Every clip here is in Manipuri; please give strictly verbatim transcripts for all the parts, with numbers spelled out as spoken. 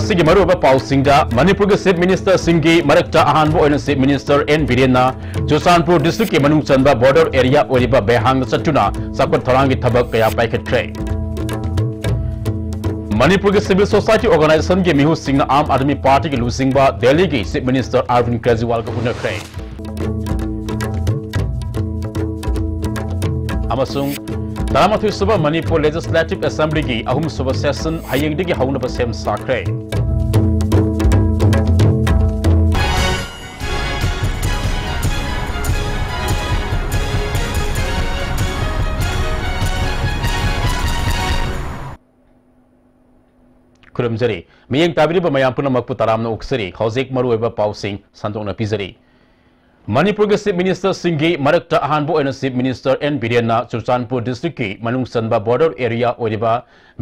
ꯁꯤꯒꯤ ꯃꯔꯨꯑꯣꯏꯕ ꯄꯥꯎꯁꯤꯡꯗ, ꯃꯅꯤꯄꯨꯔꯒꯤ Chief Ministerꯁꯤꯡꯒꯤ ꯃꯔꯛꯇ ꯑꯍꯥꯟꯕ ꯑꯣꯏꯅ Chief Minister ꯑꯦꯟ ꯕꯤꯔꯦꯟꯅ ꯆꯨꯔꯆꯥꯟꯄꯨꯔ districtꯀꯤ ꯃꯅꯨꯡ ꯆꯟꯕ border area ꯑꯣꯏꯔꯤꯕ ꯕꯦꯍꯥꯡꯗ ꯆꯠꯇꯨꯅ ꯆꯥꯎꯈꯠ ꯊꯧꯔꯥꯡꯒꯤ ꯊꯕꯛ ꯀꯌꯥ ꯄꯥꯏꯈꯠꯈ꯭ꯔꯦ꯫ ꯃꯅꯤꯄꯨꯔꯒꯤ civil society organisationꯒꯤ ꯃꯤꯍꯨꯠꯁꯤꯡꯅ ꯑꯥꯝ ꯑꯥꯗꯃꯤ ꯄꯥꯔꯇꯤꯒꯤ ꯂꯨꯆꯤꯡꯕ ꯗꯦꯜꯂꯤꯒꯤ Chief Minister ꯑꯔꯕꯤꯟ ꯀꯦꯖ꯭ꯔꯤꯋꯥꯜꯒ ꯎꯅꯈ꯭ꯔꯦ꯫ ꯑꯃꯁꯨꯡ ꯇꯔꯥꯃꯥꯊꯣꯏ ꯁꯨꯕ ꯃꯅꯤꯄꯨꯔ Legislative Assemblyꯒꯤ ꯑꯍꯨꯝ ꯁꯨꯕ session ꯍꯌꯦꯡꯗꯒꯤ ꯍꯧꯅꯕ ꯁꯦꯝ ꯁꯥꯈ꯭ꯔꯦ꯫ ꯈꯨꯔꯨꯝꯖꯔꯤ꯫ ꯃꯤꯠꯌꯦꯡ ꯇꯥꯕꯤꯔꯤꯕ ꯃꯌꯥꯝ ꯄꯨꯝꯅꯃꯛꯄꯨ ꯇꯔꯥꯝꯅ ꯑꯣꯛꯆꯔꯤ꯫ ꯍꯧꯖꯤꯛ ꯃꯔꯨꯑꯣꯏꯕ ꯄꯥꯎꯁꯤꯡ ꯁꯟꯗꯣꯛꯅ ꯄꯤꯖꯔꯤ꯫ ꯃꯅꯤꯄꯨꯔꯒꯤ Chief Ministerꯁꯤꯡꯒꯤ ꯃꯔꯛꯇ ꯑꯍꯥꯟꯕ ꯑꯣꯏꯅ Chief Minister ꯑꯦꯟ ꯕꯤꯔꯦꯟꯅ ꯆꯨꯔꯆꯥꯟꯄꯨꯔ districtꯀꯤ ꯃꯅꯨꯡ ꯆꯟꯕ border area ꯑꯣꯏꯔꯤꯕ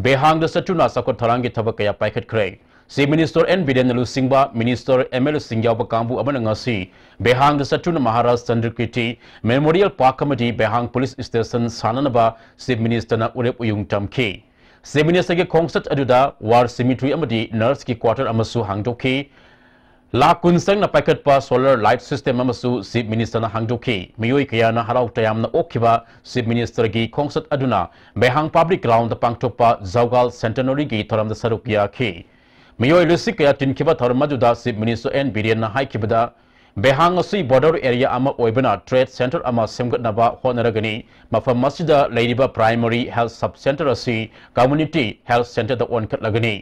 ꯕꯦꯍꯥꯡꯗ ꯆꯠꯇꯨꯅ ꯆꯥꯎꯈꯠ ꯊꯧꯔꯥꯡꯒꯤ ꯊꯕꯛ ꯀꯌꯥ ꯄꯥꯏꯈꯠꯈ꯭ꯔꯦ꯫ Chief Minister ꯑꯦꯟ ꯕꯤꯔꯦꯟꯅ ꯂꯨꯆꯤꯡꯕ minister, MLAꯁꯤꯡ ꯌꯥꯎꯕ ꯀꯥꯡꯕꯨ ꯑꯃꯅ ꯉꯁꯤ ꯕꯦꯍꯥꯡꯗ ꯆꯠꯇꯨꯅ ꯃꯍꯥꯔꯥꯖ ꯆꯟꯗ꯭ꯔꯀꯤꯔꯇꯤ Memorial Park ꯑꯃꯗꯤ ꯕꯦꯍꯥꯡ police station ꯁꯥꯟꯅꯅꯕ Chief Ministerꯅ ꯎꯔꯦꯞ ꯎꯌꯨꯡ ꯇꯝꯈꯤ꯫ Chief Ministerꯒꯤ ꯈꯣꯡꯆꯠ ꯑꯗꯨꯗ war cemetery ꯑꯃꯗꯤ nurseꯀꯤ quarter ꯑꯃꯁꯨ ꯍꯥꯡꯗꯣꯛꯈꯤ꯫ ꯂꯥꯈ ꯀꯨꯟ ꯆꯪꯅ ꯄꯥꯏꯈꯠꯄ solar light system ꯑꯃꯁꯨ Chief Ministerꯅ ꯍꯥꯡꯗꯣꯛꯈꯤ꯫ ꯃꯤꯑꯣꯏ ꯀꯌꯥꯅ ꯍꯔꯥꯎ ꯇꯌꯥꯝꯅ ꯑꯣꯛꯈꯤꯕ Chief Ministerꯒꯤ ꯈꯣꯡꯆꯠ ꯑꯗꯨꯅ ꯕꯦꯍꯥꯡ public groundꯗ ꯄꯥꯡꯊꯣꯛꯄ ꯖꯧꯒꯥꯜ centenaryꯒꯤ ꯊꯧꯔꯝꯗ ꯁꯔꯨꯛ ꯌꯥꯈꯤ꯫ ꯃꯤꯑꯣꯏ ꯂꯤꯁꯤꯡ ꯀꯌꯥ ꯇꯤꯟꯈꯤꯕ ꯊꯧꯔꯝ ꯑꯗꯨꯗ Chief Minister ꯑꯦꯟ ꯕꯤꯔꯦꯟꯅ ꯍꯥꯏꯈꯤꯕꯗ, ꯕꯦꯍꯥꯡ ꯑꯁꯤ border area ꯑꯃ ꯑꯣꯏꯕꯅ trade center ꯑꯃ ꯁꯦꯝꯒꯠꯅꯕ ꯍꯣꯠꯅꯔꯒꯅꯤ꯫ ꯃꯐꯝ ꯑꯁꯤꯗ ꯂꯩꯔꯤꯕ primary health sub center ꯑꯁꯤ community health centreꯗ ꯑꯣꯟꯈꯠꯂꯒꯅꯤ꯫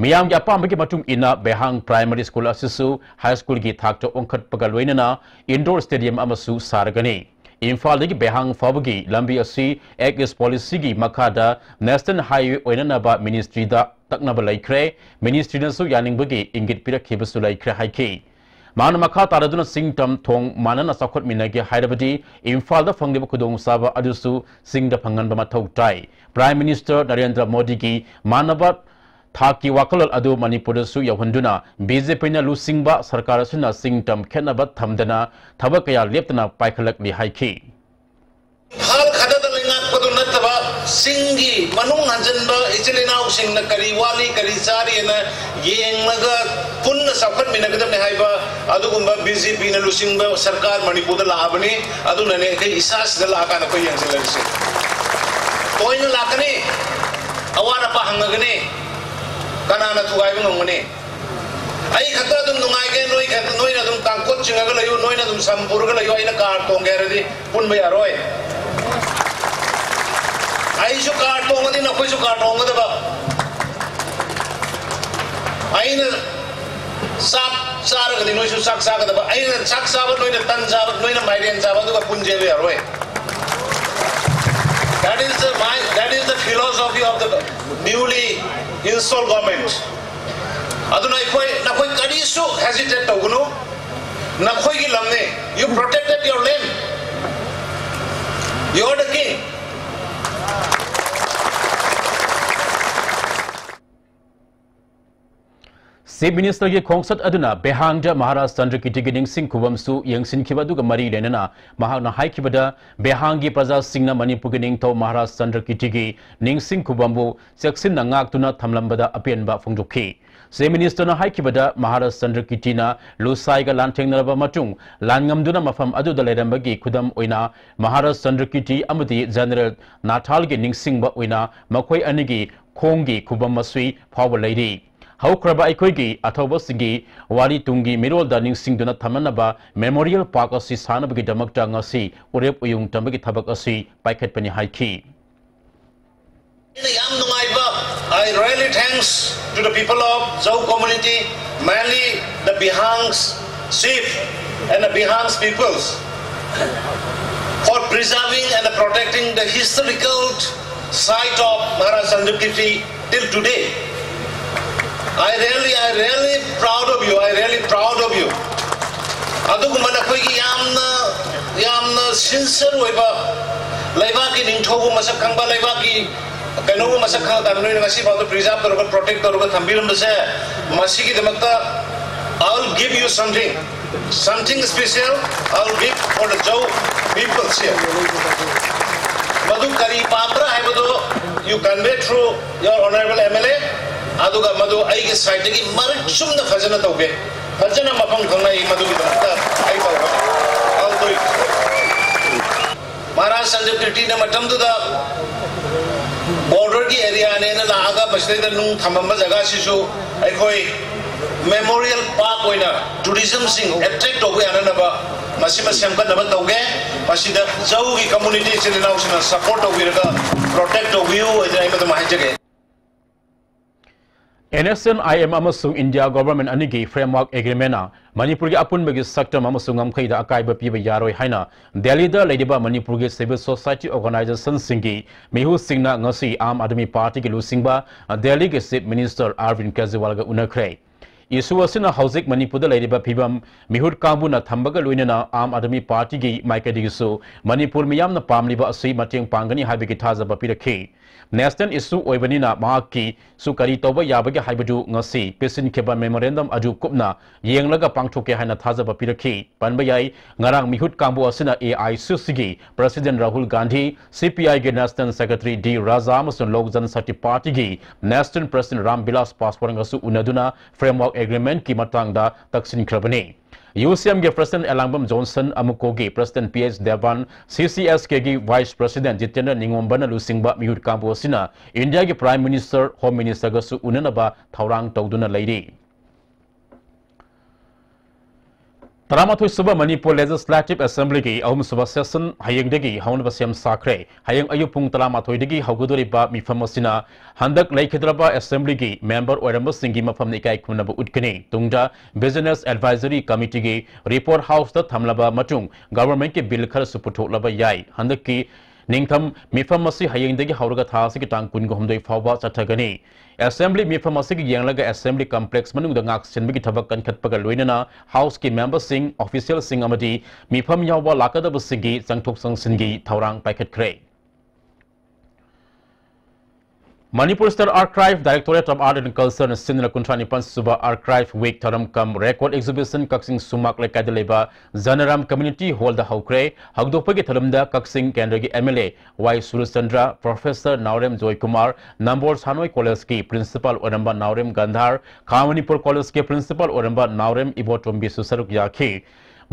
ꯃꯤꯌꯥꯝꯒꯤ ꯑꯄꯥꯝꯕꯒꯤ ꯃꯇꯨꯡ ꯏꯟꯅ ꯕꯦꯍꯥꯡ primary school ꯑꯁꯤꯁꯨ high schoolꯒꯤ ꯊꯥꯛꯇ ꯑꯣꯟꯈꯠꯄꯒ ꯂꯣꯏꯅꯅ indoor stadium ꯑꯃꯁꯨ ꯁꯥꯔꯒꯅꯤ꯫ ꯏꯝꯐꯥꯜꯗꯒꯤ ꯕꯦꯍꯥꯡ ꯐꯥꯎꯕꯒꯤ ꯂꯝꯕꯤ ꯑꯁꯤ Act East policyꯒꯤ ꯃꯈꯥꯗ National Highway ꯑꯣꯏꯅꯅꯕ ministryꯗ ꯇꯛꯅꯕ ꯂꯩꯈ꯭ꯔꯦ꯫ Ministryꯅꯁꯨ ꯌꯥꯅꯤꯡꯕꯒꯤ ꯏꯪꯒꯤꯠ ꯄꯤꯔꯛꯈꯤꯕꯁꯨ ꯂꯩꯈ꯭ꯔꯦ ꯍꯥꯏꯈꯤ꯫ ꯃꯍꯥꯛꯅ ꯃꯈꯥ ꯇꯥꯔꯗꯨꯅ ꯆꯤꯡ ꯇꯝ ꯊꯣꯡ ꯃꯥꯟꯅꯅ ꯆꯥꯎꯈꯠꯃꯤꯟꯅꯒꯦ ꯍꯥꯏꯔꯕꯗꯤ ꯏꯝꯐꯥꯜꯗ ꯐꯪꯂꯤꯕ ꯈꯨꯗꯣꯡꯆꯥꯕ ꯑꯗꯨꯁꯨ ꯆꯤꯡꯗ ꯐꯪꯍꯟꯕ ꯃꯊꯧ ꯇꯥꯏ꯫ Prime Minister ꯅꯔꯦꯟꯗ꯭ꯔ ꯃꯣꯗꯤꯒꯤ ꯃꯥꯟꯅꯕ ꯊꯥꯛꯀꯤ ꯋꯥꯈꯜꯂꯣꯟ ꯑꯗꯨ ꯃꯅꯤꯄꯨꯔꯗꯁꯨ ꯌꯧꯍꯟꯗꯨꯅ BJPꯅ ꯂꯨꯆꯤꯡꯕ ꯁꯔꯀꯥꯔ ꯑꯁꯤꯅ ꯆꯤꯡ ꯇꯝ ꯈꯦꯠꯅꯕ ꯊꯝꯗꯅ ꯊꯕꯛ ꯀꯌꯥ ꯂꯦꯞꯇꯅ ꯄꯥꯏꯈꯠꯂꯛꯂꯤ ꯍꯥꯏꯈꯤ꯫ ꯏꯝꯐꯥꯜ ꯈꯛꯇꯗ ꯂꯩꯉꯥꯛꯄꯗꯨ ꯅꯠꯇꯕ, ꯆꯤꯡꯒꯤ ꯃꯅꯨꯡ ꯍꯟꯖꯤꯟꯕ ꯏꯆꯤꯜ ꯏꯅꯥꯎꯁꯤꯡꯅ ꯀꯔꯤ ꯋꯥꯠꯂꯤ, ꯀꯔꯤ ꯆꯥꯔꯤꯅ ꯌꯦꯡꯂꯒ ꯄꯨꯟꯅ ꯆꯥꯎꯈꯠꯃꯤꯟꯅꯒꯗꯕꯅꯤ ꯍꯥꯏꯕ ꯑꯗꯨꯒꯨꯝꯕ ꯕꯤ ꯖꯦ ꯄꯤꯅ ꯂꯨꯆꯤꯡꯕ ꯁꯔꯀꯥꯔ ꯃꯅꯤꯄꯨꯔꯗ ꯂꯥꯛꯑꯕꯅꯤ꯫ ꯑꯗꯨꯅꯅꯦ ꯑꯩꯈꯣꯏ ꯏꯁꯥꯁꯤꯗ ꯂꯥꯛꯑꯀꯥꯟꯗ ꯑꯩꯈꯣꯏ ꯌꯦꯡꯁꯤꯜꯂꯔꯤꯁꯦ꯫ ꯇꯣꯏꯅ ꯂꯥꯛꯀꯅꯤ, ꯑꯋꯥꯠ ꯑꯄꯥ ꯍꯪꯉꯒꯅꯤ, ꯀꯅꯥꯅ ꯊꯨꯒꯥꯏꯕ ꯉꯝꯒꯅꯤ? ꯑꯩ ꯈꯛꯇ ꯑꯗꯨꯝ ꯅꯨꯡꯉꯥꯏꯒꯦ, ꯅꯣꯏ ꯈꯛꯇ, ꯅꯣꯏꯅ ꯑꯗꯨꯝ ꯇꯥꯡꯀꯣꯠ ꯆꯤꯡꯉꯒ ꯂꯩꯌꯨ, ꯅꯣꯏꯅ ꯑꯗꯨꯝ ꯁꯝ ꯄꯨꯔꯒ ꯂꯩꯌꯨ, ꯑꯩꯅ ꯀꯥꯔ ꯇꯣꯡꯒꯦ ꯍꯥꯏꯔꯗꯤ ꯄꯨꯟꯕ ꯌꯥꯔꯣꯏ꯫ ꯑꯩꯁꯨ ꯀꯥꯔ ꯇꯣꯡꯉꯗꯤ ꯅꯈꯣꯏꯁꯨ ꯀꯥꯔ ꯇꯣꯡꯒꯗꯕ꯫ ꯑꯩꯅ ꯆꯥꯛ ꯆꯥꯔꯒꯗꯤ ꯅꯣꯏꯁꯨ ꯆꯥꯛ ꯆꯥꯒꯗꯕ꯫ ꯑꯩꯅ ꯆꯥꯛ ꯆꯥꯕ, ꯅꯣꯏꯅ ꯇꯟ ꯆꯥꯕ, ꯅꯣꯏꯅ ꯃꯥꯏꯔꯦꯟ ꯆꯥꯕ, ꯑꯗꯨꯒ ꯄꯨꯟꯖꯦꯕ ꯌꯥꯔꯣꯏ꯫ That is the, my, that is the philosophy of the newly installed government. ꯑꯗꯨꯅ ꯑꯩꯈꯣꯏ, ꯅꯈꯣꯏ ꯀꯔꯤꯁꯨ hesitate ꯇꯧꯒꯅꯨ꯫ ꯅꯈꯣꯏꯒꯤ ꯂꯝꯅꯦ꯫ You protected your land. You are the king. Chief ꯃꯤꯅꯤꯁꯇꯔꯒꯤ ꯈꯣꯡꯆꯠ ꯑꯗꯨꯅ ꯕꯦꯍꯥꯡꯗ ꯃꯍꯥꯔꯥꯖ ꯆꯟꯗ꯭ꯔꯀꯤꯔꯇꯤꯒꯤ ꯅꯤꯡꯁꯤꯡ ꯈꯨꯕꯝꯁꯨ ꯌꯦꯡꯁꯤꯟꯈꯤꯕ ꯑꯗꯨꯒ ꯃꯔꯤ ꯂꯩꯅꯅ ꯃꯍꯥꯛꯅ ꯍꯥꯏꯈꯤꯕꯗ, ꯕꯦꯍꯥꯡꯒꯤ ꯄ꯭ꯔꯖꯥꯁꯤꯡꯅ ꯃꯅꯤꯄꯨꯔꯒꯤ ꯅꯤꯡꯊꯧ ꯃꯍꯥꯔꯥꯖ ꯆꯟꯗ꯭ꯔꯀꯤꯔꯇꯤꯒꯤ ꯅꯤꯡꯁꯤꯡ ꯈꯨꯕꯝꯕꯨ ꯆꯦꯛꯁꯤꯟꯅ ꯉꯥꯛꯇꯨꯅ ꯊꯝꯂꯝꯕꯗ ꯑꯄꯦꯟꯕ ꯐꯣꯡꯗꯣꯛꯈꯤ꯫ ꯆꯤꯐ ꯃꯤꯅꯤꯁꯇꯔꯅ ꯍꯥꯏꯈꯤꯕꯗ, ꯃꯍꯥꯔꯥꯖ ꯆꯟꯗ꯭ꯔꯀꯤꯔꯇꯤꯅ ꯂꯨꯁꯥꯏꯒ ꯂꯥꯟꯊꯦꯡꯅꯔꯕ ꯃꯇꯨꯡ ꯂꯥꯟꯉꯝꯗꯨꯅ ꯃꯐꯝ ꯑꯗꯨꯗ ꯂꯩꯔꯝꯕꯒꯤ ꯈꯨꯗꯝ ꯑꯣꯏꯅ ꯃꯍꯥꯔꯥꯖ ꯆꯟꯗ꯭ꯔꯀꯤꯔꯇꯤ ꯑꯃꯗꯤ ꯖꯦꯅꯔꯦꯜ ꯅꯥꯊꯥꯜꯒꯤ ꯅꯤꯡꯁꯤꯡꯕ ꯑꯣꯏꯅ ꯃꯈꯣꯏ ꯑꯅꯤꯒꯤ ꯈꯣꯡꯒꯤ ꯈꯨꯕꯝ ꯃꯁꯨꯏ ꯐꯥꯎꯕ ꯂꯩꯔꯤ꯫ ꯍꯧꯈ꯭ꯔꯕ ꯑꯩꯈꯣꯏꯒꯤ ꯑꯊꯧꯕꯁꯤꯡꯒꯤ ꯋꯥꯔꯤ ꯇꯨꯡꯒꯤ ꯃꯤꯔꯣꯜꯗ ꯅꯤꯡꯁꯤꯡꯗꯨꯅ ꯊꯝꯅꯅꯕ ꯃꯦꯃꯣꯔꯤꯌꯦꯜ ꯄꯥꯔꯛ ꯑꯁꯤ ꯁꯥꯅꯕꯒꯤꯗꯃꯛꯇ ꯉꯁꯤ ꯎꯔꯦꯞ ꯎꯌꯨꯡ ꯇꯝꯕꯒꯤ ꯊꯕꯛ ꯑꯁꯤ ꯄꯥꯏꯈꯠꯄꯅꯤ ꯍꯥꯏꯈꯤ꯫ ꯑꯩꯅ ꯌꯥꯝ ꯅꯨꯡꯉꯥꯏꯕ, I really thanks to the people of Zou community, mainly the Bihangs chief and the Bihangs peoples for preserving and protecting the historical site of Maharaj Chandrakirti till today. I really, I really proud of you. I really proud of you. ꯑꯗꯨꯒꯨꯝꯕ ꯅꯈꯣꯏꯒꯤ ꯌꯥꯝꯅ, ꯌꯥꯝꯅ sincere ꯑꯣꯏꯕ, ꯂꯩꯕꯥꯛꯀꯤ ꯅꯤꯡꯊꯧꯕꯨ ꯃꯁꯛ ꯈꯪꯕ, ꯂꯩꯕꯥꯛꯀꯤ ꯀꯩꯅꯣꯕꯨ ꯃꯁꯛ ꯈꯪꯉꯀꯥꯟꯗ ꯅꯣꯏꯅ ꯉꯁꯤ ꯐꯥꯎꯗ preserve ꯇꯧꯔꯒ, protect ꯇꯧꯔꯒ ꯊꯝꯕꯤꯔꯝꯕꯁꯦ, ꯃꯁꯤꯒꯤꯗꯃꯛꯇ I will give you something, something special I will give for the Zou peoples here. ꯀꯔꯤ ꯄꯥꯝꯕ꯭ꯔꯥ ꯍꯥꯏꯕꯗꯨ you convey through your honorable M L A, ꯑꯗꯨꯒ ꯃꯗꯨ ꯑꯩꯒꯤ ꯁꯥꯏꯠꯇꯒꯤ ꯃꯔꯤꯛ ꯆꯨꯝꯅ ꯐꯖꯅ ꯇꯧꯒꯦ, ꯐꯖꯅ ꯃꯐꯝ ꯈꯪꯅ ꯑꯩ ꯃꯗꯨꯒꯤꯗꯃꯛꯇ ꯑꯩ ꯇꯧꯒꯦ꯫ I'll do it. ꯃꯍꯥꯔꯥꯖ ꯁꯟꯖꯤꯕ ꯀꯤꯔꯇꯤꯅ ꯃꯇꯝꯗꯨꯗ ꯕꯣꯔꯗꯔꯒꯤ ꯑꯦꯔꯤꯌꯥꯅꯦꯅ ꯂꯥꯛꯑꯒ ꯃꯁꯤꯗꯩꯗ ꯅꯨꯡ ꯊꯝꯃꯝꯕ ꯖꯒꯥꯁꯤꯁꯨ ꯑꯩꯈꯣꯏ ꯃꯦꯃꯣꯔꯤꯌꯦꯜ ꯄꯥꯔꯛ ꯑꯣꯏꯅ ꯇꯨꯔꯤꯖꯝꯁꯤꯡ ꯑꯦꯇ꯭ꯔꯦꯛ ꯇꯧꯕ ꯌꯥꯅꯅꯕ ꯃꯁꯤꯃ ꯁꯦꯝꯒꯠꯅꯕ ꯇꯧꯒꯦ꯫ ꯃꯁꯤꯗ ꯖꯧꯒꯤ ꯀꯝꯃꯨꯅꯤꯇꯤ ꯏꯆꯤꯜ ꯏꯅꯥꯎꯁꯤꯡꯅ ꯁꯄꯣꯔꯠ ꯇꯧꯕꯤꯔꯒ ꯄ꯭ꯔꯣꯇꯦꯛ ꯇꯧꯕꯤꯌꯨ ꯍꯥꯏꯗꯅ ꯑꯩ ꯃꯗꯨꯃ ꯍꯥꯏꯖꯒꯦ꯫ N S N I M ꯑꯃꯁꯨꯡ ꯏꯟꯗꯤꯌꯥ ꯒꯣꯚꯔꯟꯃꯦꯟꯠ ꯑꯅꯤꯒꯤ ꯐ꯭ꯔꯦꯝꯋꯥꯔꯛ ꯑꯦꯒ꯭ꯔꯤꯃꯦꯟꯠꯅ ꯃꯅꯤꯄꯨꯔꯒꯤ ꯑꯄꯨꯟꯕꯒꯤ ꯁꯛꯇꯝ ꯑꯃꯁꯨꯡ ꯉꯝꯈꯩꯗ ꯑꯀꯥꯏꯕ ꯄꯤꯕ ꯌꯥꯔꯣꯏ ꯍꯥꯏꯅ ꯗꯦꯜꯂꯤꯗ ꯂꯩꯔꯤꯕ ꯃꯅꯤꯄꯨꯔꯒꯤ ꯁꯤꯚꯤꯜ ꯁꯣꯁꯥꯏꯇꯤ ꯑꯣꯔꯒꯅꯥꯏꯖꯦꯁꯟꯁꯤꯡꯒꯤ ꯃꯤꯍꯨꯠꯁꯤꯡꯅ ꯉꯁꯤ ꯑꯥꯝ ꯑꯥꯗꯃꯤ ꯄꯥꯔꯇꯤꯒꯤ ꯂꯨꯆꯤꯡꯕ ꯗꯦꯜꯂꯤꯒꯤ ꯆꯤꯐ ꯃꯤꯅꯤꯁꯇꯔ ꯑꯔꯕꯤꯟꯗ ꯀꯦꯖꯔꯤꯋꯥꯜꯒ ꯎꯅꯈ꯭ꯔꯦ꯫ ꯏꯁꯨ ꯑꯁꯤꯅ ꯍꯧꯖꯤꯛ ꯃꯅꯤꯄꯨꯔꯗ ꯂꯩꯔꯤꯕ ꯐꯤꯕꯝ, ꯃꯤꯍꯨꯠ ꯀꯥꯡꯕꯨꯅ ꯊꯝꯕꯒ ꯂꯣꯏꯅꯅ ꯑꯥꯝ ꯑꯥꯗꯃꯤ ꯄꯥꯔꯇꯤꯒꯤ ꯃꯥꯏꯀꯩꯗꯒꯤꯁꯨ ꯃꯅꯤꯄꯨꯔ ꯃꯤꯌꯥꯝꯅ ꯄꯥꯝꯂꯤꯕ ꯑꯁꯤ ꯃꯇꯦꯡ ꯄꯥꯡꯒꯅꯤ ꯍꯥꯏꯕꯒꯤ ꯊꯥꯖꯕ ꯄꯤꯔꯛꯈꯤ꯫ ꯅꯦꯁꯅꯦꯜ ꯏꯁꯨ ꯑꯣꯏꯕꯅꯤꯅ ꯃꯍꯥꯛꯀꯤꯁꯨ ꯀꯔꯤ ꯇꯧꯕ ꯌꯥꯕꯒꯦ ꯍꯥꯏꯕꯗꯨ ꯉꯁꯤ ꯄꯤꯁꯤꯟꯈꯤꯕ ꯃꯦꯃꯣꯔꯦꯟꯗꯝ ꯑꯗꯨ ꯀꯨꯞꯅ ꯌꯦꯡꯂꯒ ꯄꯥꯡꯊꯣꯛꯀꯦ ꯍꯥꯏꯅ ꯊꯥꯖꯕ ꯄꯤꯔꯛꯈꯤ꯫ ꯄꯟꯕ ꯌꯥꯏ, ꯉꯔꯥꯡ ꯃꯤꯍꯨꯠ ꯀꯥꯡꯕꯨ ꯑꯁꯤꯅ A I C C ꯒꯤ president Rahul Gandhi, C P I ꯒꯤ ꯅꯦꯁꯅꯦꯜ ꯁꯦꯀ꯭ꯔꯦꯇꯔꯤ ꯗꯤ ꯔꯥꯖꯥ ꯑꯃꯁꯨꯡ ꯂꯣꯛ ꯖꯟꯁꯛꯇꯤ ꯄꯥꯔꯇꯤꯒꯤ ꯅꯦꯁꯅꯦꯜ ꯄ꯭ꯔꯁꯤꯗꯦꯟꯠ ꯔꯥꯝ ꯕꯤꯂꯥꯁ ꯄꯥꯁꯋꯥꯟꯒꯁꯨ ꯎꯅꯗꯨꯅ ꯐ꯭ꯔꯦꯝꯋꯥꯔꯛ ꯑꯦꯒ꯭ꯔꯤꯃꯦꯟꯠꯀꯤ ꯃꯇꯥꯡꯗ ꯇꯛꯁꯤꯟꯈ꯭ꯔꯕꯅꯤ꯫ U C M ꯒꯤ ꯄ꯭ꯔꯁꯤꯗꯦꯟꯠ ꯑꯦꯂꯥꯡꯕꯝ ꯖꯣꯟꯁꯟ, ꯑꯃꯨꯀꯣꯒꯤ president P H Deban, C C S K ꯒꯤ ꯚꯥꯏꯁ ꯄ꯭ꯔꯁꯤꯗꯦꯟꯠ ꯖꯤꯇꯦꯟꯗ꯭ꯔ ꯅꯤꯉꯣꯝꯕꯅ ꯂꯨꯆꯤꯡꯕ ꯃꯤꯍꯨꯠ ꯀꯥꯡꯕꯨ ꯑꯁꯤꯅ ꯏꯟꯗꯤꯌꯥꯒꯤ ꯄ꯭ꯔꯥꯏꯝ ꯃꯤꯅꯤꯁꯇꯔ, ꯍꯣꯝ ꯃꯤꯅꯤꯁꯇꯔꯒꯁꯨ ꯎꯅꯅꯕ ꯊꯧꯔꯥꯡ ꯇꯧꯗꯨꯅ ꯂꯩꯔꯤ꯫ ꯇꯔꯥꯃꯥꯊꯣꯏ ꯁꯨꯕ ꯃꯅꯤꯄꯨꯔ ꯂꯦꯖꯤꯁꯂꯦꯇꯤꯚ ꯑꯦꯁꯦꯝꯕ꯭ꯂꯤꯒꯤ ꯑꯍꯨꯝ ꯁꯨꯕ ꯁꯦꯁꯟ ꯍꯌꯦꯡꯗꯒꯤ ꯍꯧꯅꯕ ꯁꯦꯝ ꯁꯥꯈ꯭ꯔꯦ꯫ ꯍꯌꯦꯡ ꯑꯌꯨꯛ ꯄꯨꯡ ꯇꯔꯥꯃꯥꯊꯣꯏꯗꯒꯤ ꯍꯧꯒꯗꯧꯔꯤꯕ ꯃꯤꯐꯝ ꯑꯁꯤꯅ ꯍꯟꯗꯛ ꯂꯩꯈꯤꯗ꯭ꯔꯕ ꯑꯦꯁꯦꯝꯕ꯭ꯂꯤꯒꯤ ꯃꯦꯝꯕꯔ ꯑꯣꯏꯔꯝꯕꯁꯤꯡꯒꯤ ꯃꯐꯝꯗ ꯏꯀꯥꯏ ꯈꯨꯝꯅꯕ ꯎꯠꯀꯅꯤ꯫ ꯇꯨꯡꯗ ꯕꯤꯖꯤꯅꯦꯁ ꯑꯦꯗꯚꯥꯏꯖꯔꯤ ꯀꯃꯤꯇꯤꯒꯤ ꯔꯤꯄꯣꯔꯠ ꯍꯥꯎꯁꯇ ꯊꯝꯂꯕ ꯃꯇꯨꯡ ꯒꯚꯔꯟꯃꯦꯟꯠꯀꯤ ꯕꯤꯜ ꯈꯔꯁꯨ ꯄꯨꯊꯣꯛꯂꯕ ꯌꯥꯏ꯫ ꯍꯟꯗꯛꯀꯤ ꯅꯤꯡꯊꯝ ꯃꯤꯐꯝ ꯑꯁꯤ ꯍꯌꯦꯡꯗꯒꯤ ꯍꯧꯔꯒ ꯊꯥ ꯑꯁꯤꯒꯤ ꯇꯥꯡ ꯀꯨꯟꯒ ꯍꯨꯝꯗꯣꯏ ꯐꯥꯎꯕ ꯆꯠꯊꯒꯅꯤ꯫ ꯑꯦꯁꯦꯝꯕ꯭ꯂꯤ ꯃꯤꯐꯝ ꯑꯁꯤꯒꯤ ꯌꯦꯡꯂꯒ ꯑꯦꯁꯦꯝꯕ꯭ꯂꯤ ꯀꯝꯄ꯭ꯂꯦꯛꯁ ꯃꯅꯨꯡꯗ ꯉꯥꯛ ꯁꯦꯟꯕꯒꯤ ꯊꯕꯛ ꯀꯟꯈꯠꯄꯒ ꯂꯣꯏꯅꯅ ꯍꯥꯎꯁꯀꯤ ꯃꯦꯝꯕꯔꯁꯤꯡ, ꯑꯣꯐꯤꯁꯤꯌꯦꯜꯁꯤꯡ ꯑꯃꯗꯤ ꯃꯤꯐꯝ ꯌꯥꯎꯕ ꯂꯥꯛꯀꯗꯕꯁꯤꯡꯒꯤ ꯆꯪꯊꯣꯛ ꯆꯪꯁꯤꯟꯒꯤ ꯊꯧꯔꯥꯡ ꯄꯥꯏꯈꯠꯈ꯭ꯔꯦ꯫ Manipur State Archive, Directorate of Art and Culture ꯅ ꯁꯤꯟꯗꯨꯅ ꯀꯨꯟꯊ꯭ꯔꯥ ꯅꯤꯄꯥꯟ ꯁꯨꯕ Archive Week ꯊꯧꯔꯝ cum Record Exhibition ꯀꯛꯆꯤꯡ ꯁꯨꯃꯥꯛ ꯂꯩꯀꯥꯏꯗ ꯂꯩꯕ ꯖꯅꯔꯥꯝ Community Hall ꯗ ꯍꯧꯈ꯭ꯔꯦ꯫ ꯍꯧꯗꯣꯛꯄꯒꯤ ꯊꯧꯔꯝꯗ ꯀꯛꯆꯤꯡ ꯀꯦꯟꯗ꯭ꯔꯒꯤ M L A Y Surchandra, Professor Naorem Joykumar, Nambol ꯁꯥꯟꯅꯣꯏ College ꯀꯤ Principal ꯑꯣꯏꯔꯝꯕ ꯅꯥꯎꯔꯦꯝ ꯒꯟꯙꯥꯔ, ꯈꯥ ꯃꯅꯤꯄꯨꯔ College ꯀꯤ Principal ꯑꯣꯏꯔꯝꯕ ꯅꯥꯎꯔꯦꯝ ꯏꯕꯣꯇꯣꯝꯕꯤꯁꯨ ꯁꯔꯨꯛ ꯌꯥꯈꯤ꯫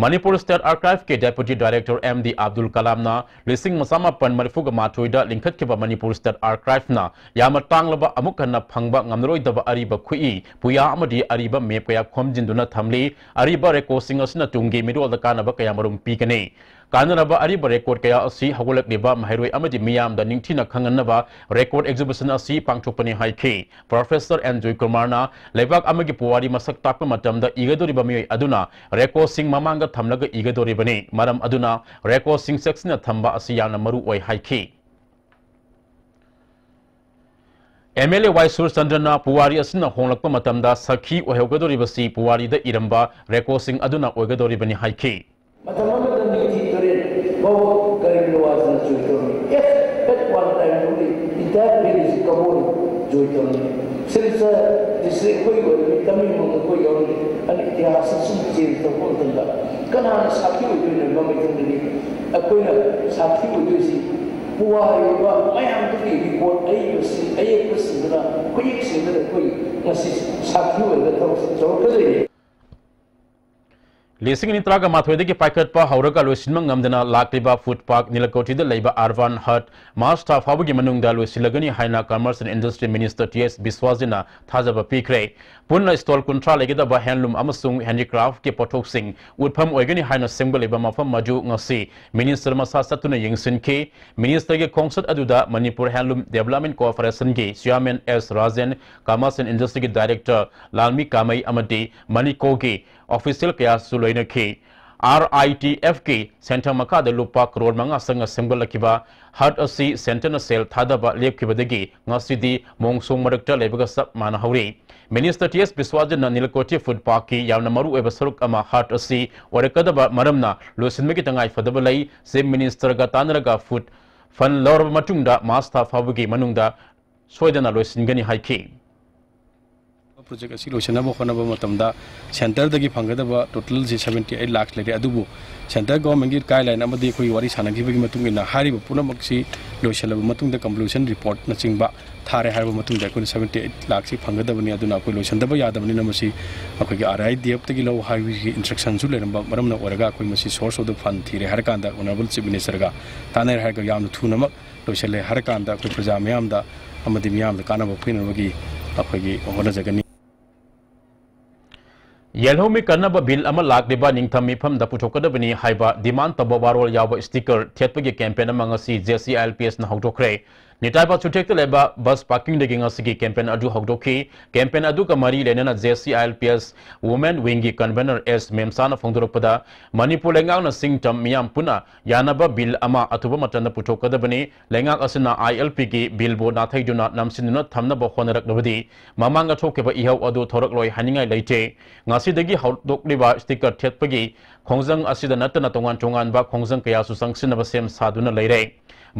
Manipur State Archive ꯀꯤ Deputy Director M D Abdul ꯀꯂꯥꯝꯅ ꯂꯤꯁꯤꯡ ꯃꯆꯥ ꯃꯥꯄꯟ ꯃꯔꯤꯐꯨꯒ ꯃꯥꯊꯣꯏꯗ ꯂꯤꯡꯈꯠꯈꯤꯕ Manipur State Archive ꯅ ꯌꯥꯝꯅ ꯇꯥꯡꯂꯕ, ꯑꯃꯨꯛ ꯍꯟꯅ ꯐꯪꯕ ꯉꯝꯂꯔꯣꯏꯗꯕ ꯑꯔꯤꯕ ꯈꯨꯠꯏ, ꯄꯨꯌꯥ ꯑꯃꯗꯤ ꯑꯔꯤꯕ map ꯀꯌꯥ ꯈꯣꯝꯖꯤꯟꯗꯨꯅ ꯊꯝꯂꯤ꯫ ꯑꯔꯤꯕ record ꯁꯤꯡ ꯑꯁꯤꯅ ꯇꯨꯡꯒꯤ ꯃꯤꯔꯣꯜꯗ ꯀꯥꯟꯅꯕ ꯀꯌꯥꯃꯔꯨꯝ ꯄꯤꯒꯅꯤ꯫ ꯀꯥꯟꯅꯔꯕ ꯑꯔꯤꯕ record ꯀꯌꯥ ꯑꯁꯤ ꯍꯧꯒꯠꯂꯛꯂꯤꯕ ꯃꯍꯩꯔꯣꯏ ꯑꯃꯗꯤ ꯃꯤꯌꯥꯝꯗ ꯅꯤꯡꯊꯤꯅ ꯈꯪꯍꯟꯅꯕ record exhibition ꯑꯁꯤ ꯄꯥꯡꯊꯣꯛꯄꯅꯤ ꯍꯥꯏꯈꯤ꯫ Professor ꯑꯦꯟ ꯖꯣꯏꯀꯨꯃꯥꯔꯅ ꯂꯩꯕꯥꯛ ꯑꯃꯒꯤ ꯄꯨꯋꯥꯔꯤ ꯃꯁꯛ ꯇꯥꯛꯄ ꯃꯇꯝꯗ ꯏꯒꯗꯧꯔꯤꯕ ꯃꯤꯑꯣꯏ ꯑꯗꯨꯅ record ꯁꯤꯡ ꯃꯃꯥꯡꯗ ꯊꯝꯂꯒ ꯏꯒꯗꯧꯔꯤꯕꯅꯤ꯫ ꯃꯔꯝ ꯑꯗꯨꯅ record ꯁꯤꯡ ꯆꯦꯛꯁꯤꯟꯅ ꯊꯝꯕ ꯑꯁꯤ ꯌꯥꯝꯅ ꯃꯔꯨ ꯑꯣꯏ ꯍꯥꯏꯈꯤ꯫ M L A ꯋꯥꯏ ꯁꯨꯔꯆꯟꯗ꯭ꯔꯅ ꯄꯨꯋꯥꯔꯤ ꯑꯁꯤꯅ ꯍꯣꯡꯂꯛꯄ ꯃꯇꯝꯗ ꯁꯥꯈꯤ ꯑꯣꯏꯍꯧꯒꯗꯧꯔꯤꯕꯁꯤ ꯄꯨꯋꯥꯔꯤꯗ ꯏꯔꯝꯕ record ꯁꯤꯡ ꯑꯗꯨꯅ ꯑꯣꯏꯒꯗꯧꯔꯤꯕꯅꯤ ꯍꯥꯏꯈꯤ꯫ ꯃꯇꯝ ꯑꯃꯗ ꯅꯤꯡꯊꯤ ꯇꯨꯔꯦꯜ ꯐꯥꯎ ꯀꯔꯤꯝꯅ ꯋꯥꯗꯅ ꯖꯣꯏ ꯇꯧꯔꯝꯃꯤ꯫ Yes, at one time only, entire village ꯀꯕꯣꯜ ꯖꯣꯏ ꯇꯧꯔꯝꯃꯤ꯫ ꯁꯤꯜꯆꯔ district ꯑꯩꯈꯣꯏꯒꯤ ꯑꯣꯏꯔꯝꯃꯤ, ꯇꯃꯦꯡꯂꯣꯡ ꯑꯩꯈꯣꯏ ꯌꯥꯎꯔꯝꯃꯤ꯫ ꯑꯗꯨꯅ ꯏꯇꯤꯍꯥꯁꯇ ꯁꯨꯝ change ꯇꯧꯔꯛꯄ ꯃꯇꯝꯗ ꯀꯅꯥꯅ ꯁꯥꯈꯤ ꯑꯣꯏꯗꯣꯏꯅꯣ? ꯃꯃꯩꯊꯪꯗꯗꯤ ꯑꯩꯈꯣꯏꯅ ꯁꯥꯈꯤ ꯑꯣꯏꯗꯣꯏꯁꯤ ꯄꯨꯋꯥꯔꯤꯕ ꯃꯌꯥꯝꯗꯨꯒꯤ record ꯑꯏꯕꯁꯤꯡ, ꯑꯌꯦꯛꯄꯁꯤꯡꯗꯨꯅ, ꯈꯨꯌꯦꯛꯁꯤꯡꯗꯨꯅ ꯑꯩꯈꯣꯏ ꯉꯁꯤ ꯁꯥꯈꯤ ꯑꯣꯏꯔꯒ ꯊꯕꯛꯁꯤ ꯇꯧꯔꯛꯀꯗꯣꯏꯅꯤ꯫ ꯂꯤꯁꯤꯡ ꯑꯅꯤ ꯇꯔꯥꯒ ꯃꯥꯊꯣꯏꯗꯒꯤ ꯄꯥꯏꯈꯠꯄ ꯍꯧꯔꯒ ꯂꯣꯏꯁꯤꯟꯕ ꯉꯝꯗꯅ ꯂꯥꯛꯂꯤꯕ Food Park ꯅꯤꯂꯀꯣꯊꯤꯗ ꯂꯩꯕ Urban Hut March ꯊꯥ ꯐꯥꯎꯕꯒꯤ ꯃꯅꯨꯡꯗ ꯂꯣꯏꯁꯤꯜꯂꯒꯅꯤ ꯍꯥꯏꯅ Commerce and Industry Minister T S ꯕꯤꯁ꯭ꯋꯥꯖꯤꯠꯅ ꯊꯥꯖꯕ ꯄꯤꯈ꯭ꯔꯦ꯫ ꯄꯨꯟꯅ stall ꯀꯨꯟꯊ꯭ꯔꯥ ꯂꯩꯒꯗꯕ handloom ꯑꯃꯁꯨꯡ handicraft ꯀꯤ ꯄꯣꯠꯊꯣꯛꯁꯤꯡ ꯎꯠꯐꯝ ꯑꯣꯏꯒꯅꯤ ꯍꯥꯏꯅ ꯁꯦꯝꯒꯠꯂꯤꯕ ꯃꯐꯝ ꯑꯗꯨ ꯉꯁꯤ Minister ꯃꯁꯥ ꯆꯠꯇꯨꯅ ꯌꯦꯡꯁꯤꯟꯈꯤ꯫ Minister ꯒꯤ ꯈꯣꯡꯆꯠ ꯑꯗꯨꯗ Manipur Handloom Development Corporation ꯒꯤ Chairman S Rajen, Commerce and Industry ꯒꯤ Director ꯂꯥꯜꯃꯤ ꯀꯥꯃꯩ ꯑꯃꯗꯤ ꯃꯅꯤꯀꯣꯒꯤ official ꯀꯌꯥꯁꯨ ꯂꯣꯏꯅꯈꯤ꯫ ꯑꯥꯔ ꯑꯥꯏ ꯇꯤ ꯑꯦꯐ ꯀꯤ centre ꯃꯈꯥꯗ ꯂꯨꯄꯥ ꯀꯔꯣꯔ ꯃꯉꯥ ꯆꯪꯅ ꯁꯦꯝꯒꯠꯂꯛꯈꯤꯕ hut ꯑꯁꯤ centre ꯅ ꯁꯦꯜ ꯊꯥꯗꯕ ꯂꯦꯞꯈꯤꯕꯗꯒꯤ ꯉꯁꯤꯗꯤ ꯃꯣꯡꯁꯣꯡ ꯃꯔꯛꯇ ꯂꯩꯕꯒ ꯆꯞ ꯃꯥꯟꯅꯍꯧꯔꯤ꯫ Minister T S ꯕꯤꯁ꯭ꯋꯥꯖꯤꯠꯅ ꯅꯤꯂꯀꯣꯊꯤ Food Park ꯀꯤ ꯌꯥꯝꯅ ꯃꯔꯨꯑꯣꯏꯕ ꯁꯔꯨꯛ ꯑꯃ hut ꯑꯁꯤ ꯑꯣꯏꯔꯛꯀꯗꯕ ꯃꯔꯝꯅ ꯂꯣꯏꯁꯤꯟꯕꯒꯤ ꯇꯉꯥꯏ ꯐꯗꯕ ꯂꯩ꯫ Chief Minister ꯒ ꯇꯥꯟꯅꯔꯒ food fund ꯂꯧꯔꯕ ꯃꯇꯨꯡꯗ March ꯊꯥ ꯐꯥꯎꯕꯒꯤ ꯃꯅꯨꯡꯗ ꯁꯣꯏꯗꯅ ꯂꯣꯏꯁꯤꯟꯒꯅꯤ ꯍꯥꯏꯈꯤ꯫ ꯄ꯭ꯔꯣꯖꯦꯛ ꯑꯁꯤ ꯂꯣꯏꯁꯤꯟꯅꯕ ꯍꯣꯠꯅꯕ ꯃꯇꯝꯗ ꯁꯦꯟꯇꯔꯗꯒꯤ ꯐꯪꯒꯗꯕ ꯇꯣꯇꯦꯜꯁꯤ seventy eight ꯂꯥꯈ ꯂꯩꯔꯦ꯫ ꯑꯗꯨꯕꯨ ꯁꯦꯟꯇꯔ ꯒꯣꯚꯔꯟꯃꯦꯟꯠꯀꯤ ꯒꯥꯏꯗꯂꯥꯏꯟ ꯑꯃꯗꯤ ꯑꯩꯈꯣꯏ ꯋꯥꯔꯤ ꯁꯥꯟꯅꯈꯤꯕꯒꯤ ꯃꯇꯨꯡ ꯏꯟꯅ ꯍꯥꯏꯔꯤꯕ ꯄꯨꯝꯅꯃꯛꯁꯤ ꯂꯣꯏꯁꯤꯜꯂꯕ ꯃꯇꯨꯡꯗ ꯀꯟꯀ꯭ꯂꯨꯖꯟ ꯔꯤꯄꯣꯔꯠꯅꯆꯤꯡꯕ ꯊꯥꯔꯦ ꯍꯥꯏꯔꯕ ꯃꯇꯨꯡꯗ ꯑꯩꯈꯣꯏꯅ seventy eight ꯂꯥꯈꯁꯤ ꯐꯪꯒꯗꯕꯅꯤ꯫ ꯑꯗꯨꯅ ꯑꯩꯈꯣꯏ ꯂꯣꯏꯁꯤꯟꯗꯕ ꯌꯥꯗꯕꯅꯤꯅ ꯃꯁꯤ ꯑꯩꯈꯣꯏꯒꯤ R I D F ꯇꯒꯤ ꯂꯧ ꯍꯥꯏꯕꯒꯤ ꯏꯟꯁꯇ꯭ꯔꯛꯁꯟꯁꯨ ꯂꯩꯔꯝꯕ ꯃꯔꯝꯅ ꯑꯣꯏꯔꯒ ꯑꯩꯈꯣꯏ ꯃꯁꯤ source of the fund ꯊꯤꯔꯦ ꯍꯥꯏꯔꯀꯥꯟꯗ Honourable Chief Minister ꯒ ꯇꯥꯟꯅꯔꯦ ꯍꯥꯏꯔꯒ ꯌꯥꯝꯅ ꯊꯨꯅꯃꯛ ꯂꯣꯏꯁꯤꯜꯂꯦ ꯍꯥꯏꯔꯀꯥꯟꯗ ꯑꯩꯈꯣꯏ ꯄ꯭ꯔꯖꯥ ꯃꯤꯌꯥꯝꯗ ꯑꯃꯗꯤ ꯃꯤꯌꯥꯝꯗ ꯀꯥꯟꯅꯕ ꯄꯤꯅꯕꯒꯤ ꯑꯩꯈꯣꯏꯒꯤ ꯍꯣꯠꯅꯖꯒꯅꯤ꯫ ꯌꯦꯜꯍꯧꯃꯤ ꯀꯟꯅꯕ ꯕꯤꯜ ꯑꯃ ꯂꯥꯛꯂꯤꯕ ꯅꯤꯡꯊꯝ ꯃꯤꯐꯝꯗ ꯄꯨꯊꯣꯛꯀꯗꯕꯅꯤ ꯍꯥꯏꯕ ꯗꯤꯃꯥꯟ ꯇꯧꯕ ꯋꯥꯔꯣꯜ ꯌꯥꯎꯕ ꯁ꯭ꯇꯤꯀꯔ ꯊꯦꯠꯄꯒꯤ ꯀꯦꯝꯄꯦꯟ ꯑꯃ ꯉꯁꯤ J C I L P S ꯅ ꯍꯧꯗꯣꯛꯈ꯭ꯔꯦ꯫ ꯅꯤꯇꯥꯏꯕ ꯆꯨꯊꯦꯛꯇ ꯂꯩꯕ ꯕꯁ ꯄꯥꯔꯀꯤꯡꯗꯒꯤ ꯉꯁꯤꯒꯤ ꯀꯦꯝꯄꯦꯟ ꯑꯗꯨ ꯍꯧꯗꯣꯛꯈꯤ꯫ ꯀꯦꯝꯄꯦꯟ ꯑꯗꯨꯒ ꯃꯔꯤ ꯂꯩꯅꯅ J C I L P S Women Wing ꯒꯤ convener S ꯃꯦꯝꯁꯥꯅ ꯐꯣꯡꯗꯣꯔꯛꯄꯗ, ꯃꯅꯤꯄꯨꯔ ꯂꯩꯉꯥꯛꯅ ꯁꯤꯡ ꯇꯝ ꯃꯤꯌꯥꯝ ꯄꯨꯟꯅ ꯌꯥꯅꯕ ꯕꯤꯜ ꯑꯃ ꯑꯊꯨꯕ ꯃꯇꯝꯗ ꯄꯨꯊꯣꯛꯀꯗꯕꯅꯤ꯫ ꯂꯩꯉꯥꯛ ꯑꯁꯤꯅ I L P ꯒꯤ ꯕꯤꯜꯕꯨ ꯅꯥꯊꯩꯗꯨꯅ ꯅꯝꯁꯤꯟꯗꯨꯅ ꯊꯝꯅꯕ ꯍꯣꯠꯅꯔꯛꯂꯕꯗꯤ ꯃꯃꯥꯡꯗ ꯊꯣꯛꯈꯤꯕ ꯏꯍꯧ ꯑꯗꯨ ꯊꯣꯔꯛꯂꯣꯏ ꯍꯥꯏꯅꯤꯡꯉꯥꯏ ꯂꯩꯇꯦ꯫ ꯉꯁꯤꯗꯒꯤ ꯍꯧꯗꯣꯛꯂꯤꯕ ꯁ꯭ꯇꯤꯀꯔ ꯊꯦꯠꯄꯒꯤ ꯈꯣꯡꯖꯪ ꯑꯁꯤꯗ ꯅꯠꯇꯅ ꯇꯣꯉꯥꯟ ꯇꯣꯉꯥꯟꯕ ꯈꯣꯡꯖꯪ ꯀꯌꯥꯁꯨ ꯆꯪꯁꯤꯟꯅꯕ ꯁꯦꯝ ꯁꯥꯗꯨꯅ ꯂꯩꯔꯦ꯫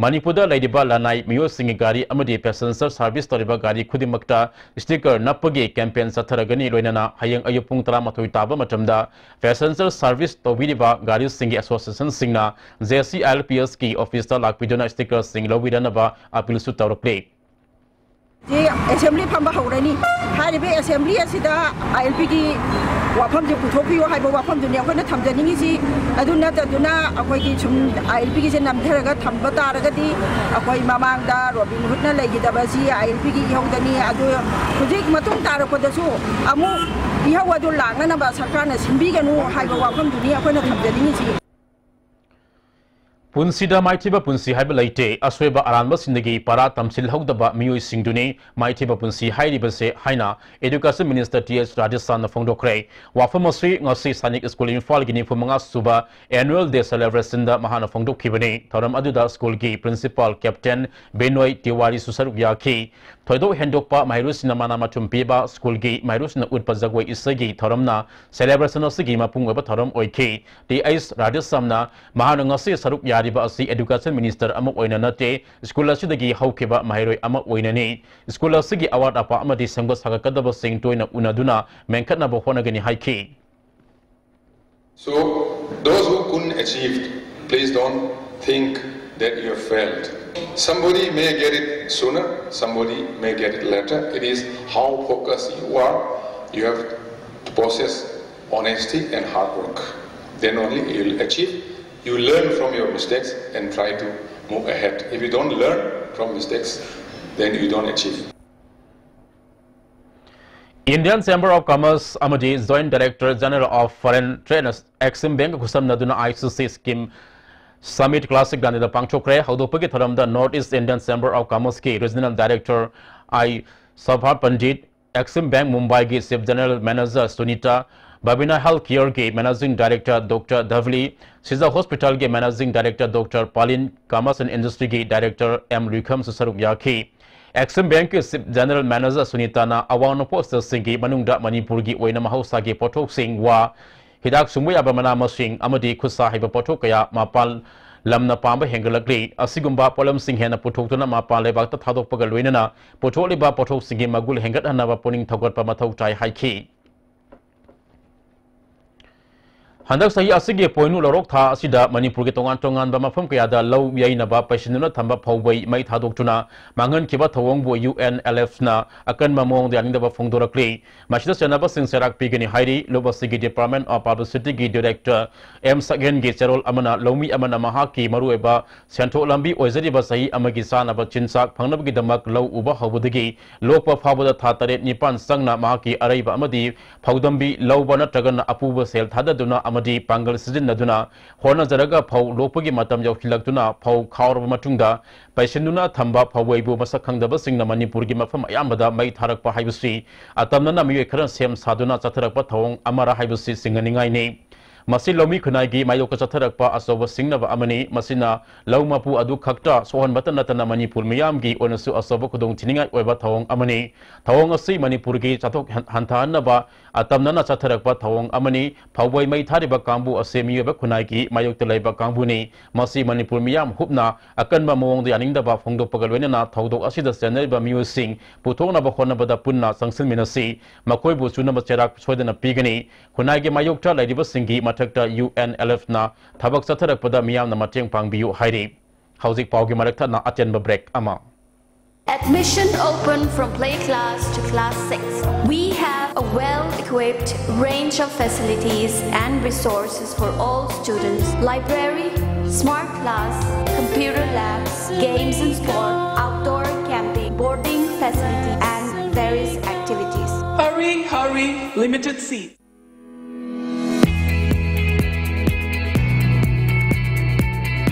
ꯃꯅꯤꯄꯨꯔꯗ ꯂꯩꯔꯤꯕ ꯂꯅꯥꯏ ꯃꯤꯑꯣꯏꯁꯤꯡꯒꯤ ꯒꯥꯔꯤ ꯑꯃꯗꯤ passenger service ꯇꯧꯔꯤꯕ ꯒꯥꯔꯤ ꯈꯨꯗꯤꯡꯃꯛꯇ ꯁ꯭ꯇꯤꯀꯔ ꯅꯞꯄꯒꯤ ꯀꯦꯝꯄꯦꯟ ꯆꯠꯊꯔꯒꯅꯤ꯫ ꯂꯣꯏꯅꯅ ꯍꯌꯦꯡ ꯑꯌꯨꯛ ꯄꯨꯡ ꯇꯔꯥꯃꯥꯊꯣꯏ ꯇꯥꯕ ꯃꯇꯝꯗ passenger service ꯇꯧꯕꯤꯔꯤꯕ ꯒꯥꯔꯤꯁꯤꯡꯒꯤ association ꯁꯤꯡꯅ J C I L P S ꯀꯤ ꯑꯣꯐꯤꯁꯇ ꯂꯥꯛꯄꯤꯗꯨꯅ ꯁ꯭ꯇꯤꯀꯔꯁꯤꯡ ꯂꯧꯕꯤꯔꯅꯕ ꯑꯄꯤꯜꯁꯨ ꯇꯧꯔꯛꯂꯤ꯫ ꯁꯤ ꯑꯦꯁꯦꯝꯕ꯭ꯂꯤ ꯐꯝꯕ ꯍꯧꯔꯅꯤ꯫ ꯍꯥꯏꯔꯤꯕ ꯑꯦꯁꯦꯝꯕ꯭ꯂꯤ ꯑꯁꯤꯗ I L P ꯒꯤ ꯋꯥꯐꯝꯁꯦ ꯄꯨꯊꯣꯛꯄꯤꯌꯨ ꯍꯥꯏꯕ ꯋꯥꯐꯝꯗꯨꯅꯤ ꯑꯩꯈꯣꯏꯅ ꯊꯝꯖꯅꯤꯡꯉꯤꯁꯤ꯫ ꯑꯗꯨ ꯅꯠꯇꯗꯨꯅ ꯑꯩꯈꯣꯏꯒꯤ ꯁꯨꯝ I L P ꯒꯤꯁꯦ ꯅꯝꯊꯔꯒ ꯊꯝꯕ ꯇꯥꯔꯒꯗꯤ ꯑꯩꯈꯣꯏ ꯃꯃꯥꯡꯗ ꯔꯣꯕꯤꯟ ꯍꯨꯗꯅ ꯂꯩꯈꯤꯗꯕꯁꯤ I L P ꯒꯤ ꯏꯍꯧꯗꯅꯤ꯫ ꯑꯗꯨ ꯍꯧꯖꯤꯛ ꯃꯇꯨꯡ ꯇꯥꯔꯛꯄꯗꯁꯨ ꯑꯃꯨꯛ ꯏꯍꯧ ꯑꯗꯨ ꯂꯥꯛꯅꯅꯕ ꯁꯔꯀꯥꯔꯅ ꯁꯤꯟꯕꯤꯒꯅꯨ ꯍꯥꯏꯕ ꯋꯥꯐꯝꯗꯨꯅꯤ ꯑꯩꯈꯣꯏꯅ ꯊꯝꯖꯅꯤꯡꯉꯤꯁꯤ꯫ ꯄꯨꯟꯁꯤꯗ ꯃꯥꯏꯊꯤꯕ ꯄꯨꯟꯁꯤ ꯍꯥꯏꯕ ꯂꯩꯇꯦ꯫ ꯑꯁꯣꯏꯕ ꯑꯔꯥꯟꯕꯁꯤꯡꯗꯒꯤ ꯄꯔꯥ ꯇꯝꯁꯤꯜꯍꯧꯗꯕ ꯃꯤꯑꯣꯏꯁꯤꯡꯗꯨꯅꯤ ꯃꯥꯏꯊꯤꯕ ꯄꯨꯟꯁꯤ ꯍꯥꯏꯔꯤꯕꯁꯦ ꯍꯥꯏꯅ Education Minister T H ꯔꯥꯙꯦꯁ꯭ꯌꯥꯝꯅ ꯐꯣꯡꯗꯣꯛꯈ꯭ꯔꯦ꯫ ꯋꯥꯐꯝ ꯑꯁꯤ ꯉꯁꯤ ꯁꯥꯏꯅꯤꯛ ꯁ꯭ꯀꯨꯜ ꯏꯝꯐꯥꯜꯒꯤ ꯅꯤꯐꯨ ꯃꯉꯥ ꯁꯨꯕ annual day celebration ꯗ ꯃꯍꯥꯛꯅ ꯐꯣꯡꯗꯣꯛꯈꯤꯕꯅꯤ꯫ ꯊꯧꯔꯝ ꯑꯗꯨꯗ ꯁ꯭ꯀꯨꯜꯒꯤ principal Captain ꯕꯤꯅꯣꯏ ꯇꯤꯋꯥꯔꯤꯁꯨ ꯁꯔꯨꯛ ꯌꯥꯈꯤ꯫ ꯊꯣꯏꯗꯣꯛ ꯍꯦꯟꯗꯣꯛꯄ ꯃꯍꯩꯔꯣꯏꯁꯤꯡꯅ ꯃꯅꯥ ꯃꯊꯨꯝ ꯄꯤꯕ, ꯁ꯭ꯀꯨꯜꯒꯤ ꯃꯍꯩꯔꯣꯏꯁꯤꯡꯅ ꯎꯠꯄ ꯖꯒꯣꯏ ꯏꯁꯩꯒꯤ ꯊꯧꯔꯝꯅ celebration ꯑꯁꯤꯒꯤ ꯃꯄꯨꯡ ꯑꯣꯏꯕ ꯊꯧꯔꯝ ꯑꯣꯏꯈꯤ꯫ T H ꯔꯥꯙꯦꯁ꯭ꯌꯥꯝꯅ ꯃꯍꯥꯛꯅ ꯉꯁꯤ ꯁꯔꯨꯛ ꯌꯥꯔꯤ ꯍꯥꯏꯔꯤꯕ ꯑꯁꯤ Education Minister ꯑꯃ ꯑꯣꯏꯅ ꯅꯠꯇꯦ, ꯁ꯭ꯀꯨꯜ ꯑꯁꯤꯗꯒꯤ ꯍꯧꯈꯤꯕ ꯃꯍꯩꯔꯣꯏ ꯑꯃ ꯑꯣꯏꯅꯅꯤ꯫ ꯁ꯭ꯀꯨꯜ ꯑꯁꯤꯒꯤ ꯑꯋꯥꯠ ꯑꯄꯥ ꯑꯃꯗꯤ ꯁꯦꯝꯒꯠ ꯁꯥꯒꯠꯀꯗꯕꯁꯤꯡ ꯇꯣꯏꯅ ꯎꯅꯗꯨꯅ ꯃꯦꯟꯈꯠꯅꯕ ꯍꯣꯠꯅꯒꯅꯤ ꯍꯥꯏꯈꯤ꯫ So, those who couldn't achieve, please don't think that you have failed. Somebody may get it sooner, somebody may get it later. It is how focused you are. You have to possess honesty and hard work. Then only you'll achieve. You learn from your mistakes and try to move ahead. If you don't learn from mistakes, then you don't achieve. Indian Chamber of Commerce ꯑꯃꯗꯤ Joint Director General of Foreign Trade Exim Bank ꯈꯨꯠꯁꯝꯅꯗꯨꯅ I C C Scheme Summit Classic ꯒꯥꯟꯙꯤꯗ ꯄꯥꯡꯊꯣꯛꯈ꯭ꯔꯦ꯫ ꯍꯧꯗꯣꯛꯄꯒꯤ ꯊꯧꯔꯝꯗ North East Indian Chamber of Commerce ꯀꯤ Regional Director I Sabha Pandit, Exim Bank ꯃꯨꯝꯕꯥꯏꯒꯤ Chief General Manager Sunita, Babina Health Care ꯒꯤ Managing Director Doctor Dhavli, Sija Hospital ꯒꯤ Managing Director Doctor Palin, Commerce and Industry ꯒꯤ Director M ꯔꯨꯏꯈꯝꯁꯨ ꯁꯔꯨꯛ ꯌꯥꯈꯤ꯫ Exim Bank ꯀꯤ Chief General Manager ꯁꯨꯅꯤꯇꯥꯅ ꯑꯋꯥꯡ ꯅꯣꯡꯄꯣꯛ state ꯁꯤꯡꯒꯤ ꯃꯅꯨꯡꯗ ꯃꯅꯤꯄꯨꯔꯒꯤ ꯑꯣꯏꯅ ꯃꯍꯧꯁꯥꯒꯤ ꯄꯣꯠꯊꯣꯛꯁꯤꯡ, ꯋꯥ, ꯍꯤꯗꯥꯛ ꯁꯨꯡꯕ ꯌꯥꯕ ꯃꯅꯥ ꯃꯁꯤꯡ ꯑꯃꯗꯤ ꯈꯨꯠꯁꯥ ꯍꯩꯕ ꯄꯣꯠꯊꯣꯛ ꯀꯌꯥ ꯃꯄꯥꯟ ꯂꯝꯅ ꯄꯥꯝꯕ ꯍꯦꯟꯒꯠꯂꯛꯂꯤ꯫ ꯑꯁꯤꯒꯨꯝꯕ ꯄꯣꯠꯂꯝꯁꯤꯡ ꯍꯦꯟꯅ ꯄꯨꯊꯣꯛꯇꯨꯅ ꯃꯄꯥꯟ ꯂꯩꯕꯥꯛꯇ ꯊꯥꯗꯣꯛꯄꯒ ꯂꯣꯏꯅꯅ ꯄꯨꯊꯣꯛꯂꯤꯕ ꯄꯣꯠꯊꯣꯛꯁꯤꯡꯒꯤ ꯃꯒꯨꯟ ꯍꯦꯟꯒꯠꯍꯟꯅꯕ ꯄꯨꯛꯅꯤꯡ ꯊꯧꯒꯠꯄ ꯃꯊꯧ ꯇꯥꯏ ꯍꯥꯏꯈꯤ꯫ ꯍꯟꯗꯛ ꯆꯍꯤ ꯑꯁꯤꯒꯤ ꯄꯣꯏꯅꯨ ꯂꯧꯔꯣꯛ ꯊꯥ ꯑꯁꯤꯗ ꯃꯅꯤꯄꯨꯔꯒꯤ ꯇꯣꯉꯥꯟ ꯇꯣꯉꯥꯟꯕ ꯃꯐꯝ ꯀꯌꯥꯗ ꯂꯧ ꯌꯩꯅꯕ ꯄꯩꯁꯤꯟꯗꯨꯅ ꯊꯝꯕ ꯐꯧꯕꯩ ꯃꯩ ꯊꯥꯗꯣꯛꯇꯨꯅ ꯃꯥꯡꯍꯟꯈꯤꯕ ꯊꯧꯑꯣꯡꯕꯨ U N L F ꯅ ꯑꯀꯟꯕ ꯃꯑꯣꯡꯗ ꯌꯥꯅꯤꯡꯗꯕ ꯐꯣꯡꯗꯣꯔꯛꯂꯤ꯫ ꯃꯁꯤꯗ ꯆꯦꯟꯅꯕꯁꯤꯡ ꯆꯩꯔꯥꯛ ꯄꯤꯒꯅꯤ ꯍꯥꯏꯔꯤ꯫ ꯂꯨꯞ ꯑꯁꯤꯒꯤ Department of Publicity ꯒꯤ Director M ꯁꯛꯍꯦꯟꯒꯤ ꯆꯦꯔꯣꯜ ꯑꯃꯅ ꯂꯧꯃꯤ ꯑꯃꯅ ꯃꯍꯥꯛꯀꯤ ꯃꯔꯨꯑꯣꯏꯕ ꯁꯦꯟꯊꯣꯛ ꯂꯝꯕꯤ ꯑꯣꯏꯖꯔꯤꯕ ꯆꯍꯤ ꯑꯃꯒꯤ ꯆꯥꯅꯕ ꯆꯤꯟꯖꯥꯛ ꯐꯪꯅꯕꯒꯤꯗꯃꯛ ꯂꯧ ꯎꯕ ꯍꯧꯕꯗꯒꯤ ꯂꯣꯛꯄ ꯐꯥꯎꯕꯗ ꯊꯥ ꯇꯔꯦꯠ ꯅꯤꯄꯥꯟ ꯆꯪꯅ ꯃꯍꯥꯛꯀꯤ ꯑꯔꯩꯕ ꯑꯃꯗꯤ ꯐꯧꯗꯝꯕꯤ ꯂꯧꯕ ꯅꯠꯇ꯭ꯔꯒꯅ ꯑꯄꯨꯕ ꯁꯦꯜ ꯊꯥꯗꯗꯨꯅ ꯑꯃꯗꯤ ꯄꯥꯡꯒꯜ ꯁꯤꯖꯤꯟꯅꯗꯨꯅ ꯍꯣꯠꯅꯖꯔꯒ ꯐꯧ ꯂꯣꯛꯄꯒꯤ ꯃꯇꯝ ꯌꯧꯁꯤꯜꯂꯛꯇꯨꯅ ꯐꯧ ꯈꯥꯎꯔꯕ ꯃꯇꯨꯡꯗ ꯄꯩꯁꯤꯟꯗꯨꯅ ꯊꯝꯕ ꯐꯧꯕꯩꯕꯨ ꯃꯁꯛ ꯈꯪꯗꯕꯁꯤꯡꯅ ꯃꯅꯤꯄꯨꯔꯒꯤ ꯃꯐꯝ ꯑꯌꯥꯝꯕꯗ ꯃꯩ ꯊꯥꯔꯛꯄ ꯍꯥꯏꯕꯁꯤ ꯑꯇꯝꯅꯅ ꯃꯤꯑꯣꯏ ꯈꯔ ꯁꯦꯝ ꯁꯥꯗꯨꯅ ꯆꯠꯊꯔꯛꯄ ꯊꯧꯑꯣꯡ ꯑꯃꯔ ꯍꯥꯏꯕꯁꯤ ꯆꯤꯡꯅꯅꯤꯡꯉꯥꯏꯅꯤ꯫ ꯃꯁꯤ ꯂꯧꯃꯤ ꯈꯨꯟꯅꯥꯏꯒꯤ ꯃꯥꯌꯣꯛꯇ ꯆꯠꯊꯔꯛꯄ ꯑꯆꯧꯕ ꯁꯤꯡꯅꯕ ꯑꯃꯅꯤ꯫ ꯃꯁꯤꯅ ꯂꯧ ꯃꯄꯨ ꯑꯗꯨ ꯈꯛꯇ ꯁꯣꯛꯍꯟꯕꯇ ꯅꯠꯇꯅ ꯃꯅꯤꯄꯨꯔ ꯃꯤꯌꯥꯝꯒꯤ ꯑꯣꯏꯅꯁꯨ ꯑꯆꯧꯕ ꯈꯨꯗꯣꯡꯊꯤꯅꯤꯡꯉꯥꯏ ꯑꯣꯏꯕ ꯊꯧꯑꯣꯡ ꯑꯃꯅꯤ꯫ ꯊꯧꯑꯣꯡ ꯑꯁꯤ ꯃꯅꯤꯄꯨꯔꯒꯤ ꯆꯥꯊꯣꯛ ꯍꯟ-, ꯍꯟꯊꯍꯟꯅꯕ ꯑꯇꯝꯅꯅ ꯆꯠꯊꯔꯛꯄ ꯊꯧꯑꯣꯡ ꯑꯃꯅꯤ꯫ ꯐꯧꯕꯣꯏ ꯃꯩ ꯊꯥꯔꯤꯕ ꯀꯥꯡꯕꯨ ꯑꯁꯤ ꯃꯤꯑꯣꯏꯕ ꯈꯨꯟꯅꯥꯏꯒꯤ ꯃꯥꯌꯣꯛꯇ ꯂꯩꯕ ꯀꯥꯡꯕꯨꯅꯤ꯫ ꯃꯁꯤ ꯃꯅꯤꯄꯨꯔ ꯃꯤꯌꯥꯝ ꯍꯨꯞꯅ ꯑꯀꯟꯕ ꯃꯑꯣꯡꯗ ꯌꯥꯅꯤꯡꯗꯕ ꯐꯣꯡꯗꯣꯛꯄꯒ ꯂꯣꯏꯅꯅ ꯊꯧꯗꯣꯛ ꯑꯁꯤꯗ ꯆꯦꯟꯅꯔꯤꯕ ꯃꯤꯑꯣꯏꯁꯤꯡ ꯄꯨꯊꯣꯛꯅꯕ ꯍꯣꯠꯅꯕꯗ ꯄꯨꯟꯅ ꯆꯪꯁꯤꯟꯃꯤꯟꯅꯁꯤ꯫ ꯃꯈꯣꯏꯕꯨ ꯆꯨꯅꯕ ꯆꯩꯔꯥꯛ ꯁꯣꯏꯗꯅ ꯄꯤꯒꯅꯤ꯫ ꯈꯨꯟꯅꯥꯏꯒꯤ ꯃꯥꯌꯣꯛꯇ ꯂꯩꯔꯤꯕꯁꯤꯡꯒꯤ ꯃꯊꯛꯇ ꯌꯨ ꯑꯦꯟ ꯑꯦꯜ ꯑꯦꯐꯅ ꯊꯕꯛ ꯆꯠꯊꯔꯛꯄꯗ ꯃꯤꯌꯥꯝꯅ ꯃꯇꯦꯡ ꯄꯥꯡꯕꯤꯌꯨ ꯍꯥꯏꯔꯤ꯫ ꯍꯧꯖꯤꯛ ꯄꯥꯎꯒꯤ ꯃꯔꯛ ꯊꯠꯅ ꯑꯇꯦꯟꯕ ꯕ꯭ꯔꯦꯛ ꯑꯃ꯫ Admission open from play class to class six. We have a well-equipped range of facilities and resources for all students. Library, smart class, computer labs, games and sport, outdoor camping, boarding facility, and various activities. Hurry, hurry, limited seats.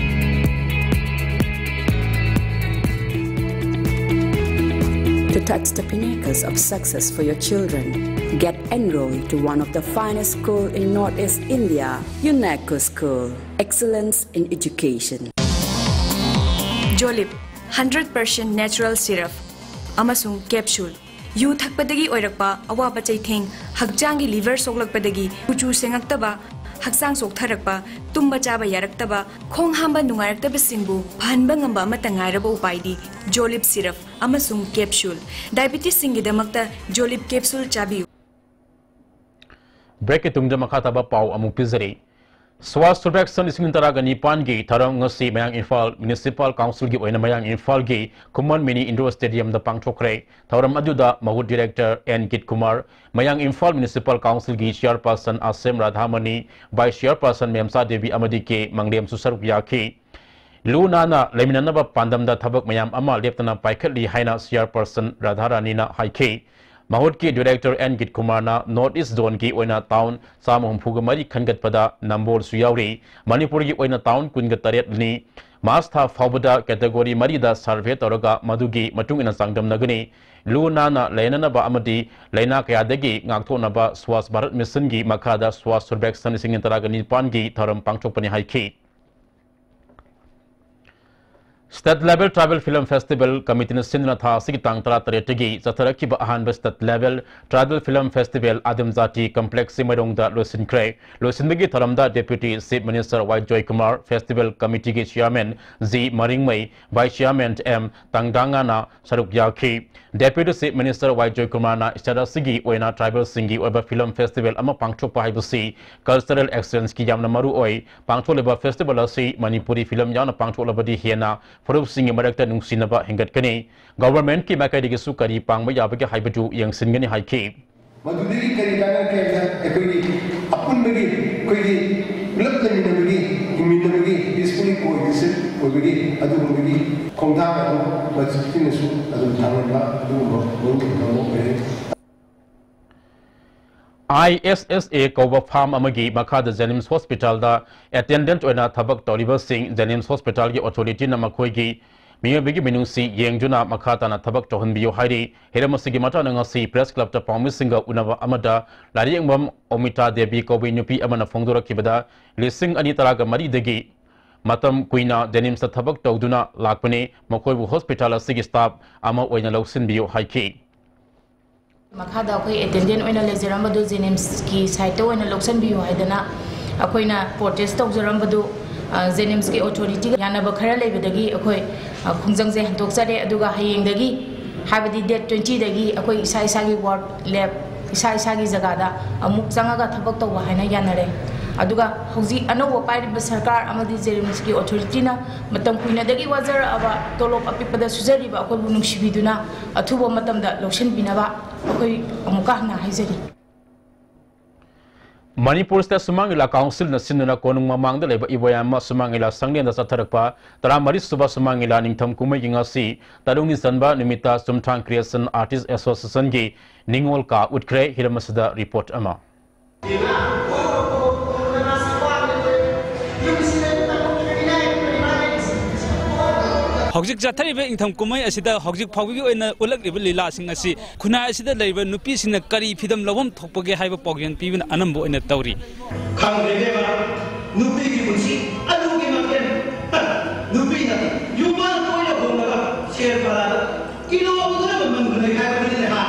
To touch the pinnacles of success for your children, get enrolled to one of the finest school in Northeast India, UNECO School. Excellence in education. Jolib, hundred percent natural syrup ꯑꯃꯁꯨꯡ capsule꯫ ꯌꯨ ꯊꯛꯄꯗꯒꯤ ꯑꯣꯏꯔꯛꯄ ꯑꯋꯥꯕ ꯆꯩꯊꯦꯡ, ꯍꯛꯆꯥꯡꯒꯤ liver ꯁꯣꯛꯂꯛꯄꯗꯒꯤ ꯀꯨꯆꯨ ꯁꯦꯡꯉꯛꯇꯕ, ꯍꯛꯆꯥꯡ ꯆꯣꯛꯊꯔꯛꯄ, ꯇꯨꯝꯕ ꯆꯥꯕ ꯌꯥꯔꯛꯇꯕ, ꯈꯣꯡ ꯍꯥꯝꯕ ꯅꯨꯡꯉꯥꯏꯔꯛꯇꯕꯁꯤꯡꯕꯨ ꯐꯍꯟꯕ ꯉꯝꯕ ꯑꯃꯠꯇ ꯉꯥꯏꯔꯕ ꯎꯄꯥꯏꯗꯤ Jolib syrup ꯑꯃꯁꯨꯡ capsule꯫ Diabetesꯁꯤꯡꯒꯤꯗꯃꯛꯇ Jolib capsule ꯆꯥꯕꯤꯌꯨ꯫ ꯕ꯭ꯔꯦꯛꯀꯤ ꯇꯨꯡꯗ ꯃꯈꯥ ꯇꯥꯕ ꯄꯥꯎ ꯑꯃꯨꯛ ꯄꯤꯖꯔꯤ꯫ Swachh Survekshan ꯂꯤꯁꯤꯡ ꯇꯔꯥꯒ ꯅꯤꯄꯥꯟꯒꯤ ꯊꯧꯔꯝ ꯉꯁꯤ ꯃꯌꯥꯡ ꯏꯝꯐꯥꯜ Municipal Councilꯒꯤ ꯑꯣꯏꯅ ꯃꯌꯥꯡ ꯏꯝꯐꯥꯜꯒꯤ ꯈꯨꯃꯟ Mini Indoor Stadiumꯗ ꯄꯥꯡꯊꯣꯛꯈ꯭ꯔꯦ꯫ ꯊꯧꯔꯝ ꯑꯗꯨꯗ ꯃꯍꯨꯠ Director ꯑꯦꯟ ꯒꯤꯠꯀꯨꯃꯥꯔ, ꯃꯌꯥꯡ Imphal Municipal Councilꯒꯤ Chairperson ꯑꯁꯦꯝ ꯔꯥꯙꯥꯃꯅꯤ, Vice Chairperson ꯃꯦꯝꯆꯥ Devi ꯑꯃꯗꯤ ꯀꯦ ꯃꯪꯂꯦꯝꯁꯨ ꯁꯔꯨꯛ ꯌꯥꯈꯤ꯫ ꯂꯨ ꯅꯥꯟꯅ ꯂꯩꯃꯤꯟꯅꯅꯕ ꯄꯥꯟꯗꯝꯗ ꯊꯕꯛ ꯃꯌꯥꯝ ꯑꯃ ꯂꯦꯞꯇꯅ ꯄꯥꯏꯈꯠꯂꯤ ꯍꯥꯏꯅ Chairperson ꯔꯥꯙꯥꯔꯥꯅꯤꯅ ꯍꯥꯏꯈꯤ꯫ ꯃꯍꯨꯠꯀꯤ Director ꯑꯦꯟ ꯒꯤꯠꯀꯨꯃꯥꯔꯅ North East Zoneꯒꯤ ꯑꯣꯏꯅ town ꯆꯥꯝꯃ ꯍꯨꯝꯐꯨꯒ ꯃꯔꯤ ꯈꯟꯒꯠꯄꯗ ꯅꯝꯕꯣꯜꯁꯨ ꯌꯥꯎꯔꯤ꯫ ꯃꯅꯤꯄꯨꯔꯒꯤ ꯑꯣꯏꯅ town ꯀꯨꯟꯒ ꯇꯔꯦꯠꯅꯤ꯫ March ꯊꯥ ꯐꯥꯎꯕꯗ category ꯃꯔꯤꯗ survey ꯇꯧꯔꯒ ꯃꯗꯨꯒꯤ ꯃꯇꯨꯡ ꯏꯟꯅ ꯆꯥꯡꯗꯝꯅꯒꯅꯤ꯫ ꯂꯨ ꯅꯥꯟꯅ ꯂꯩꯅꯅꯕ ꯑꯃꯗꯤ ꯂꯥꯏꯅꯥ ꯀꯌꯥꯗꯒꯤ ꯉꯥꯛꯊꯣꯛꯅꯕ ꯁ꯭ꯋꯥꯁ ꯚꯥꯔꯠ ꯃꯤꯁꯟꯒꯤ ꯃꯈꯥꯗ ꯁ꯭ꯋꯥꯁ ꯁꯨꯔꯕꯦꯛꯁꯟ ꯂꯤꯁꯤꯡ ꯇꯔꯥꯒ ꯅꯤꯄꯥꯟꯒꯤ ꯊꯧꯔꯝ ꯄꯥꯡꯊꯣꯛꯄꯅꯤ ꯍꯥꯏꯈꯤ꯫ State Level Tribal Film Festival Committeeꯅ ꯁꯤꯟꯗꯨꯅ ꯊꯥ ꯑꯁꯤꯒꯤ ꯇꯥꯡ ꯇꯔꯥꯇꯔꯦꯠꯇꯒꯤ ꯆꯠꯊꯔꯛꯈꯤꯕ ꯑꯍꯥꯟꯕ State Level Tribal Film Festival ꯑꯗꯤꯝ ꯖꯥꯇꯤ ꯀꯝꯄ꯭ꯂꯦꯛꯁ ꯆꯤꯡꯃꯩꯔꯣꯡꯗ ꯂꯣꯏꯁꯤꯟꯈ꯭ꯔꯦ꯫ ꯂꯣꯏꯁꯤꯟꯕꯒꯤ ꯊꯧꯔꯝꯗ Deputy Chief Minister Y Joykumar, Festival Committeeꯒꯤ Chairman G Maringmei, Vice Chairman M ꯇꯥꯡꯗꯥꯉꯥꯅ ꯁꯔꯨꯛ ꯌꯥꯈꯤ꯫ Deputy Chief Minister ꯋꯥꯏ ꯖꯣꯏꯀꯨꯃꯥꯔꯅ state ꯑꯁꯤꯒꯤ ꯑꯣꯏꯅ tribal ꯁꯤꯡꯒꯤ ꯑꯣꯏꯕ film festival ꯑꯃ ꯄꯥꯡꯊꯣꯛꯄ ꯍꯥꯏꯕꯁꯤ cultural exchange ꯀꯤ ꯌꯥꯝꯅ ꯃꯔꯨ ꯑꯣꯏ꯫ ꯄꯥꯡꯊꯣꯛꯂꯤꯕ festival ꯑꯁꯤ ꯃꯅꯤꯄꯨꯔꯤ film ꯌꯥꯎꯅ ꯄꯥꯡꯊꯣꯛꯂꯕꯗꯤ ꯍꯦꯟꯅ ꯐꯨꯔꯨꯞꯁꯤꯡꯒꯤ ꯃꯔꯛꯇ ꯅꯨꯡꯁꯤꯅꯕ ꯍꯦꯟꯒꯠꯀꯅꯤ꯫ Government ꯀꯤ ꯃꯥꯏꯀꯩꯗꯒꯤꯁꯨ ꯀꯔꯤ ꯄꯥꯡꯕ ꯌꯥꯕꯒꯦ ꯍꯥꯏꯕꯗꯨ ꯌꯦꯡꯁꯤꯟꯒꯅꯤ ꯍꯥꯏꯈꯤ꯫ ꯃꯗꯨꯗꯒꯤ ꯀꯔꯤ ꯀꯥꯟꯅꯔꯛꯀꯦ ꯍꯥꯏꯕꯗ, ꯑꯩꯈꯣꯏꯒꯤ ꯑꯄꯨꯟꯕꯒꯤ, ꯑꯩꯈꯣꯏꯒꯤ ꯄꯨꯂꯞ ꯂꯩꯃꯤꯟꯅꯕꯒꯤ, ꯍꯤꯡꯃꯤꯟꯅꯕꯒꯤ, peacefully coexist ꯑꯣꯏꯕꯒꯤ ꯑꯗꯨꯒꯨꯝꯕꯒꯤ ꯈꯣꯡꯊꯥꯡ ꯑꯗꯨ ꯃꯁꯤꯅꯁꯨ ꯑꯗꯨꯝ ꯊꯥꯡꯍꯟꯕ ꯑꯗꯨꯒꯨꯝꯕ ꯃꯔꯨꯑꯣꯏꯕ ꯑꯃ ꯑꯣꯏꯔꯦ꯫ I S S A ꯀꯧꯕ firm ꯑꯃꯒꯤ ꯃꯈꯥꯗ JNIMS hospital ꯗ attendant ꯑꯣꯏꯅ ꯊꯕꯛ ꯇꯧꯔꯤꯕꯁꯤꯡ JNIMS hospital ꯒꯤ authority ꯅ ꯃꯈꯣꯏꯒꯤ ꯃꯤꯑꯣꯏꯕꯒꯤ ꯃꯤꯅꯨꯡꯁꯤ ꯌꯦꯡꯗꯨꯅ ꯃꯈꯥ ꯇꯥꯅ ꯊꯕꯛ ꯇꯧꯍꯟꯕꯤꯌꯨ ꯍꯥꯏꯔꯤ꯫ ꯍꯤꯔꯝ ꯑꯁꯤꯒꯤ ꯃꯇꯥꯡꯗ ꯉꯁꯤ press club ꯇ ꯄꯥꯎꯃꯤꯁꯤꯡꯒ ꯎꯅꯕ ꯑꯃꯗ ꯂꯥꯏꯔꯤꯛ ꯌꯦꯡꯐꯝ ꯑꯣꯃꯤꯇꯥ ꯗꯦꯕꯤ ꯀꯧꯕꯤ ꯅꯨꯄꯤ ꯑꯃꯅ ꯐꯣꯡꯗꯣꯔꯛꯈꯤꯕꯗ, ꯂꯤꯁꯤꯡ ꯑꯅꯤ ꯇꯔꯥꯒ ꯃꯔꯤꯗꯒꯤ ꯃꯇꯝ ꯀꯨꯏꯅ JNIMS ꯇ ꯊꯕꯛ ꯇꯧꯗꯨꯅ ꯂꯥꯛꯄꯅꯤ, ꯃꯈꯣꯏꯕꯨ hospital ꯑꯁꯤꯒꯤ staff ꯑꯃ ꯑꯣꯏꯅ ꯂꯧꯁꯤꯟꯕꯤꯌꯨ ꯍꯥꯏꯈꯤ꯫ ꯃꯈꯥꯗ ꯑꯩꯈꯣꯏ attendant ꯑꯣꯏꯅ ꯂꯩꯖꯔꯝꯕꯗꯨ JNIMS ꯀꯤ side ꯇ ꯑꯣꯏꯅ ꯂꯧꯁꯤꯟꯕꯤꯌꯨ ꯍꯥꯏꯗꯅ ꯑꯩꯈꯣꯏꯅ protest ꯇꯧꯖꯔꯝꯕꯗꯨ, ꯑ, JNIMS ꯀꯤ authority ꯒ ꯌꯥꯅꯕ ꯈꯔ ꯂꯩꯕꯗꯒꯤ ꯑꯩꯈꯣꯏ, ꯑ, ꯈꯣꯡꯖꯪꯁꯦ ꯍꯟꯗꯣꯛꯆꯔꯦ꯫ ꯑꯗꯨꯒ ꯍꯌꯦꯡꯗꯒꯤ, ꯍꯥꯏꯕꯗꯤ date twenty ꯗꯒꯤ ꯑꯩꯈꯣꯏ ꯏꯁꯥ ꯏꯁꯥꯒꯤ work lab, ꯏꯁꯥ ꯏꯁꯥꯒꯤ ꯖꯒꯥꯗ ꯑꯃꯨꯛ ꯆꯪꯉꯒ ꯊꯕꯛ ꯇꯧꯕ ꯍꯥꯏꯅ ꯌꯥꯅꯔꯦ꯫ ꯑꯗꯨꯒ ꯍꯧꯖꯤꯛ ꯑꯅꯧꯕ ꯄꯥꯏꯔꯤꯕ ꯁꯔꯀꯥꯔ ꯑꯃꯗꯤ JNIMS ꯀꯤ authority ꯅ ꯃꯇꯝ ꯀꯨꯏꯅꯗꯒꯤ ꯋꯥꯖꯔꯛꯑꯕ, ꯇꯣꯂꯣꯞ ꯑꯄꯤꯛꯄꯗ ꯁꯨꯖꯔꯤꯕ ꯑꯩꯈꯣꯏꯕꯨ ꯅꯨꯡꯁꯤꯕꯤꯗꯨꯅ ꯑꯊꯨꯕ ꯃꯇꯝꯗ ꯂꯧꯁꯤꯟꯕꯤꯅꯕ ꯑꯩꯈꯣꯏ ꯑꯃꯨꯛꯀ ꯍꯟꯅ ꯍꯥꯏꯖꯔꯤ꯫ ꯃꯅꯤꯄꯨꯔ State ꯁꯨꯃꯥꯡ ꯂꯤꯂꯥ Council ꯅ ꯁꯤꯟꯗꯨꯅ ꯀꯣꯅꯨꯡ ꯃꯃꯥꯡꯗ ꯂꯩꯕ ꯏꯕꯣꯌꯥꯏꯃ ꯁꯨꯃꯥꯡ ꯂꯤꯂꯥ ꯁꯪꯂꯦꯟꯗ ꯆꯠꯊꯔꯛꯄ ꯇꯔꯥꯃꯔꯤ ꯁꯨꯕ ꯁꯨꯃꯥꯡ ꯂꯤꯂꯥ ꯅꯤꯡꯊꯝ ꯀꯨꯝꯍꯩꯒꯤ ꯉꯁꯤ ꯇꯔꯨꯛꯅꯤ ꯆꯟꯕ ꯅꯨꯃꯤꯠꯇ ꯆꯨꯝꯊꯥꯡ Creation Artist Association ꯒꯤ ꯅꯤꯡꯉꯣꯜ ꯀꯥ ꯎꯠꯈ꯭ꯔꯦ꯫ ꯍꯤꯔꯝ ꯑꯁꯤꯗ report ꯑꯃ꯫ ꯍꯧꯖꯤꯛ ꯆꯠꯊꯔꯤꯕ ꯏꯪꯊꯝ ꯀꯨꯝꯍꯩ ꯑꯁꯤꯗ ꯍꯧꯖꯤꯛ ꯐꯥꯎꯕꯒꯤ ꯑꯣꯏꯅ ꯎꯠꯂꯛꯂꯤꯕ ꯂꯤꯂꯥꯁꯤꯡ ꯑꯁꯤ ꯈꯨꯟꯅꯥꯏ ꯑꯁꯤꯗ ꯂꯩꯔꯤꯕ ꯅꯨꯄꯤꯁꯤꯡꯅ ꯀꯔꯤ ꯐꯤꯗꯝ ꯂꯧꯐꯝ ꯊꯣꯛꯄꯒꯦ ꯍꯥꯏꯕ ꯄꯥꯎꯖꯦꯜ ꯄꯤꯕꯅ ꯑꯅꯝꯕ ꯑꯣꯏꯅ ꯇꯧꯔꯤ꯫ ꯈꯪꯗ꯭ꯔꯦ ꯏꯕꯦꯝꯃ, ꯅꯨꯄꯤꯒꯤ ꯄꯨꯟꯁꯤ ꯑꯗꯨꯒꯤ ꯃꯈꯜ꯫ ꯅꯨꯄꯤꯅ ꯌꯨꯝꯕꯥꯟ ꯇꯣꯏꯅ ꯍꯣꯡꯂꯒ ꯁꯦꯜ ꯐꯔꯥꯗ ꯀꯤꯂꯣ ꯑꯃꯗꯨꯅ ꯃꯃꯜ ꯐꯅꯩ ꯍꯥꯏꯕꯗꯨꯅꯤꯅꯦ ꯍꯥ?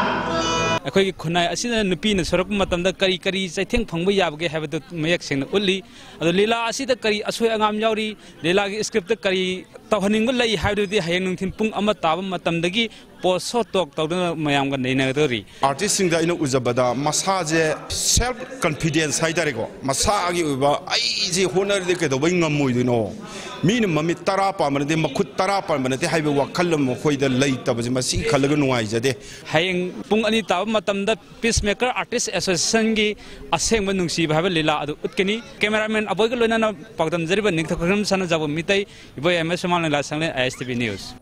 ꯑꯩꯈꯣꯏꯒꯤ ꯈꯨꯟꯅꯥꯏ ꯑꯁꯤꯗ ꯅꯨꯄꯤꯅ ꯁꯣꯔꯛꯄ ꯃꯇꯝꯗ ꯀꯔꯤ ꯀꯔꯤ ꯆꯩꯊꯦꯡ ꯐꯪꯕ ꯌꯥꯕꯒꯦ ꯍꯥꯏꯕꯗꯨ ꯃꯌꯦꯛ ꯁꯦꯡꯅ ꯎꯠꯂꯤ꯫ ꯑꯗꯣ ꯂꯤꯂꯥ ꯑꯁꯤꯗ ꯀꯔꯤ ꯑꯁꯣꯏ ꯑꯉꯥꯝ ꯌꯥꯎꯔꯤ, ꯂꯤꯂꯥꯒꯤ script ꯇ ꯀꯔꯤ ꯇꯧꯍꯟꯅꯤꯡꯕ ꯂꯩ ꯍꯥꯏꯕꯗꯨꯗꯤ ꯍꯌꯦꯡ ꯅꯨꯡꯊꯤꯜ ꯄꯨꯡ ꯑꯃ ꯇꯥꯕ ꯃꯇꯝꯗꯒꯤ post show talk ꯇꯧꯗꯨꯅ ꯃꯌꯥꯝꯒ ꯅꯩꯅꯒꯗꯧꯔꯤ꯫ Artist ꯁꯤꯡꯗ ꯑꯩꯅ ꯎꯖꯕꯗ ꯃꯁꯥꯁꯦ self confidence ꯍꯥꯏꯇꯥꯔꯦꯀꯣ, ꯃꯁꯥꯒꯤ ꯑꯣꯏꯕ "ꯑꯩꯁꯦ ꯍꯣꯠꯅꯔꯗꯤ ꯀꯩꯗꯧꯕꯩ ꯉꯝꯃꯣꯏꯗꯣꯏꯅꯣ? ꯃꯤꯅ ꯃꯃꯤꯠ ꯇꯔꯥ ꯄꯥꯟꯕ ꯅꯠꯇꯦ, ꯃꯈꯨꯠ ꯇꯔꯥ ꯄꯥꯟꯕ ꯅꯠꯇꯦ" ꯍꯥꯏꯕ ꯋꯥꯈꯜ ꯑꯃ ꯃꯈꯣꯏꯗ ꯂꯩꯇꯕꯁꯦ, ꯃꯁꯤ ꯈꯜꯂꯒ ꯅꯨꯡꯉꯥꯏꯖꯗꯦ꯫ ꯍꯌꯦꯡ ꯄꯨꯡ ꯑꯅꯤ ꯇꯥꯕ ꯃꯇꯝꯗ Peacemaker Artist Association ꯒꯤ ꯑꯁꯦꯡꯕ ꯅꯨꯡꯁꯤꯕ ꯍꯥꯏꯕ ꯂꯤꯂꯥ ꯑꯗꯨ ꯎꯠꯀꯅꯤ꯫ Cameraman ꯑꯕꯣꯏꯒ ꯂꯣꯏꯅꯅ ꯄꯥꯎꯗꯝꯖꯔꯤꯕ ꯅꯤꯡꯊꯧ ꯈꯝꯁꯥꯅ ꯖꯥꯎꯕ ꯃꯤꯇꯩ, ꯏꯕꯣꯌꯥꯏꯃ ꯁꯨꯃꯥꯡ ꯂꯤꯂꯥ ꯁꯪꯂꯦꯟ, I S T V News꯫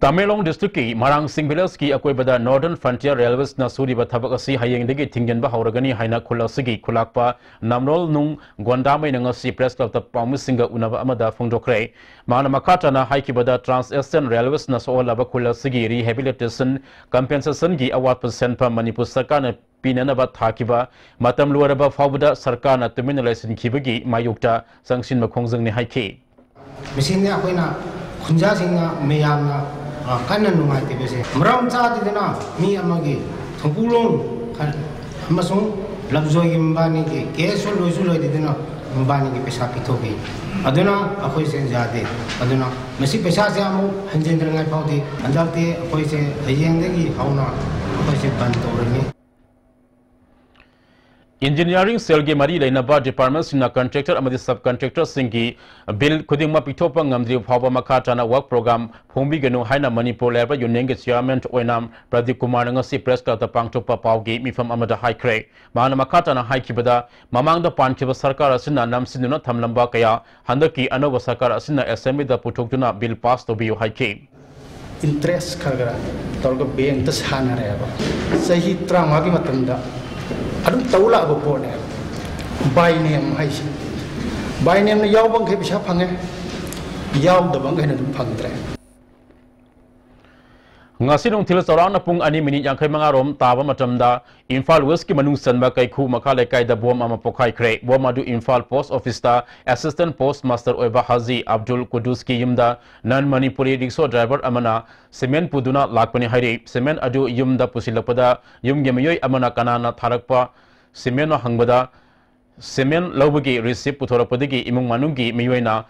Tamenglong district ꯀꯤ ꯃꯔꯥꯡꯁꯤꯡ village ꯀꯤ ꯑꯀꯣꯏꯕꯗ Northern Frontier Railways ꯅ ꯁꯨꯔꯤꯕ ꯊꯕꯛ ꯑꯁꯤ ꯍꯌꯦꯡꯗꯒꯤ ꯊꯤꯡꯖꯤꯟꯕ ꯍꯧꯔꯒꯅꯤ ꯍꯥꯏꯅ ꯈꯨꯜ ꯑꯁꯤꯒꯤ ꯈꯨꯂꯥꯛꯄ ꯅꯝꯔꯣꯜꯅꯨꯡ ꯒꯣꯟꯗꯥꯃꯩꯅ ꯉꯁꯤ Press Club ꯇ ꯄꯥꯎꯃꯤꯁꯤꯡꯒ ꯎꯅꯕ ꯑꯃꯗ ꯐꯣꯡꯗꯣꯛꯈ꯭ꯔꯦ꯫ ꯃꯍꯥꯛꯅ ꯃꯈꯥ ꯇꯥꯅ ꯍꯥꯏꯈꯤꯕꯗ, Trans Eastern Railways ꯅ ꯁꯣꯛꯍꯜꯂꯕ ꯈꯨꯜ ꯑꯁꯤꯒꯤ rehabilitation compensation ꯒꯤ ꯑꯋꯥꯠꯄ ꯁꯦꯟꯐꯝ ꯃꯅꯤꯄꯨꯔ ꯁꯔꯀꯥꯔꯅ ꯄꯤꯅꯅꯕ ꯊꯥꯈꯤꯕ ꯃꯇꯝ ꯂꯣꯏꯔꯕ ꯐꯥꯎꯕꯗ ꯁꯔꯀꯥꯔꯅ ꯇꯨꯃꯤꯟꯅ ꯂꯩꯁꯤꯟꯈꯤꯕꯒꯤ ꯃꯥꯌꯣꯛꯇ ꯆꯪꯁꯤꯟꯕ ꯈꯣꯡꯖꯪꯅꯤ ꯍꯥꯏꯈꯤ꯫ ꯃꯁꯤꯅꯤ ꯑꯩꯈꯣꯏꯅ ꯈꯨꯟꯖꯥꯁꯤꯡꯅ ꯃꯌꯥꯝꯅ, ꯑ, ꯀꯟꯅ ꯅꯨꯡꯉꯥꯏꯇꯕꯁꯦ꯫ ꯃꯔꯝ ꯆꯥꯗꯗꯅ ꯃꯤ ꯑꯃꯒꯤ ꯊꯨꯝꯄꯨꯂꯣꯡ ꯑꯃꯁꯨꯡ ꯂꯝꯖꯣꯏꯒꯤ ꯃꯕꯥꯅꯤꯒꯤ case ꯁꯨ ꯂꯣꯏꯁꯨ ꯂꯣꯏꯗꯗꯅ ꯃꯕꯥꯅꯤꯒꯤ ꯄꯩꯁꯥ ꯄꯤꯊꯣꯛꯈꯤ꯫ ꯑꯗꯨꯅ ꯑꯩꯈꯣꯏꯁꯦ ꯌꯥꯗꯦ꯫ ꯑꯗꯨꯅ ꯃꯁꯤ ꯄꯩꯁꯥꯁꯦ ꯑꯃꯨꯛ ꯍꯟꯖꯤꯟꯗ꯭ꯔꯤꯉꯩ ꯐꯥꯎꯗꯤ ꯍꯟꯗꯛꯇꯤ ꯑꯩꯈꯣꯏꯁꯦ ꯍꯌꯦꯡꯗꯒꯤ ꯍꯧꯅ ꯑꯩꯈꯣꯏꯁꯦ ꯕꯟ ꯇꯧꯔꯅꯤ꯫ Engineering cell ꯒꯤ ꯃꯔꯤ ꯂꯩꯅꯕ department ꯁꯤꯡꯅ contractor ꯑꯃꯗꯤ sub contractor ꯁꯤꯡꯒꯤ bill ꯈꯨꯗꯤꯡꯃꯛ ꯄꯤꯊꯣꯛꯄ ꯉꯝꯗ꯭ꯔꯤꯕ ꯐꯥꯎꯕ ꯃꯈꯥ ꯇꯥꯅ work program ꯐꯣꯡꯕꯤꯒꯅꯨ ꯍꯥꯏꯅ ꯃꯅꯤꯄꯨꯔ Labour Union ꯒꯤ chairman ꯑꯣꯏꯅꯥꯝ ꯄ꯭ꯔꯗꯤꯞ ꯀꯨꯃꯥꯔꯅ ꯉꯁꯤ Press Club ꯇ ꯄꯥꯡꯊꯣꯛꯄ ꯄꯥꯎꯒꯤ ꯃꯤꯐꯝ ꯑꯃꯗ ꯍꯥꯏꯈ꯭ꯔꯦ꯫ ꯃꯍꯥꯛꯅ ꯃꯈꯥ ꯇꯥꯅ ꯍꯥꯏꯈꯤꯕꯗ, ꯃꯃꯥꯡꯗ ꯄꯥꯟꯈꯤꯕ ꯁꯔꯀꯥꯔ ꯑꯁꯤꯅ ꯅꯝꯁꯤꯟꯗꯨꯅ ꯊꯝꯂꯝꯕ ꯀꯌꯥ ꯍꯟꯗꯛꯀꯤ ꯑꯅꯧꯕ ꯁꯔꯀꯥꯔ ꯑꯁꯤꯅ assembly ꯗ ꯄꯨꯊꯣꯛꯇꯨꯅ bill pass ꯇꯧꯕꯤꯌꯨ ꯍꯥꯏꯈꯤ꯫ Interest ꯈꯔ ꯈꯔ ꯇꯧꯔꯒ bank ꯇ ꯁꯥꯟꯅꯔꯦꯕ꯫ ꯆꯍꯤ ꯇꯔꯥꯃꯉꯥꯒꯤ ꯃꯇꯝꯗ ꯑꯗꯨꯝ ꯇꯧ ꯂꯥꯛꯑꯕ ꯄꯣꯠꯅꯦ꯫ By name ꯍꯥꯏꯁꯦ, by name ꯅ ꯌꯥꯎꯕ ꯃꯈꯩ ꯄꯩꯁꯥ ꯐꯪꯉꯦ, ꯌꯥꯎꯗꯕ ꯑꯃꯒ ꯍꯦꯟꯅ ꯑꯗꯨꯝ ꯐꯪꯗ꯭ꯔꯦ꯫ ꯉꯁꯤ ꯅꯨꯡꯊꯤꯜ ꯆꯥꯎꯔꯥꯛꯅ ꯄꯨꯡ ꯑꯅꯤ ꯃꯤꯅꯤꯠ ꯌꯥꯡꯈꯩ ꯃꯉꯥ ꯔꯣꯝ ꯇꯥꯕ ꯃꯇꯝꯗ ꯏꯝꯐꯥꯜ ꯋꯦꯁꯀꯤ ꯃꯅꯨꯡ ꯆꯟꯕ ꯀꯩꯈꯨ ꯃꯈꯥ ꯂꯩꯀꯥꯏꯗ ꯕꯣꯝ ꯑꯃ ꯄꯣꯈꯥꯏꯈ꯭ꯔꯦ꯫ ꯕꯣꯝ ꯑꯗꯨ ꯏꯝꯐꯥꯜ ꯄꯣꯁ ꯑꯣꯐꯤꯁꯇ ꯑꯦꯁꯤꯁꯇꯦꯟ ꯄꯣꯁ ꯃꯥꯁꯇꯔ ꯑꯣꯏꯕ ꯍꯥꯖꯤ ꯑꯕꯗꯨꯜ ꯀꯨꯗꯨꯁꯀꯤ ꯌꯨꯝꯗ ꯅꯟ ꯃꯅꯤꯄꯨꯔꯤ ꯔꯤꯛꯁꯣ ꯗ꯭ꯔꯥꯏꯚꯔ ꯑꯃꯅ ꯁꯤꯃꯦꯟ ꯄꯨꯗꯨꯅ ꯂꯥꯛꯄꯅꯤ ꯍꯥꯏꯔꯤ꯫ ꯁꯤꯃꯦꯟ ꯑꯗꯨ ꯌꯨꯝꯗ ꯄꯨꯁꯤꯜꯂꯛꯄꯗ ꯌꯨꯝꯒꯤ ꯃꯤꯑꯣꯏ ꯑꯃꯅ ꯀꯅꯥꯅ ꯊꯥꯔꯛꯄ ꯁꯤꯃꯦꯟꯅꯣ ꯍꯪꯕꯗ, ꯁꯤꯃꯦꯟ ꯂꯧꯕꯒꯤ ꯔꯤꯁꯤꯞ ꯄꯨꯊꯣꯔꯛꯄꯗꯒꯤ ꯏꯃꯨꯡ ꯃꯅꯨꯡꯒꯤ ꯃꯤꯑꯣꯏꯅ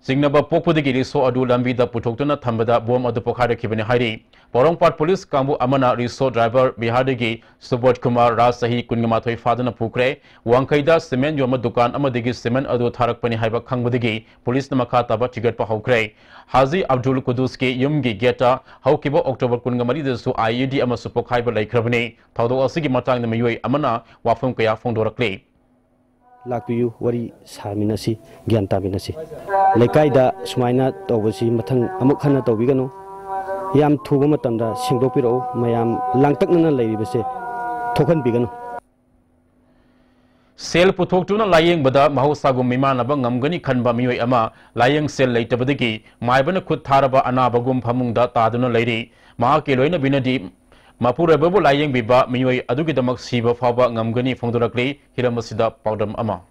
ꯆꯤꯡꯅꯕ ꯄꯣꯛꯄꯗꯒꯤ ꯔꯤꯛꯁꯣ ꯑꯗꯨ ꯂꯝꯕꯤꯗ ꯄꯨꯊꯣꯛꯇꯨꯅ ꯊꯝꯕꯗ ꯕꯣꯝ ꯑꯗꯨ ꯄꯣꯈꯥꯏꯔꯛꯈꯤꯕꯅꯤ ꯍꯥꯏꯔꯤ꯫ ꯄꯣꯔꯣꯝꯄꯥꯠ ꯄꯨꯂꯤꯁ ꯀꯥꯡꯕꯨ ꯑꯃꯅ ꯔꯤꯛꯁꯣ ꯗ꯭ꯔꯥꯏꯚꯔ ꯕꯤꯍꯥꯔꯗꯒꯤ ꯁꯨꯕꯣꯙ ꯀꯨꯃꯥꯔ ꯔꯥꯖ, ꯆꯍꯤ ꯀꯨꯟꯃꯥꯊꯣꯏ ꯐꯥꯗꯨꯅ ꯄꯨꯈ꯭ꯔꯦ꯫ ꯋꯥꯡꯈꯩꯗ ꯁꯤꯃꯦꯟ ꯌꯣꯟꯕ ꯗꯨꯀꯥꯟ ꯑꯃꯗꯒꯤ ꯁꯤꯃꯦꯟ ꯑꯗꯨ ꯊꯥꯔꯛꯄꯅꯤ ꯍꯥꯏꯕ ꯈꯪꯕꯗꯒꯤ ꯄꯨꯂꯤꯁꯅ ꯃꯈꯥ ꯇꯥꯕ ꯊꯤꯒꯠꯄ ꯍꯧꯈ꯭ꯔꯦ꯫ ꯍꯥꯖꯤ ꯑꯕꯗꯨꯜ ꯀꯨꯗꯨꯁꯀꯤ ꯌꯨꯝꯒꯤ ꯒꯦꯠꯇ ꯍꯧꯈꯤꯕ ꯑꯣꯛꯇꯣꯕꯔ ꯀꯨꯟꯃꯔꯤꯗꯁꯨ IED ꯑꯃꯁꯨ ꯄꯣꯈꯥꯏꯕ ꯂꯩꯈ꯭ꯔꯕꯅꯤ꯫ ꯊꯧꯗꯣꯛ ꯑꯁꯤꯒꯤ ꯃꯇꯥꯡꯗ ꯃꯤꯑꯣꯏ ꯑꯃꯅ ꯋꯥꯐꯝ ꯀꯌꯥ ꯐꯣꯡꯗꯣꯔꯛꯂꯤ꯫ ꯂꯥꯛꯄꯤꯌꯨ, ꯋꯥꯔꯤ ꯁꯥꯃꯤꯟꯅꯁꯤ, ꯒ꯭ꯌꯥꯟ ꯇꯥꯃꯤꯟꯅꯁꯤ꯫ ꯂꯩꯀꯥꯏꯗ ꯁꯨꯃꯥꯏꯅ ꯇꯧꯕꯁꯤ ꯃꯊꯪ ꯑꯃꯨꯛ ꯍꯟꯅ ꯇꯧꯕꯤꯒꯅꯨ꯫ ꯌꯥꯝ ꯊꯨꯕ ꯃꯇꯝꯗ ꯁꯦꯡꯗꯣꯛꯄꯤꯔꯛꯎ꯫ ꯃꯌꯥꯝ ꯂꯥꯡꯇꯛꯅꯅ ꯂꯩꯔꯤꯕꯁꯦ ꯊꯣꯛꯍꯟꯕꯤꯒꯅꯨ꯫ ꯁꯦꯜ ꯄꯨꯊꯣꯛꯇꯨꯅ ꯂꯥꯌꯦꯡꯕꯗ ꯃꯍꯧꯁꯥꯒꯨꯝ ꯃꯤꯃꯥꯟꯅꯕ ꯉꯝꯒꯅꯤ ꯈꯟꯕ ꯃꯤꯑꯣꯏ ꯑꯃ ꯂꯥꯌꯦꯡ ꯁꯦꯜ ꯂꯩꯇꯕꯗꯒꯤ ꯃꯥꯏꯕꯅ ꯈꯨꯠ ꯊꯥꯔꯕ ꯑꯅꯥꯕꯒꯨꯝ ꯐꯃꯨꯡꯗ ꯇꯥꯗꯨꯅ ꯂꯩꯔꯤ꯫ ꯃꯍꯥꯛꯀꯤ ꯂꯣꯏꯅꯕꯤꯅꯗꯤ ꯃꯄꯨꯔꯣꯏꯕꯕꯨ ꯂꯥꯌꯦꯡꯕꯤꯕ ꯃꯤꯑꯣꯏ ꯑꯗꯨꯒꯤꯗꯃꯛ ꯁꯤꯕ ꯐꯥꯎꯕ ꯉꯝꯒꯅꯤ ꯐꯣꯡꯗꯣꯔꯛꯂꯤ꯫ ꯍꯤꯔꯝ ꯑꯁꯤꯗ ꯄꯥꯎꯗꯝ ꯑꯃ꯫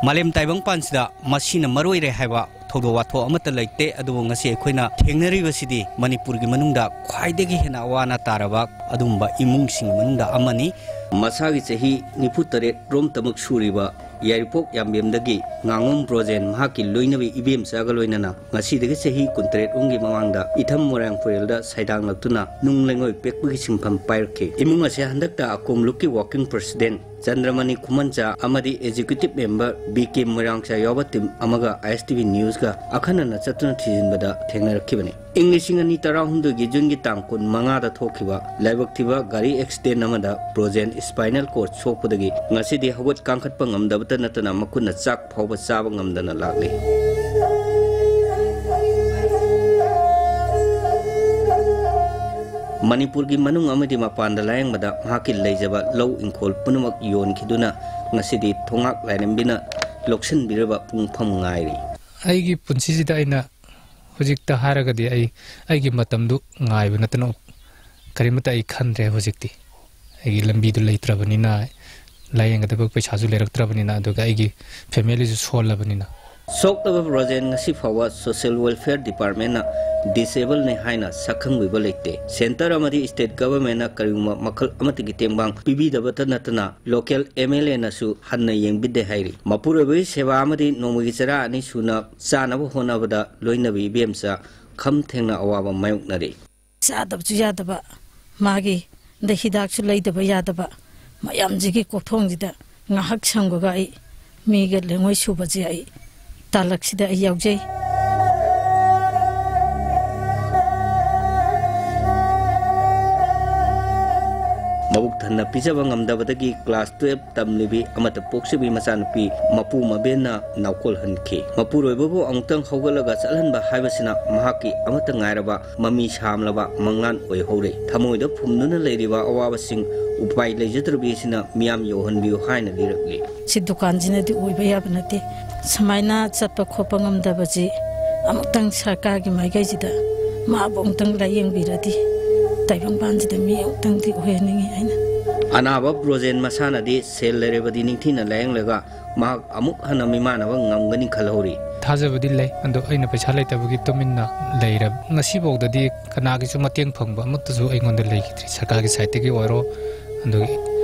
ꯃꯥꯂꯦꯝ ꯇꯥꯏꯕꯪꯄꯥꯟꯁꯤꯗ ꯃꯁꯤꯅ ꯃꯔꯨꯑꯣꯏꯔꯦ ꯍꯥꯏꯕ ꯊꯧꯗꯣꯛ ꯋꯥꯊꯣꯛ ꯑꯃꯠꯇ ꯂꯩꯇꯦ꯫ ꯑꯗꯨꯕꯨ ꯉꯁꯤ ꯑꯩꯈꯣꯏꯅ ꯊꯦꯡꯅꯔꯤꯕꯁꯤꯗꯤ ꯃꯅꯤꯄꯨꯔꯒꯤ ꯃꯅꯨꯡꯗ ꯈ꯭ꯋꯥꯏꯗꯒꯤ ꯍꯦꯟꯅ ꯑꯋꯥ ꯑꯅꯥ ꯇꯥꯔꯕ ꯑꯗꯨꯒꯨꯝꯕ ꯏꯃꯨꯡꯁꯤꯡꯒꯤ ꯃꯅꯨꯡꯗ ꯑꯃꯅꯤ꯫ ꯃꯁꯥꯒꯤ ꯆꯍꯤ ꯅꯤꯐꯨ ꯇꯔꯦꯠ ꯔꯣꯝꯇꯃꯛ ꯁꯨꯔꯤꯕ ꯌꯥꯏꯔꯤꯄꯣꯛ ꯌꯥꯝꯕꯦꯝꯗꯒꯤ ꯉꯥꯉꯣꯝ ꯕ꯭ꯔꯣꯖꯦꯟ ꯃꯍꯥꯛꯀꯤ ꯂꯣꯏꯅꯕꯤ ꯏꯕꯦꯝꯆꯥꯒ ꯂꯣꯏꯅꯅ ꯉꯁꯤꯗꯒꯤ ꯆꯍꯤ ꯀꯨꯟꯇꯔꯦꯠ ꯔꯣꯝꯒꯤ ꯃꯃꯥꯡꯗ ꯏꯊꯝ ꯃꯣꯏꯔꯥꯡ ꯐꯨꯔꯦꯜꯗ ꯁꯩꯗꯥꯡꯂꯛꯇꯨꯅ ꯅꯨꯡ ꯂꯩꯉꯣꯏ ꯄꯦꯛꯄꯒꯤ ꯁꯤꯟꯐꯝ ꯄꯥꯏꯔꯛꯈꯤ꯫ ꯏꯃꯨꯡ ꯑꯁꯤ ꯍꯟꯗꯛꯇ ꯑꯀꯣꯝ ꯂꯨꯞꯀꯤ working president ꯆꯟꯗ꯭ꯔꯃꯅꯤ ꯈꯨꯃꯟꯆꯥ ꯑꯃꯗꯤ executive member B K ꯃꯣꯏꯔꯥꯡꯆꯥ ꯌꯥꯎꯕ team ꯑꯃꯒ ISTV Newsꯒ ꯑꯈꯟꯅꯅ ꯆꯠꯇꯨꯅ ꯊꯤꯖꯤꯟꯕꯗ ꯊꯦꯡꯅꯔꯛꯈꯤꯕꯅꯤ꯫ ꯏꯪ ꯂꯤꯁꯤꯡ ꯑꯅꯤ ꯇꯔꯥꯍꯨꯝꯗꯣꯏꯒꯤ Juneꯒꯤ ꯇꯥꯡ ꯀꯨꯟꯃꯉꯥꯗ ꯊꯣꯛꯈꯤꯕ ꯂꯥꯏꯕꯛ ꯊꯤꯕ ꯒꯥꯔꯤ accident ꯑꯃꯗ ꯕ꯭ꯔꯣꯖꯦꯟ spinal cord ꯁꯣꯛꯄꯗꯒꯤ ꯉꯁꯤꯗꯤ ꯍꯧꯒꯠ ꯀꯥꯡꯈꯠꯄ ꯉꯝꯗꯕꯇ ꯅꯠꯇꯅ ꯃꯈꯨꯠꯅ ꯆꯥꯛ ꯐꯥꯎꯕ ꯆꯥꯕ ꯉꯝꯗꯅ ꯂꯥꯛꯂꯤ꯫ ꯃꯅꯤꯄꯨꯔꯒꯤ ꯃꯅꯨꯡ ꯑꯃꯗꯤ ꯃꯄꯥꯟꯗ ꯂꯥꯌꯦꯡꯕꯗ ꯃꯍꯥꯛꯀꯤ ꯂꯩꯖꯕ ꯂꯧ ꯏꯪꯈꯣꯜ ꯄꯨꯝꯅꯃꯛ ꯌꯣꯟꯈꯤꯗꯨꯅ ꯉꯁꯤꯗꯤ ꯊꯣꯉꯥꯛ ꯂꯥꯏꯔꯦꯝꯕꯤꯅ ꯂꯧꯁꯤꯟꯕꯤꯔꯕ ꯄꯨꯡꯐꯝ ꯉꯥꯏꯔꯤ꯫ ꯑꯩꯒꯤ ꯄꯨꯟꯁꯤꯁꯤꯗ ꯑꯩꯅ ꯍꯧꯖꯤꯛꯇ ꯍꯥꯏꯔꯒꯗꯤ ꯑꯩ ꯑꯩꯒꯤ ꯃꯇꯝꯗꯨ ꯉꯥꯏꯕ ꯅꯠꯇꯅ ꯀꯔꯤꯃꯠꯇ ꯑꯩ ꯈꯟꯗ꯭ꯔꯦ ꯍꯧꯖꯤꯛꯇꯤ꯫ ꯑꯩꯒꯤ ꯂꯝꯕꯤꯗꯨ ꯂꯩꯇ꯭ꯔꯕꯅꯤꯅ, ꯂꯥꯌꯦꯡꯒꯗꯕ ꯄꯩꯁꯥꯁꯨ ꯂꯩꯔꯛꯇ꯭ꯔꯕꯅꯤꯅ, ꯑꯗꯨꯒ ꯑꯩꯒꯤ ꯐꯦꯃꯤꯂꯤꯁꯨ ꯁꯣꯜꯂꯕꯅꯤꯅ꯫ ꯁꯣꯛꯂꯕ ꯕ꯭ꯔꯣꯖꯦꯟ ꯉꯁꯤ ꯐꯥꯎꯕ ꯁꯣꯁꯤꯌꯦꯜ ꯋꯦꯜꯐꯤꯌꯔ ꯗꯤꯄꯥꯔꯠꯃꯦꯟꯅ ꯗꯤꯁꯑꯦꯕꯜꯅꯤ ꯍꯥꯏꯅ ꯁꯛꯈꯪꯕꯤꯕ ꯂꯩꯇꯦ꯫ ꯁꯦꯟꯇꯔ ꯑꯃꯗꯤ ꯁ꯭ꯇꯦꯠ ꯒꯚꯔꯟꯃꯦꯟꯅ ꯀꯔꯤꯒꯨꯝꯕ ꯃꯈꯜ ꯑꯃꯠꯇꯒꯤ ꯇꯦꯡꯕꯥꯡ ꯄꯤꯕꯤꯗꯕꯇ ꯅꯠꯇꯅ ꯂꯣꯀꯦꯜ ꯑꯦꯝ ꯑꯦꯜ ꯑꯦꯅꯁꯨ ꯍꯟꯅ ꯌꯦꯡꯕꯤꯗꯦ ꯍꯥꯏꯔꯤ꯫ ꯃꯄꯨꯔꯣꯏꯕꯒꯤ ꯁꯦꯕꯥ ꯑꯃꯗꯤ ꯅꯣꯡꯃꯒꯤ ꯆꯔꯥ ꯑꯅꯤ ꯁꯨꯅ ꯆꯥꯅꯕ ꯍꯣꯠꯅꯕꯗ ꯂꯣꯏꯅꯕꯤ ꯏꯕꯦꯝꯆꯥ ꯈꯝ ꯊꯦꯡꯅ ꯑꯋꯥꯕ ꯃꯥꯌꯣꯛꯅꯔꯤ꯫ ꯆꯥꯗꯕꯁꯨ ꯌꯥꯗꯕ, ꯃꯥꯒꯤ ꯗ ꯍꯤꯗꯥꯛꯁꯨ ꯂꯩꯗꯕ ꯌꯥꯗꯕ, ꯃꯌꯥꯝꯁꯤꯒꯤ ꯀꯣꯛꯊꯣꯡꯁꯤꯗ ꯉꯥꯏꯍꯥꯛ ꯁꯪꯕꯒ ꯑꯩ ꯃꯤꯒ ꯂꯦꯡꯉꯣꯏ ꯁꯨꯕꯁꯦ ꯑꯩ ꯇꯥꯂꯛꯁꯤꯗ ꯑꯩ ꯌꯥꯎꯖꯩ꯫ ꯃꯕꯨꯛ ꯊꯟꯅ ꯄꯤꯖꯕ ꯉꯝꯗꯕꯗꯒꯤ ꯀ꯭ꯂꯥꯁ ꯇꯨꯌꯦꯜꯐ ꯇꯝꯂꯤꯕꯤ ꯑꯃꯠꯇ ꯄꯣꯛꯆꯕꯤ ꯃꯆꯥꯅꯨꯄꯤ ꯃꯄꯨ ꯃꯕꯦꯟꯅ ꯅꯥꯎꯀꯣꯜꯍꯟꯈꯤ꯫ ꯃꯄꯨꯔꯣꯏꯕꯕꯨ ꯑꯃꯨꯛꯇꯪ ꯍꯧꯒꯠꯂꯒ ꯆꯠꯍꯟꯕ ꯍꯥꯏꯕꯁꯤꯅ ꯃꯍꯥꯛꯀꯤ ꯑꯃꯠꯇ ꯉꯥꯏꯔꯕ ꯃꯃꯤ ꯁꯥꯝꯂꯕ ꯃꯪꯂꯥꯟ ꯑꯣꯏꯍꯧꯔꯦ꯫ ꯊꯃꯣꯏꯗ ꯐꯨꯝꯗꯨꯅ ꯂꯩꯔꯤꯕ ꯑꯋꯥꯕꯁꯤꯡ ꯎꯄꯥꯏ ꯂꯩꯖꯗ꯭ꯔꯕꯤ ꯑꯁꯤꯅ ꯃꯤꯌꯥꯝ ꯌꯧꯍꯟꯕꯤꯌꯨ ꯍꯥꯏꯅ ꯂꯤꯔꯛꯂꯤ꯫ ꯁꯤ ꯗꯨꯀꯥꯟꯁꯤꯅꯗꯤ ꯑꯣꯏꯕ ꯌꯥꯕ ꯅꯠꯇꯦ꯫ ꯁꯨꯃꯥꯏꯅ ꯆꯠꯄ ꯈꯣꯠꯄ ꯉꯝꯗꯕꯁꯤ ꯑꯃꯨꯛꯇꯪ ꯁꯔꯀꯥꯔꯒꯤ ꯃꯥꯏꯀꯩꯁꯤꯗ ꯃꯥꯕꯨ ꯑꯃꯨꯛꯇꯪ ꯂꯥꯏꯌꯦꯡꯕꯤꯔꯗꯤ ꯇꯥꯏꯕꯪꯄꯥꯟꯁꯤꯗ ꯃꯤ ꯑꯃꯨꯛꯇꯪꯗꯤ ꯑꯣꯏꯍꯟꯅꯤꯡꯉꯤ ꯑꯩꯅ꯫ ꯑꯅꯥꯕ ꯕ꯭ꯔꯣꯖꯦꯟ ꯃꯁꯥꯅꯗꯤ ꯁꯦꯜ ꯂꯩꯔꯕꯗꯤ ꯅꯤꯡꯊꯤꯅ ꯂꯥꯌꯦꯡꯂꯒ ꯃꯍꯥꯛ ꯑꯃꯨꯛ ꯍꯟꯅ ꯃꯤꯃꯥꯟꯅꯕ ꯉꯝꯒꯅꯤ ꯈꯜꯍꯧꯔꯤ꯫ ꯊꯥꯖꯕꯗꯤ ꯂꯩ, ꯑꯗꯣ ꯑꯩꯅ ꯄꯩꯁꯥ ꯂꯩꯇꯕꯒꯤ ꯇꯨꯃꯤꯟꯅ ꯂꯩꯔꯕ꯫ ꯉꯁꯤꯐꯥꯎꯗꯗꯤ ꯀꯅꯥꯒꯤꯁꯨ ꯃꯇꯦꯡ ꯐꯪꯕ ꯑꯃꯠꯇꯁꯨ ꯑꯩꯉꯣꯟꯗ ꯂꯩꯈꯤꯗ꯭ꯔꯤ, ꯁꯔꯀꯥꯔꯒꯤ ꯁꯥꯏꯠꯇꯒꯤ ꯑꯣꯏꯔꯣ, ꯑꯗꯨꯒꯤ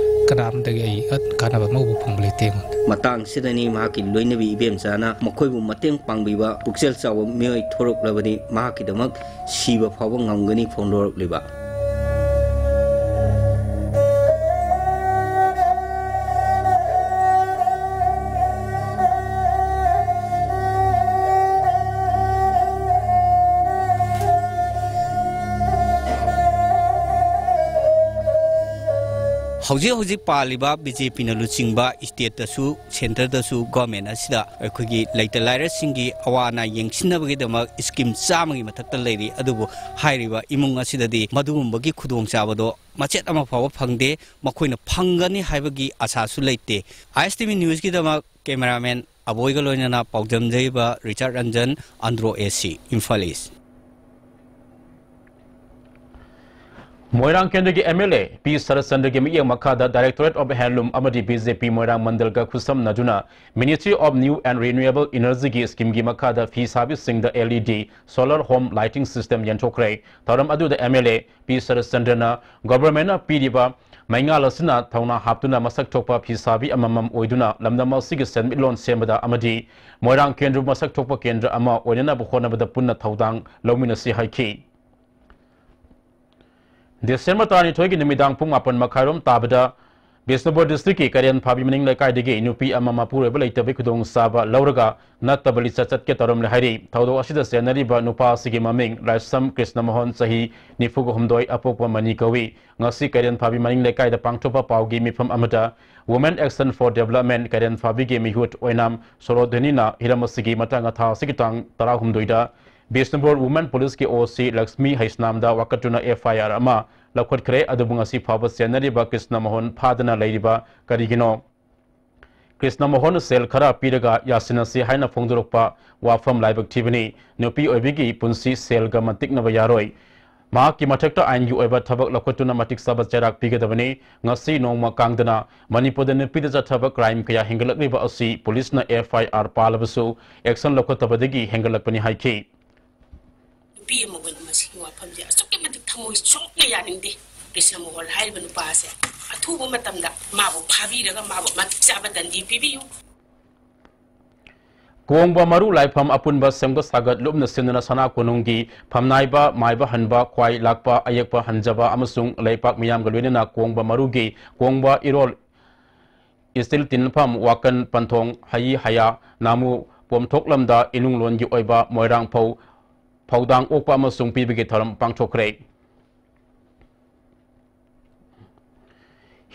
ꯀꯅꯥꯝꯇꯒꯤ ꯑꯩ ꯀꯥꯟꯅꯕ ꯑꯃꯐꯥꯎ ꯐꯪꯕ ꯂꯩꯇꯦ ꯑꯩꯉꯣꯟꯗ꯫ ꯃꯇꯥꯡꯁꯤꯗꯅꯤ ꯃꯍꯥꯛꯀꯤ ꯂꯣꯏꯅꯕꯤ ꯏꯕꯦꯝꯆꯥꯅ ꯃꯈꯣꯏꯕꯨ ꯃꯇꯦꯡ ꯄꯥꯡꯕꯤꯕ ꯄꯨꯛꯆꯦꯜ ꯆꯥꯎꯕ ꯃꯤꯑꯣꯏ ꯊꯣꯔꯛꯂꯕꯗꯤ ꯃꯍꯥꯛꯀꯤꯗꯃꯛ ꯁꯤꯕ ꯐꯥꯎꯕ ꯉꯝꯒꯅꯤ ꯐꯣꯡꯗꯣꯔꯛꯂꯤꯕ꯫ ꯍꯧꯖꯤꯛ ꯍꯧꯖꯤꯛ ꯄꯥꯜꯂꯤꯕ ꯕꯤ ꯖꯦ ꯄꯤꯅ ꯂꯨꯆꯤꯡꯕ ꯁ꯭ꯇꯦꯠꯇꯁꯨ, ꯁꯦꯟꯇꯔꯗꯁꯨ, ꯒꯣꯔꯃꯦꯟ ꯑꯁꯤꯗ ꯑꯩꯈꯣꯏꯒꯤ ꯂꯩꯇ ꯂꯥꯏꯔꯁꯤꯡꯒꯤ ꯑꯋꯥ ꯑꯅꯥ ꯌꯦꯡꯁꯤꯟꯅꯕꯒꯤꯗꯃꯛ ꯁ꯭ꯀꯤꯝ ꯆꯥꯝꯃꯒꯤ ꯃꯊꯛꯇ ꯂꯩꯔꯤ꯫ ꯑꯗꯨꯕꯨ ꯍꯥꯏꯔꯤꯕ ꯏꯃꯨꯡ ꯑꯁꯤꯗꯗꯤ ꯃꯗꯨꯒꯨꯝꯕꯒꯤ ꯈꯨꯗꯣꯡꯆꯥꯕꯗꯣ ꯃꯆꯦꯠ ꯑꯃ ꯐꯥꯎꯕ ꯐꯪꯗꯦ꯫ ꯃꯈꯣꯏꯅ ꯐꯪꯒꯅꯤ ꯍꯥꯏꯕꯒꯤ ꯑꯥꯁꯥꯁꯨ ꯂꯩꯇꯦ꯫ ꯑꯥꯏ ꯑꯦꯁ ꯇꯤ ꯚꯤ ꯅ꯭ꯌꯨꯁꯀꯤꯗꯃꯛ ꯀꯦꯃꯦꯔꯥꯃꯦꯟ ꯑꯕꯣꯏꯒ ꯂꯣꯏꯅꯅ ꯄꯥꯎꯗꯝꯖꯔꯤꯕ ꯔꯤꯆꯥꯔꯗ ꯔꯟꯖꯟ, ꯑꯟꯗ꯭ꯔꯣ ꯑꯦ ꯁꯤ, ꯏꯝꯐꯥꯜ ꯏꯁ꯫ ꯃꯣꯏꯔꯥꯡ ꯀꯦꯟꯗ꯭ꯔꯒꯤ ꯑꯦꯝ ꯑꯦꯜ ꯑꯦ ꯄꯤ ꯁꯔꯠꯆꯟꯗ꯭ꯔꯒꯤ ꯃꯤꯠꯌꯦꯡ ꯃꯈꯥꯗ Directorate of Handloom ꯑꯃꯗꯤ ꯕꯤ ꯖꯦ ꯄꯤ ꯃꯣꯏꯔꯥꯡ ꯃꯟꯗꯜꯒ ꯈꯨꯠꯁꯝꯅꯗꯨꯅ Ministry of New and Renewable Energyꯒꯤ ꯁ꯭ꯀꯤꯝꯒꯤ ꯃꯈꯥꯗ ꯐꯤ ꯁꯥꯕꯤꯁꯤꯡꯗ L E D solar home lighting system ꯌꯦꯟꯊꯣꯛꯈ꯭ꯔꯦ꯫ ꯊꯧꯔꯝ ꯑꯗꯨꯗ ꯑꯦꯝ ꯑꯦꯜ ꯑꯦ ꯄꯤ ꯁꯔꯠꯆꯟꯗ꯭ꯔꯅ ꯒꯣꯚꯔꯟꯃꯦꯟꯠꯅ ꯄꯤꯔꯤꯕ ꯃꯩꯉꯥꯜ ꯑꯁꯤꯅ ꯊꯧꯅꯥ ꯍꯥꯞꯇꯨꯅ ꯃꯁꯛ ꯊꯣꯛꯄ ꯐꯤ ꯁꯥꯕꯤ ꯑꯃꯃꯝ ꯑꯣꯏꯗꯨꯅ ꯂꯝꯗꯝ ꯑꯁꯤꯒꯤ ꯁꯦꯟꯃꯤꯠꯂꯣꯟ ꯁꯦꯝꯕꯗ ꯑꯃꯗꯤ ꯃꯣꯏꯔꯥꯡ ꯀꯦꯟꯗ꯭ꯔꯕꯨ ꯃꯁꯛ ꯊꯣꯛꯄ ꯀꯦꯟꯗ꯭ꯔ ꯑꯃ ꯑꯣꯏꯅꯅꯕ ꯍꯣꯠꯅꯕꯗ ꯄꯨꯟꯅ ꯊꯧꯗꯥꯡ ꯂꯧꯃꯤꯟꯅꯁꯤ ꯍꯥꯏꯈꯤ꯫ ꯗꯤꯁꯦꯝꯕꯔ ꯇꯔꯥꯅꯤꯊꯣꯏꯒꯤ ꯅꯨꯃꯤꯗꯥꯡ ꯄꯨꯡ ꯃꯥꯄꯟ ꯃꯈꯥꯏꯔꯣꯝ ꯇꯥꯕꯗ ꯕꯤꯁꯅꯨꯄꯨꯔ ꯗꯤꯁꯇ꯭ꯔꯤꯛꯀꯤ ꯀꯩꯔꯦꯟ ꯐꯥꯕꯤ ꯃꯅꯤꯡ ꯂꯩꯀꯥꯏꯗꯒꯤ ꯅꯨꯄꯤ ꯑꯃ ꯃꯄꯨꯔꯣꯏꯕ ꯂꯩꯇꯕꯒꯤ ꯈꯨꯗꯣꯡꯆꯥꯕ ꯂꯧꯔꯒ ꯅꯠꯇꯕ ꯂꯤꯆꯠ ꯆꯠꯀꯦ ꯇꯧꯔꯝꯂꯦ ꯍꯥꯏꯔꯤ꯫ ꯊꯧꯗꯣꯛ ꯑꯁꯤꯗ ꯆꯦꯟꯅꯔꯤꯕ ꯅꯨꯄꯥ ꯑꯁꯤꯒꯤ ꯃꯃꯤꯡ ꯂꯥꯏꯁ꯭ꯔꯝ ꯀ꯭ꯔꯤꯁꯅꯃꯣꯍꯟ, ꯆꯍꯤ ꯅꯤꯐꯨꯒ ꯍꯨꯝꯗꯣꯏ, ꯑꯄꯣꯛꯄ ꯃꯅꯤ ꯀꯧꯏ꯫ ꯉꯁꯤ ꯀꯩꯔꯦꯟ ꯐꯥꯕꯤ ꯃꯅꯤꯡ ꯂꯩꯀꯥꯏꯗ ꯄꯥꯡꯊꯣꯛꯄ ꯄꯥꯎꯒꯤ ꯃꯤꯐꯝ ꯑꯃꯗ Women Action for Development ꯀꯩꯔꯦꯟ ꯐꯥꯕꯤꯒꯤ ꯃꯤꯍꯨꯠ ꯑꯣꯏꯅꯥꯝ ꯁꯣꯔꯣꯙꯅꯤꯅ ꯍꯤꯔꯝ ꯑꯁꯤꯒꯤ ꯃꯇꯥꯡ ꯑꯊꯥ ꯑꯁꯤꯒꯤ ꯇꯥꯡ ꯇꯔꯥꯍꯨꯝꯗꯣꯏꯗ Bishnupur Women Policeꯀꯤ O C Lakshmi ꯍꯩꯁꯅꯥꯝꯗ ꯋꯥꯀꯠꯇꯨꯅ F I R ꯑꯃ ꯂꯧꯈꯠꯈ꯭ꯔꯦ꯫ ꯑꯗꯨꯕꯨ ꯉꯁꯤ ꯐꯥꯎꯕ ꯆꯦꯟꯅꯔꯤꯕ ꯀ꯭ꯔꯤꯁꯅꯃꯣꯍꯟ ꯐꯥꯗꯅ ꯂꯩꯔꯤꯕ ꯀꯔꯤꯒꯤꯅꯣ? ꯀ꯭ꯔꯤꯁꯅꯃꯣꯍꯟ ꯁꯦꯜ ꯈꯔ ꯄꯤꯔꯒ ꯌꯥꯁꯤꯟꯅꯁꯤ ꯍꯥꯏꯅ ꯐꯣꯡꯗꯣꯔꯛꯄ ꯋꯥꯐꯝ ꯂꯥꯏꯕꯛ ꯊꯤꯕꯅꯤ꯫ ꯅꯨꯄꯤ ꯑꯣꯏꯕꯤꯒꯤ ꯄꯨꯟꯁꯤ ꯁꯦꯜꯒ ꯃꯟꯇꯤꯛꯅꯕ ꯌꯥꯔꯣꯏ꯫ ꯃꯍꯥꯛꯀꯤ ꯃꯊꯛꯇ ꯑꯥꯏꯟꯒꯤ ꯑꯣꯏꯕ ꯊꯕꯛ ꯂꯧꯈꯠꯇꯨꯅ ꯃꯇꯤꯛ ꯆꯥꯕ ꯆꯩꯔꯥꯛ ꯄꯤꯒꯗꯕꯅꯤ꯫ ꯉꯁꯤ ꯅꯣꯡꯃ ꯀꯥꯡꯗꯅ ꯃꯅꯤꯄꯨꯔꯗ ꯅꯨꯄꯤꯗ ꯆꯠꯊꯕ ꯀ꯭ꯔꯥꯏꯝ ꯀꯌꯥ ꯍꯦꯟꯒꯠꯂꯛꯂꯤꯕ ꯑꯁꯤ ꯄꯨꯂꯤꯁꯅ F I R ꯄꯥꯜꯂꯕꯁꯨ ꯑꯦꯛꯁꯟ ꯂꯧꯈꯠꯇꯕꯗꯒꯤ ꯍꯦꯟꯒꯠꯂꯛꯄꯅꯤ ꯍꯥꯏꯈꯤ꯫ ꯅꯨꯄꯤ ꯑꯃ ꯑꯣꯏꯅ ꯃꯁꯤꯒꯤ ꯋꯥꯐꯝꯁꯦ ꯑꯁꯨꯛꯀꯤ ꯃꯇꯤꯛ ꯊꯃꯣꯏ ꯁꯣꯛꯅ ꯌꯥꯅꯤꯡꯗꯦ꯫ ꯀ꯭ꯔꯤꯁꯅ ꯃꯣꯍꯣꯟ ꯍꯥꯏꯔꯤꯕ ꯅꯨꯄꯥ ꯑꯁꯦ ꯑꯊꯨꯕ ꯃꯇꯝꯗ ꯃꯥꯕꯨ ꯐꯥꯕꯤꯔꯒ ꯃꯥꯕꯨ ꯃꯇꯤꯛ ꯆꯥꯕ ꯗꯟꯗꯤ ꯄꯤꯕꯤꯌꯨ꯫ ꯀꯣꯡꯕ ꯃꯔꯨ ꯂꯥꯏꯐꯝ ꯑꯄꯨꯟꯕ ꯁꯦꯝꯒꯠ ꯁꯥꯒꯠ ꯂꯨꯞꯅ ꯁꯤꯟꯗꯨꯅ ꯁꯅꯥ ꯀꯣꯅꯨꯡꯒꯤ ꯐꯝꯅꯥꯏꯕ, ꯃꯥꯏꯕ ꯍꯟꯕ, ꯈ꯭ꯋꯥꯏ ꯂꯥꯛꯄ, ꯑꯌꯦꯛꯄ ꯍꯟꯖꯕ ꯑꯃꯁꯨꯡ ꯂꯩꯄꯥꯛ ꯃꯤꯌꯥꯝꯒ ꯂꯣꯏꯅꯅ ꯀꯣꯡꯕ ꯃꯔꯨꯒꯤ ꯀꯣꯡꯕ ꯏꯔꯣꯜ ꯏꯁꯇꯤꯜ ꯇꯤꯟꯐꯝ, ꯋꯥꯀꯟ, ꯄꯟꯊꯣꯡ, ꯍꯩ, ꯍꯌꯥ, ꯅꯥꯃꯨ ꯄꯣꯝꯊꯣꯛꯂꯝꯗ ꯏꯅꯨꯡꯂꯣꯟꯒꯤ ꯑꯣꯏꯕ ꯃꯣꯏꯔꯥꯡ ꯐꯧ ꯐꯧꯗꯥꯡ ꯑꯣꯛꯄ ꯑꯃꯁꯨꯡ ꯄꯤꯕꯒꯤ ꯊꯧꯔꯝ ꯄꯥꯡꯊꯣꯛꯈ꯭ꯔꯦ꯫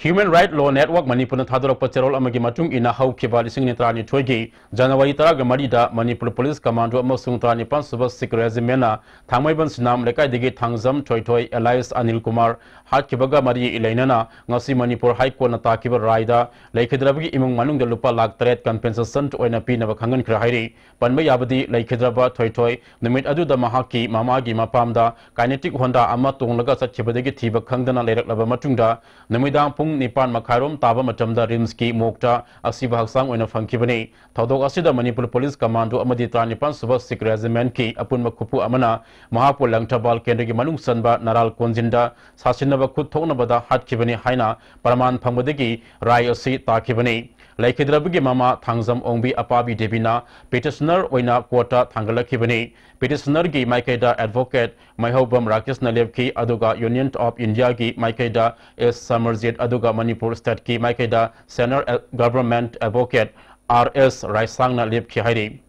Human Right Law Network ꯃꯅꯤꯄꯨꯔꯅ ꯊꯥꯗꯣꯔꯛꯄ ꯆꯦꯔꯣꯜ ꯑꯃꯒꯤ ꯃꯇꯨꯡ ꯏꯟꯅ, ꯍꯧꯈꯤꯕ ꯂꯤꯁꯤꯡ ꯑꯅꯤ ꯇꯔꯥꯅꯤꯊꯣꯏꯒꯤ ꯖꯅꯋꯥꯔꯤ ꯇꯔꯥꯒ ꯃꯔꯤꯗ ꯃꯅꯤꯄꯨꯔ ꯄꯨꯂꯤꯁ ꯀꯃꯥꯟꯗꯣ ꯑꯃꯁꯨꯡ ꯇꯔꯥꯅꯤꯄꯥꯟ ꯁꯨꯕ ꯁꯤꯈ ꯔꯦꯖꯤꯃꯦꯟꯅ ꯊꯥꯡꯃꯩꯕꯟ ꯁꯤꯅꯥꯝ ꯂꯩꯀꯥꯏꯗꯒꯤ ꯊꯥꯡꯖꯝ ꯊꯣꯏꯊꯣꯏ alias ꯑꯅꯤꯜ ꯀꯨꯃꯥꯔ ꯍꯥꯠꯈꯤꯕꯒ ꯃꯔꯤ ꯂꯩꯅꯅ ꯉꯁꯤ ꯃꯅꯤꯄꯨꯔ ꯍꯥꯏ ꯀꯣꯔꯠꯅ ꯇꯥꯈꯤꯕ ꯔꯥꯏꯗ ꯂꯩꯈꯤꯗ꯭ꯔꯕꯒꯤ ꯏꯃꯨꯡ ꯃꯅꯨꯡꯗ ꯂꯨꯄꯥ ꯂꯥꯈ ꯇꯔꯦꯠ compensation ꯑꯣꯏꯅ ꯄꯤꯅꯕ ꯈꯪꯍꯟꯈ꯭ꯔꯦ ꯍꯥꯏꯔꯤ꯫ ꯄꯟꯕ ꯌꯥꯕꯗꯤ ꯂꯩꯈꯤꯗ꯭ꯔꯕ ꯊꯣꯏꯊꯣꯏ ꯅꯨꯃꯤꯠ ꯑꯗꯨꯗ ꯃꯍꯥꯛꯀꯤ ꯃꯃꯥꯒꯤ ꯃꯄꯥꯝꯗ Kinetic Honda ꯑꯃ ꯇꯣꯡꯂꯒ ꯆꯠꯈꯤꯕꯗꯒꯤ ꯊꯤꯕ ꯈꯪꯗꯅ ꯂꯩꯔꯛꯂꯕ ꯃꯇꯨꯡꯗ ꯅꯨꯃꯤꯗꯥꯡ ꯄꯨꯡ ꯅꯤꯄꯥꯟ ꯃꯈꯥꯏꯔꯣꯝ ꯇꯥꯕ ꯃꯇꯝꯗ ꯔꯤꯝꯁꯀꯤ ꯃꯣꯔꯒꯇ ꯑꯁꯤꯕ ꯍꯛꯆꯥꯡ ꯑꯣꯏꯅ ꯐꯪꯈꯤꯕꯅꯤ꯫ ꯊꯧꯗꯣꯛ ꯑꯁꯤꯗ ꯃꯅꯤꯄꯨꯔ ꯄꯨꯂꯤꯁ ꯀꯃꯥꯟꯗꯣ ꯑꯃꯗꯤ ꯇꯔꯥꯅꯤꯄꯥꯟ ꯁꯨꯕ ꯁꯤꯈ ꯔꯦꯖꯤꯃꯦꯟꯠꯀꯤ ꯑꯄꯨꯟꯕ ꯈꯨꯐꯨ ꯑꯃꯅ ꯃꯍꯥꯛꯄꯨ ꯂꯪꯊꯕꯥꯜ ꯀꯦꯟꯗ꯭ꯔꯒꯤ ꯃꯅꯨꯡ ꯆꯟꯕ ꯅꯔꯥꯜ ꯀꯣꯟꯖꯤꯟꯗ ꯁꯥꯁꯤꯟꯅꯕ ꯈꯨꯠ ꯊꯣꯛꯅꯕꯗ ꯍꯥꯠꯈꯤꯕꯅꯤ ꯍꯥꯏꯅ ꯄ꯭ꯔꯃꯥꯟ ꯐꯪꯕꯗꯒꯤ ꯔꯥꯏ ꯑꯁꯤ ꯇꯥꯈꯤꯕꯅꯤ꯫ ꯂꯩꯈꯤꯗ꯭ꯔꯕꯒꯤ ꯃꯃꯥ ꯊꯥꯡꯖꯝ ꯑꯣꯡꯕꯤ ꯑꯄꯥꯕꯤ ꯗꯦꯕꯤꯅ ꯄꯤꯇꯤꯁꯅꯔ ꯑꯣꯏꯅ ꯀꯣꯔꯠꯇ ꯊꯥꯡꯒꯠꯂꯛꯈꯤꯕꯅꯤ꯫ ꯄꯤꯇꯤꯁꯅꯔꯒꯤ ꯃꯥꯏꯀꯩꯗ ꯑꯦꯗꯚꯣꯀꯦꯠ ꯃꯩꯍꯧꯕꯝ ꯔꯥꯀꯦꯁꯅ ꯂꯦꯞꯈꯤ, ꯑꯗꯨꯒ ꯌꯨꯅꯤꯌꯟ ꯑꯣꯐ ꯏꯟꯗꯤꯌꯥꯒꯤ ꯃꯥꯏꯀꯩꯗ ꯑꯦꯁ ꯁꯃꯔꯖꯤꯠ, ꯑꯗꯨꯒ ꯃꯅꯤꯄꯨꯔ ꯁ꯭ꯇꯦꯠꯀꯤ ꯃꯥꯏꯀꯩꯗ ꯁꯦꯅꯤꯌꯔ ꯒꯚꯔꯟꯃꯦꯟꯠ ꯑꯦꯗꯚꯣꯀꯦꯠ ꯑꯥꯔ ꯑꯦꯁ ꯔꯥꯏꯁꯥꯡꯅ ꯂꯦꯞꯈꯤ ꯍꯥꯏꯔꯤ꯫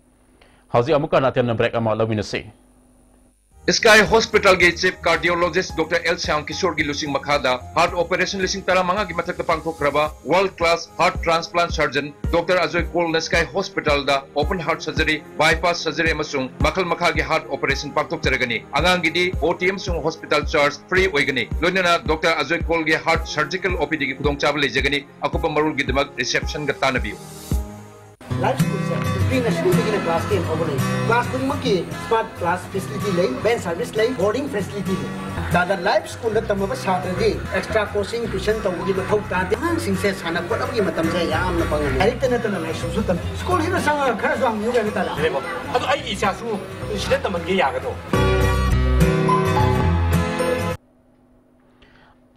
ꯍꯧꯖꯤꯛ ꯑꯃꯨꯛꯀ ꯍꯟꯅ ꯑꯇꯦꯟꯕ ꯕ꯭ꯔꯦꯛ ꯑꯃ ꯂꯧꯃꯤꯟꯅꯁꯤ꯫ Sky Hospitalꯒꯤ Chief Cardiologist Doctor L Shyam ꯀꯤꯁꯣꯔꯒꯤ ꯂꯨꯆꯤꯡ ꯃꯈꯥꯗ heart operation ꯂꯤꯁꯤꯡ ꯇꯔꯥꯃꯉꯥꯒꯤ ꯃꯊꯛꯇ ꯄꯥꯡꯊꯣꯛꯈ꯭ꯔꯕ world class heart transplant surgeon Doctor Ajoy ꯀꯣꯜꯅ Sky Hospitalꯗ open heart surgery, bypass surgery ꯑꯃꯁꯨꯡ ꯃꯈꯜ ꯃꯈꯥꯒꯤ heart operation ꯄꯥꯡꯊꯣꯛꯆꯔꯒꯅꯤ꯫ ꯑꯉꯥꯡꯒꯤꯗꯤ O T ꯑꯃꯁꯨꯡ hospital charge free ꯑꯣꯏꯒꯅꯤ꯫ ꯂꯣꯏꯅꯅ Doctor ꯑꯖꯣꯏ ꯀꯣꯜꯒꯤ heart surgical OPDꯒꯤ ꯈꯨꯗꯣꯡꯆꯥꯕ ꯂꯩꯖꯒꯅꯤ꯫ ꯑꯀꯨꯞꯄ ꯃꯔꯣꯜꯒꯤꯗꯃꯛ receptionꯒ ꯇꯥꯟꯅꯕꯤꯌꯨ꯫ Life Schoolꯁꯦ pre nurseryꯗꯒꯤꯅ class ten ꯐꯥꯎꯕ ꯂꯩ꯫ Class ꯈꯨꯗꯤꯡꯃꯛꯀꯤ smart class facility ꯂꯩ, van service ꯂꯩ, boarding facility ꯂꯩ꯫ ꯇꯥꯗ Life Schoolꯗ ꯇꯝꯃꯕ ꯁꯥꯇ꯭ꯔꯗꯤ extra coaching, tuition ꯇꯧꯕꯒꯤ ꯃꯊꯧ ꯇꯥꯗꯦ꯫ ꯑꯉꯥꯡꯁꯤꯡꯁꯦ ꯁꯥꯟꯅ ꯈꯣꯠꯅꯕꯒꯤ ꯃꯇꯝꯁꯦ ꯌꯥꯝꯅ ꯐꯪꯍꯜꯂꯤ꯫ ꯂꯥꯏꯔꯤꯛꯇ ꯅꯠꯇꯅ ꯂꯥꯏꯁꯨꯁꯨ ꯇꯝꯃꯤ꯫ Schoolꯁꯤꯗ ꯆꯪꯉꯒ ꯈꯔꯁꯨ ꯍꯪꯕꯤꯌꯨ ꯀꯩꯅꯣ ꯇꯥꯗ꯫ ꯑꯗꯣ ꯑꯩꯒꯤ ꯏꯆꯥꯁꯨ ꯁꯤꯗ ꯇꯝꯍꯟꯒꯦ ꯌꯥꯒꯗ꯭ꯔꯣ?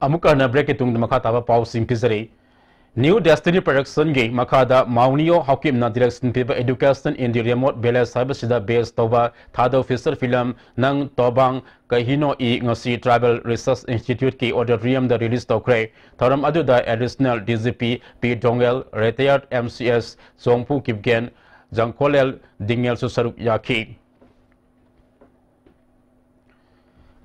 ꯑꯃꯨꯛꯀ ꯍꯟꯅ breakꯀꯤ ꯇꯨꯡꯗ ꯃꯈꯥ ꯇꯥꯕ ꯄꯥꯎꯁꯤꯡ ꯄꯤꯖꯔꯤ꯫ New Destiny Productionꯒꯤ ꯃꯈꯥꯗ ꯃꯥꯎꯅꯤꯌꯣ ꯍꯥꯎꯀꯤꯞꯅ direction ꯄꯤꯕ Education in the Remote Village ꯍꯥꯏꯕꯁꯤꯗ base ꯇꯧꯕ ꯊꯥꯗꯧ feature film ꯅꯪ ꯇꯣꯕꯥꯡ ꯀꯍꯤꯅꯣ ꯏ ꯉꯁꯤ Tribal Research Instituteꯀꯤ auditoriumꯗ release ꯇꯧꯈ꯭ꯔꯦ꯫ ꯊꯧꯔꯝ ꯑꯗꯨꯗ Additional DGP P ꯗꯣꯡꯒꯦꯜ, retired MCS ꯆꯣꯡꯐꯨ Kipgen, ꯖꯪꯈꯣꯂꯦꯜ ꯗꯤꯡꯉꯦꯜꯁꯨ ꯁꯔꯨꯛ ꯌꯥꯈꯤ꯫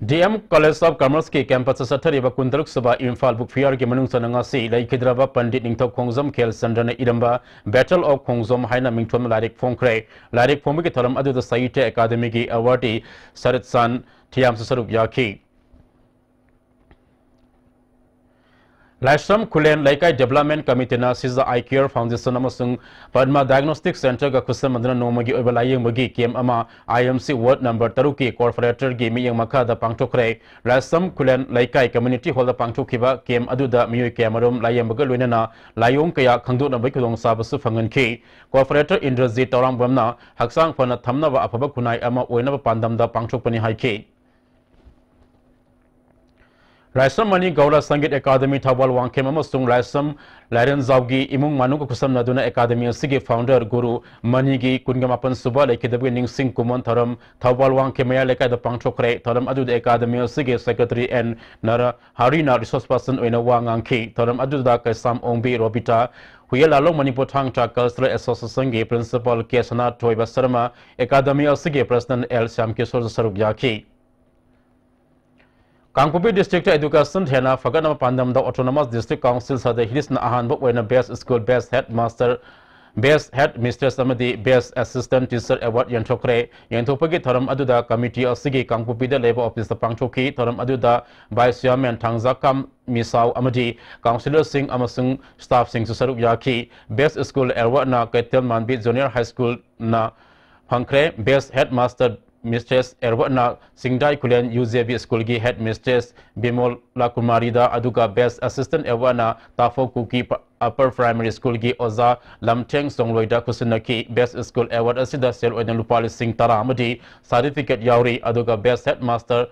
D M College of Commerce ꯀꯤ campus ꯇ ꯆꯠꯊꯔꯤꯕ ꯀꯨꯟꯇꯔꯨꯛ ꯁꯨꯕ ꯏꯝꯐꯥꯜ Book Fair ꯒꯤ ꯃꯅꯨꯡ ꯆꯟꯅ ꯉꯁꯤ ꯂꯩꯈꯤꯗ꯭ꯔꯕ ꯄꯟꯗꯤꯠ ꯅꯤꯡꯊꯧ ꯈꯣꯡꯖꯣꯝ ꯈꯦꯜꯆꯟꯗ꯭ꯔꯅ ꯏꯔꯝꯕ Battle of ꯈꯣꯡꯖꯣꯝ ꯍꯥꯏꯅ ꯃꯤꯡꯊꯣꯟꯕ ꯂꯥꯏꯔꯤꯛ ꯐꯣꯡꯈ꯭ꯔꯦ꯫ ꯂꯥꯏꯔꯤꯛ ꯐꯣꯡꯕꯒꯤ ꯊꯧꯔꯝ ꯑꯗꯨꯗ ꯁꯥꯍꯤꯇ꯭ꯌ ꯑꯦꯀꯥꯗꯃꯤꯒꯤ awardee ꯁꯔꯠ ꯆꯥꯟ ꯊꯤꯌꯥꯝꯁꯨ ꯁꯔꯨꯛ ꯌꯥꯈꯤ꯫ ꯂꯥꯏꯁ꯭ꯔꯝ ꯈꯨꯂꯦꯟ ꯂꯩꯀꯥꯏ Development Committee ꯅ Siza Eye Care Foundation ꯑꯃꯁꯨꯡ Padma Diagnostic Center ꯒ ꯈꯨꯠꯁꯝꯅꯗꯨꯅ ꯅꯣꯡꯃꯒꯤ ꯑꯣꯏꯕ ꯂꯥꯌꯦꯡꯕꯒꯤ camp ꯑꯃ I M C ward number ꯇꯔꯨꯛꯀꯤ corporator ꯒꯤ ꯃꯤꯠꯌꯦꯡ ꯃꯈꯥꯗ ꯄꯥꯡꯊꯣꯛꯈ꯭ꯔꯦ꯫ ꯂꯥꯏꯁ꯭ꯔꯝ ꯈꯨꯂꯦꯟ ꯂꯩꯀꯥꯏ Community Hall ꯗ ꯄꯥꯡꯊꯣꯛꯈꯤꯕ camp ꯑꯗꯨꯗ ꯃꯤꯑꯣꯏ ꯀꯌꯥꯃꯔꯨꯝ ꯂꯥꯌꯦꯡꯕꯒ ꯂꯣꯏꯅꯅ ꯂꯥꯏꯑꯣꯡ ꯀꯌꯥ ꯈꯪꯗꯣꯛꯅꯕꯒꯤ ꯈꯨꯗꯣꯡꯆꯥꯕꯁꯨ ꯐꯪꯍꯟꯈꯤ꯫ Corporator ꯏꯟꯗ꯭ꯔꯖꯤꯠ ꯇꯧꯔꯥꯡꯕꯝꯅ ꯍꯛꯆꯥꯡ ꯐꯅ ꯊꯝꯅꯕ ꯑꯐꯕ ꯈꯨꯟꯅꯥꯏ ꯑꯃ ꯑꯣꯏꯅꯕ ꯄꯥꯟꯗꯝꯗ ꯄꯥꯡꯊꯣꯛꯄꯅꯤ ꯍꯥꯏꯈꯤ꯫ ꯂꯥꯏꯁ꯭ꯔꯝ ꯃꯅꯤ ꯒꯧꯔ ꯁꯪꯒꯤꯠ ꯑꯦꯀꯥꯗꯃꯤ ꯊꯧꯕꯥꯜ ꯋꯥꯡꯈꯦꯝ ꯑꯃꯁꯨꯡ ꯂꯥꯏꯁ꯭ꯔꯝ ꯂꯥꯏꯔꯦꯟꯖꯥꯎꯒꯤ ꯏꯃꯨꯡ ꯃꯅꯨꯡꯒ ꯈꯨꯠꯁꯝꯅꯗꯨꯅ ꯑꯦꯀꯥꯗꯃꯤ ꯑꯁꯤꯒꯤ founder ꯒꯨꯔꯨ ꯃꯅꯤꯒꯤ ꯀꯨꯟꯒ ꯃꯥꯄꯟ ꯁꯨꯕ ꯂꯩꯈꯤꯗꯕꯒꯤ ꯅꯤꯡꯁꯤꯡ ꯀꯨꯝꯑꯣꯟ ꯊꯧꯔꯝ ꯊꯧꯕꯥꯜ ꯋꯥꯡꯈꯦꯝ ꯃꯌꯥꯏ ꯂꯩꯀꯥꯏꯗ ꯄꯥꯡꯊꯣꯛꯈ꯭ꯔꯦ꯫ ꯊꯧꯔꯝ ꯑꯗꯨꯗ ꯑꯦꯀꯥꯗꯃꯤ ꯑꯁꯤꯒꯤ secretary N ꯅꯔꯍꯔꯤꯅ resource person ꯑꯣꯏꯅ ꯋꯥ ꯉꯥꯡꯈꯤ꯫ ꯊꯧꯔꯝ ꯑꯗꯨꯗ ꯀꯩꯁꯥꯝ ꯑꯣꯡꯕꯤ ꯔꯣꯕꯤꯇꯥ, ꯍꯨꯌꯦꯟ ꯂꯥꯂꯣꯡ ꯃꯅꯤꯄꯨꯔ ꯊꯥꯡ ꯇꯥ Cultural Association ꯒꯤ principal ꯀꯦ ꯁꯅꯥꯊꯣꯏꯕ ꯁꯔꯃ, ꯑꯦꯀꯥꯗꯃꯤ ꯑꯁꯤꯒꯤ president ꯑꯦꯜ ꯁ꯭ꯌꯥꯝꯀꯤꯁꯣꯔꯁꯨ ꯁꯔꯨꯛ ꯌꯥꯈꯤ꯫ ꯀꯥꯡꯄꯣꯛꯄꯤ district ꯇ education ꯍꯦꯟꯅ ꯐꯒꯠꯅꯕ ꯄꯥꯟꯗꯝꯗ Autonomous District Council Sadar Hills ꯅ ꯑꯍꯥꯟꯕ ꯑꯣꯏꯅ Best School, Best Headmaster, Best Headmistress ꯑꯃꯗꯤ Best Assistant Teacher Award ꯌꯦꯟꯊꯣꯛꯈ꯭ꯔꯦ꯫ ꯌꯦꯟꯊꯣꯛꯄꯒꯤ ꯊꯧꯔꯝ ꯑꯗꯨꯗ committee ꯑꯁꯤꯒꯤ ꯀꯥꯡꯄꯣꯛꯄꯤꯗ ꯂꯩꯕ office ꯇ ꯄꯥꯡꯊꯣꯛꯈꯤ꯫ ꯊꯧꯔꯝ ꯑꯗꯨꯗ Vice Chairman ꯊꯥꯡꯖꯥꯀꯥꯝ ꯃꯤꯁꯥꯎ ꯑꯃꯗꯤ councillor ꯁꯤꯡ ꯑꯃꯁꯨꯡ staff ꯁꯤꯡꯁꯨ ꯁꯔꯨꯛ ꯌꯥꯈꯤ꯫ Best School Award ꯅ ꯀꯩꯊꯦꯜꯃꯥꯟꯕꯤ Junior High School ꯅ ꯐꯪꯈ꯭ꯔꯦ꯫ Best Headmaster Mistress Award ꯅ ꯆꯤꯡꯗꯥꯏ ꯈꯨꯂꯦꯟ U J B School ꯒꯤ Headmistress ꯕꯤꯃꯣꯂꯥ ꯀꯨꯃꯥꯔꯤꯗ, ꯑꯗꯨꯒ Best Assistant Award ꯅ ꯇꯥꯐꯧ ꯀꯨꯀꯤ ꯄ-, Upper Primary School ꯒꯤ ꯑꯣꯖꯥ ꯂꯝꯊꯦꯡ ꯆꯣꯡꯂꯣꯏꯗ ꯈꯨꯠꯁꯤꯟꯅꯈꯤ꯫ Best School Award ꯑꯁꯤꯗ ꯁꯦꯜ ꯑꯣꯏꯅ ꯂꯨꯄꯥ ꯂꯤꯁꯤꯡ ꯇꯔꯥ ꯑꯃꯗꯤ certificate ꯌꯥꯎꯔꯤ, ꯑꯗꯨꯒ Best Headmaster,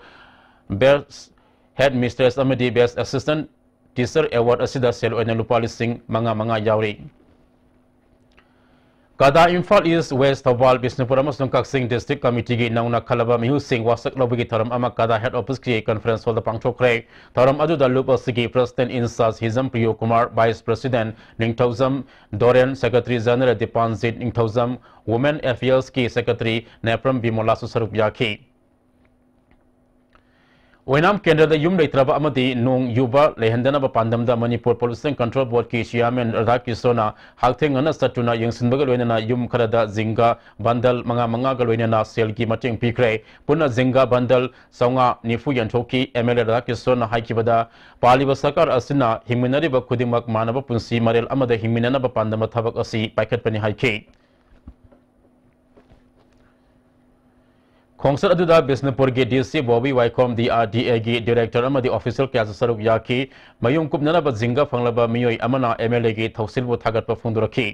Best Headmistress ꯑꯃꯗꯤ Best Assistant Teacher Award ꯑꯁꯤꯗ ꯁꯦꯜ ꯑꯣꯏꯅ ꯂꯨꯄꯥ ꯂꯤꯁꯤꯡ ꯃꯉꯥ ꯃꯉꯥ ꯌꯥꯎꯔꯤ꯫ ꯀꯗꯥ ꯏꯝꯐꯥꯜ East, West ꯊꯧꯕꯥꯜ, ꯕꯤꯁꯅꯨꯄꯨꯔ ꯑꯃꯁꯨꯡ ꯀꯛꯆꯤꯡ district committee ꯒꯤ ꯅꯧꯅ ꯈꯜꯂꯕ ꯃꯤꯍꯨꯠꯁꯤꯡ ꯋꯥꯁꯛ ꯂꯧꯕꯒꯤ ꯊꯧꯔꯝ ꯑꯃ ꯀꯗꯥ head office ꯀꯤ conference hall ꯗ ꯄꯥꯡꯊꯣꯛꯈ꯭ꯔꯦ꯫ ꯊꯧꯔꯝ ꯑꯗꯨꯗ ꯂꯨꯞ ꯑꯁꯤꯒꯤ president in charge Hijam ꯄ꯭ꯔꯤꯌꯣ Kumar, vice president Ningthoujam ꯗꯣꯔꯦꯟ, secretary general ꯗꯤꯄꯥꯟꯖꯤꯠ Ningthoujam, women affairs ꯀꯤ secretary ꯅꯦꯄ꯭ꯔꯝ ꯕꯤꯃꯣꯂꯥꯁꯨ ꯁꯔꯨꯛ ꯌꯥꯈꯤ꯫ ꯑꯣꯏꯅꯥꯝ ꯀꯦꯟꯗ꯭ꯔꯗ ꯌꯨꯝ ꯂꯩꯇ꯭ꯔꯕ ꯑꯃꯗꯤ ꯅꯣꯡ ꯌꯨꯕ ꯂꯩꯍꯟꯗꯅꯕ ꯄꯥꯟꯗꯝꯗ ꯃꯅꯤꯄꯨꯔ ꯄꯣꯂꯨꯁꯟ ꯀꯟꯇ꯭ꯔꯣꯜ ꯕꯣꯔꯗꯀꯤ ꯆꯤꯌꯥꯔꯃꯦꯟ ꯔꯥꯙꯥꯀ꯭ꯔꯤꯁꯅꯅ ꯍꯛꯊꯦꯡꯅꯅ ꯆꯠꯇꯨꯅ ꯌꯦꯡꯁꯤꯟꯕꯒ ꯂꯣꯏꯅꯅ ꯌꯨꯝ ꯈꯔꯗ ꯖꯤꯡꯒ, ꯕꯟꯗꯜ ꯃꯉꯥ ꯃꯉꯥꯒ ꯂꯣꯏꯅꯅ ꯁꯦꯜꯒꯤ ꯃꯇꯦꯡ ꯄꯤꯈ꯭ꯔꯦ꯫ ꯄꯨꯟꯅ ꯖꯤꯡꯒ ꯕꯟꯗꯜ ꯆꯥꯝꯃꯉꯥ ꯅꯤꯐꯨ ꯌꯦꯟꯊꯣꯛꯈꯤ꯫ ꯑꯦꯝ ꯑꯦꯜ ꯑꯦ ꯔꯥꯙꯥꯀ꯭ꯔꯤꯁꯅꯅ ꯍꯥꯏꯈꯤꯕꯗ, ꯄꯥꯜꯂꯤꯕ ꯁꯔꯀꯥꯔ ꯑꯁꯤꯅ ꯍꯤꯡꯃꯤꯟꯅꯔꯤꯕ ꯈꯨꯗꯤꯡꯃꯛ ꯃꯥꯟꯅꯕ ꯄꯨꯟꯁꯤ ꯃꯔꯦꯜ ꯑꯃꯗ ꯍꯤꯡꯃꯤꯟꯅꯅꯕ ꯄꯥꯟꯗꯝꯕ ꯊꯕꯛ ꯑꯁꯤ ꯄꯥꯏꯈꯠꯄꯅꯤ ꯍꯥꯏꯈꯤ꯫ ꯈꯣꯡꯆꯠ ꯑꯗꯨꯗ ꯕꯤꯁꯅꯨꯄꯨꯔꯒꯤ ꯗꯤ ꯁꯤ ꯕꯣꯕꯤ ꯋꯥꯏꯈꯣꯝ, ꯗꯤ ꯑꯥꯔ ꯗꯤ ꯑꯦꯒꯤ ꯗꯤꯔꯦꯛꯇꯔ ꯑꯃꯗꯤ ꯑꯣꯐꯤꯁꯤꯌꯦꯜ ꯀꯌꯥꯁꯨ ꯁꯔꯨꯛ ꯌꯥꯈꯤ꯫ ꯃꯌꯨꯝ ꯀꯨꯞꯅꯅꯕ ꯖꯤꯡꯒ ꯐꯪꯂꯕ ꯃꯤꯑꯣꯏ ꯑꯃꯅ ꯑꯦꯝ ꯑꯦꯜ ꯑꯦꯒꯤ ꯊꯧꯁꯤꯜꯕꯨ ꯊꯥꯒꯠꯄ ꯐꯣꯡꯗꯣꯔꯛꯈꯤ꯫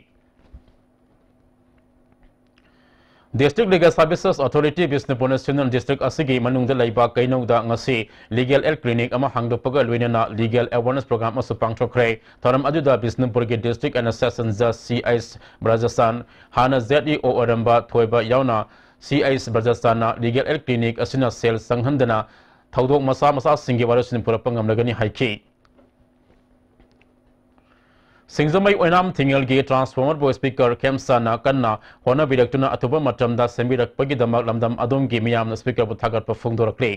ꯗꯤꯁꯇ꯭ꯔꯤꯛ ꯂꯤꯒꯦꯜ ꯁꯥꯔꯚꯤꯁꯦꯁ ꯑꯣꯊꯣꯔꯤꯇꯤ ꯕꯤꯁꯅꯨꯄꯨꯔꯅ ꯁꯤꯅꯟ ꯗꯤꯁꯇ꯭ꯔꯤꯛ ꯑꯁꯤꯒꯤ ꯃꯅꯨꯡꯗ ꯂꯩꯕ ꯀꯩꯅꯧꯗ ꯉꯁꯤ ꯂꯤꯒꯦꯜ ꯑꯦꯗ ꯀ꯭ꯂꯤꯅꯤꯛ ꯑꯃ ꯍꯥꯡꯗꯣꯛꯄꯒ ꯂꯣꯏꯅꯅ ꯂꯤꯒꯦꯜ ꯑꯦꯋꯥꯔꯅꯦꯁ ꯄ꯭ꯔꯣꯒ꯭ꯔꯥꯝ ꯑꯃꯁꯨ ꯄꯥꯡꯊꯣꯛꯈ꯭ꯔꯦ꯫ ꯊꯧꯔꯝ ꯑꯗꯨꯗ ꯕꯤꯁꯅꯨꯄꯨꯔꯒꯤ ꯗꯤꯁꯇ꯭ꯔꯤꯛ ꯑꯦꯟ ꯁꯦꯁꯟ ꯖꯖ ꯁꯤ ꯑꯩꯆ ꯕ꯭ꯔꯖꯁꯥꯟ, ꯍꯥꯟꯅ ꯖꯦꯗ ꯏ ꯑꯣ ꯑꯣꯏꯔꯝꯕ ꯊꯣꯏꯕ ꯌꯥꯎꯅ ꯁꯤ ꯑꯩꯆ ꯕ꯭ꯔꯖꯁꯥꯟꯅ ꯂꯤꯒꯦꯜ ꯑꯦꯗ ꯀ꯭ꯂꯤꯅꯤꯛ ꯑꯁꯤꯅ ꯁꯦꯜ ꯆꯪꯍꯟꯗꯅ ꯊꯧꯗꯣꯛ ꯃꯆꯥ ꯃꯆꯥꯁꯤꯡꯒꯤ ꯋꯥꯔꯣꯏꯁꯤꯟ ꯄꯨꯔꯛꯄ ꯉꯝꯂꯒꯅꯤ ꯍꯥꯏꯈꯤ꯫ ꯁꯤꯡꯖꯃꯩ ꯑꯣꯏꯅꯥꯝ ꯊꯤꯡꯉꯦꯜꯒꯤ ꯇ꯭ꯔꯥꯟꯁꯐꯣꯔꯃꯔꯕꯨ ꯁ꯭ꯄꯤꯀꯔ ꯈꯦꯝꯆꯥꯟꯅ ꯀꯟꯅ ꯍꯣꯠꯅꯕꯤꯔꯛꯇꯨꯅ ꯑꯊꯨꯕ ꯃꯇꯝꯗ ꯁꯦꯝꯕꯤꯔꯛꯄꯒꯤꯗꯃꯛ ꯂꯝꯗꯝ ꯑꯗꯣꯝꯒꯤ ꯃꯤꯌꯥꯝꯅ ꯁ꯭ꯄꯤꯀꯔꯕꯨ ꯊꯥꯒꯠꯄ ꯐꯣꯡꯗꯣꯔꯛꯂꯤ꯫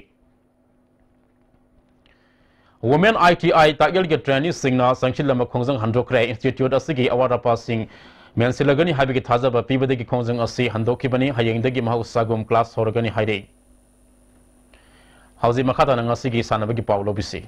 ꯋꯨꯃꯦꯟ ꯑꯥꯏ ꯇꯤ ꯑꯥꯏ ꯇꯥꯛꯌꯦꯜꯒꯤ ꯇ꯭ꯔꯦꯅꯤꯁꯤꯡꯅ ꯆꯪꯁꯤꯜꯂꯝꯕ ꯈꯣꯡꯖꯪ ꯍꯟꯗꯣꯛꯈ꯭ꯔꯦ꯫ ꯏꯟꯁꯇꯤꯇ꯭ꯌꯨꯠ ꯑꯁꯤꯒꯤ ꯑꯋꯥꯠ ꯑꯄꯥꯁꯤꯡ ꯃꯦꯟꯁꯤꯜꯂꯒꯅꯤ ꯍꯥꯏꯕꯒꯤ ꯊꯥꯖꯕ ꯄꯤꯕꯗꯒꯤ ꯈꯣꯡꯖꯪ ꯑꯁꯤ ꯍꯟꯗꯣꯛꯈꯤꯕꯅꯤ꯫ ꯍꯌꯦꯡꯗꯒꯤ ꯃꯍꯧꯁꯥꯒꯨꯝ ꯀ꯭ꯂꯥꯁ ꯍꯧꯔꯒꯅꯤ ꯍꯥꯏꯔꯤ꯫ ꯍꯧꯖꯤꯛ ꯃꯈꯥ ꯇꯥꯅ ꯉꯁꯤꯒꯤ ꯁꯥꯟꯅꯕꯒꯤ ꯄꯥꯎ ꯂꯧꯕꯤꯁꯤ꯫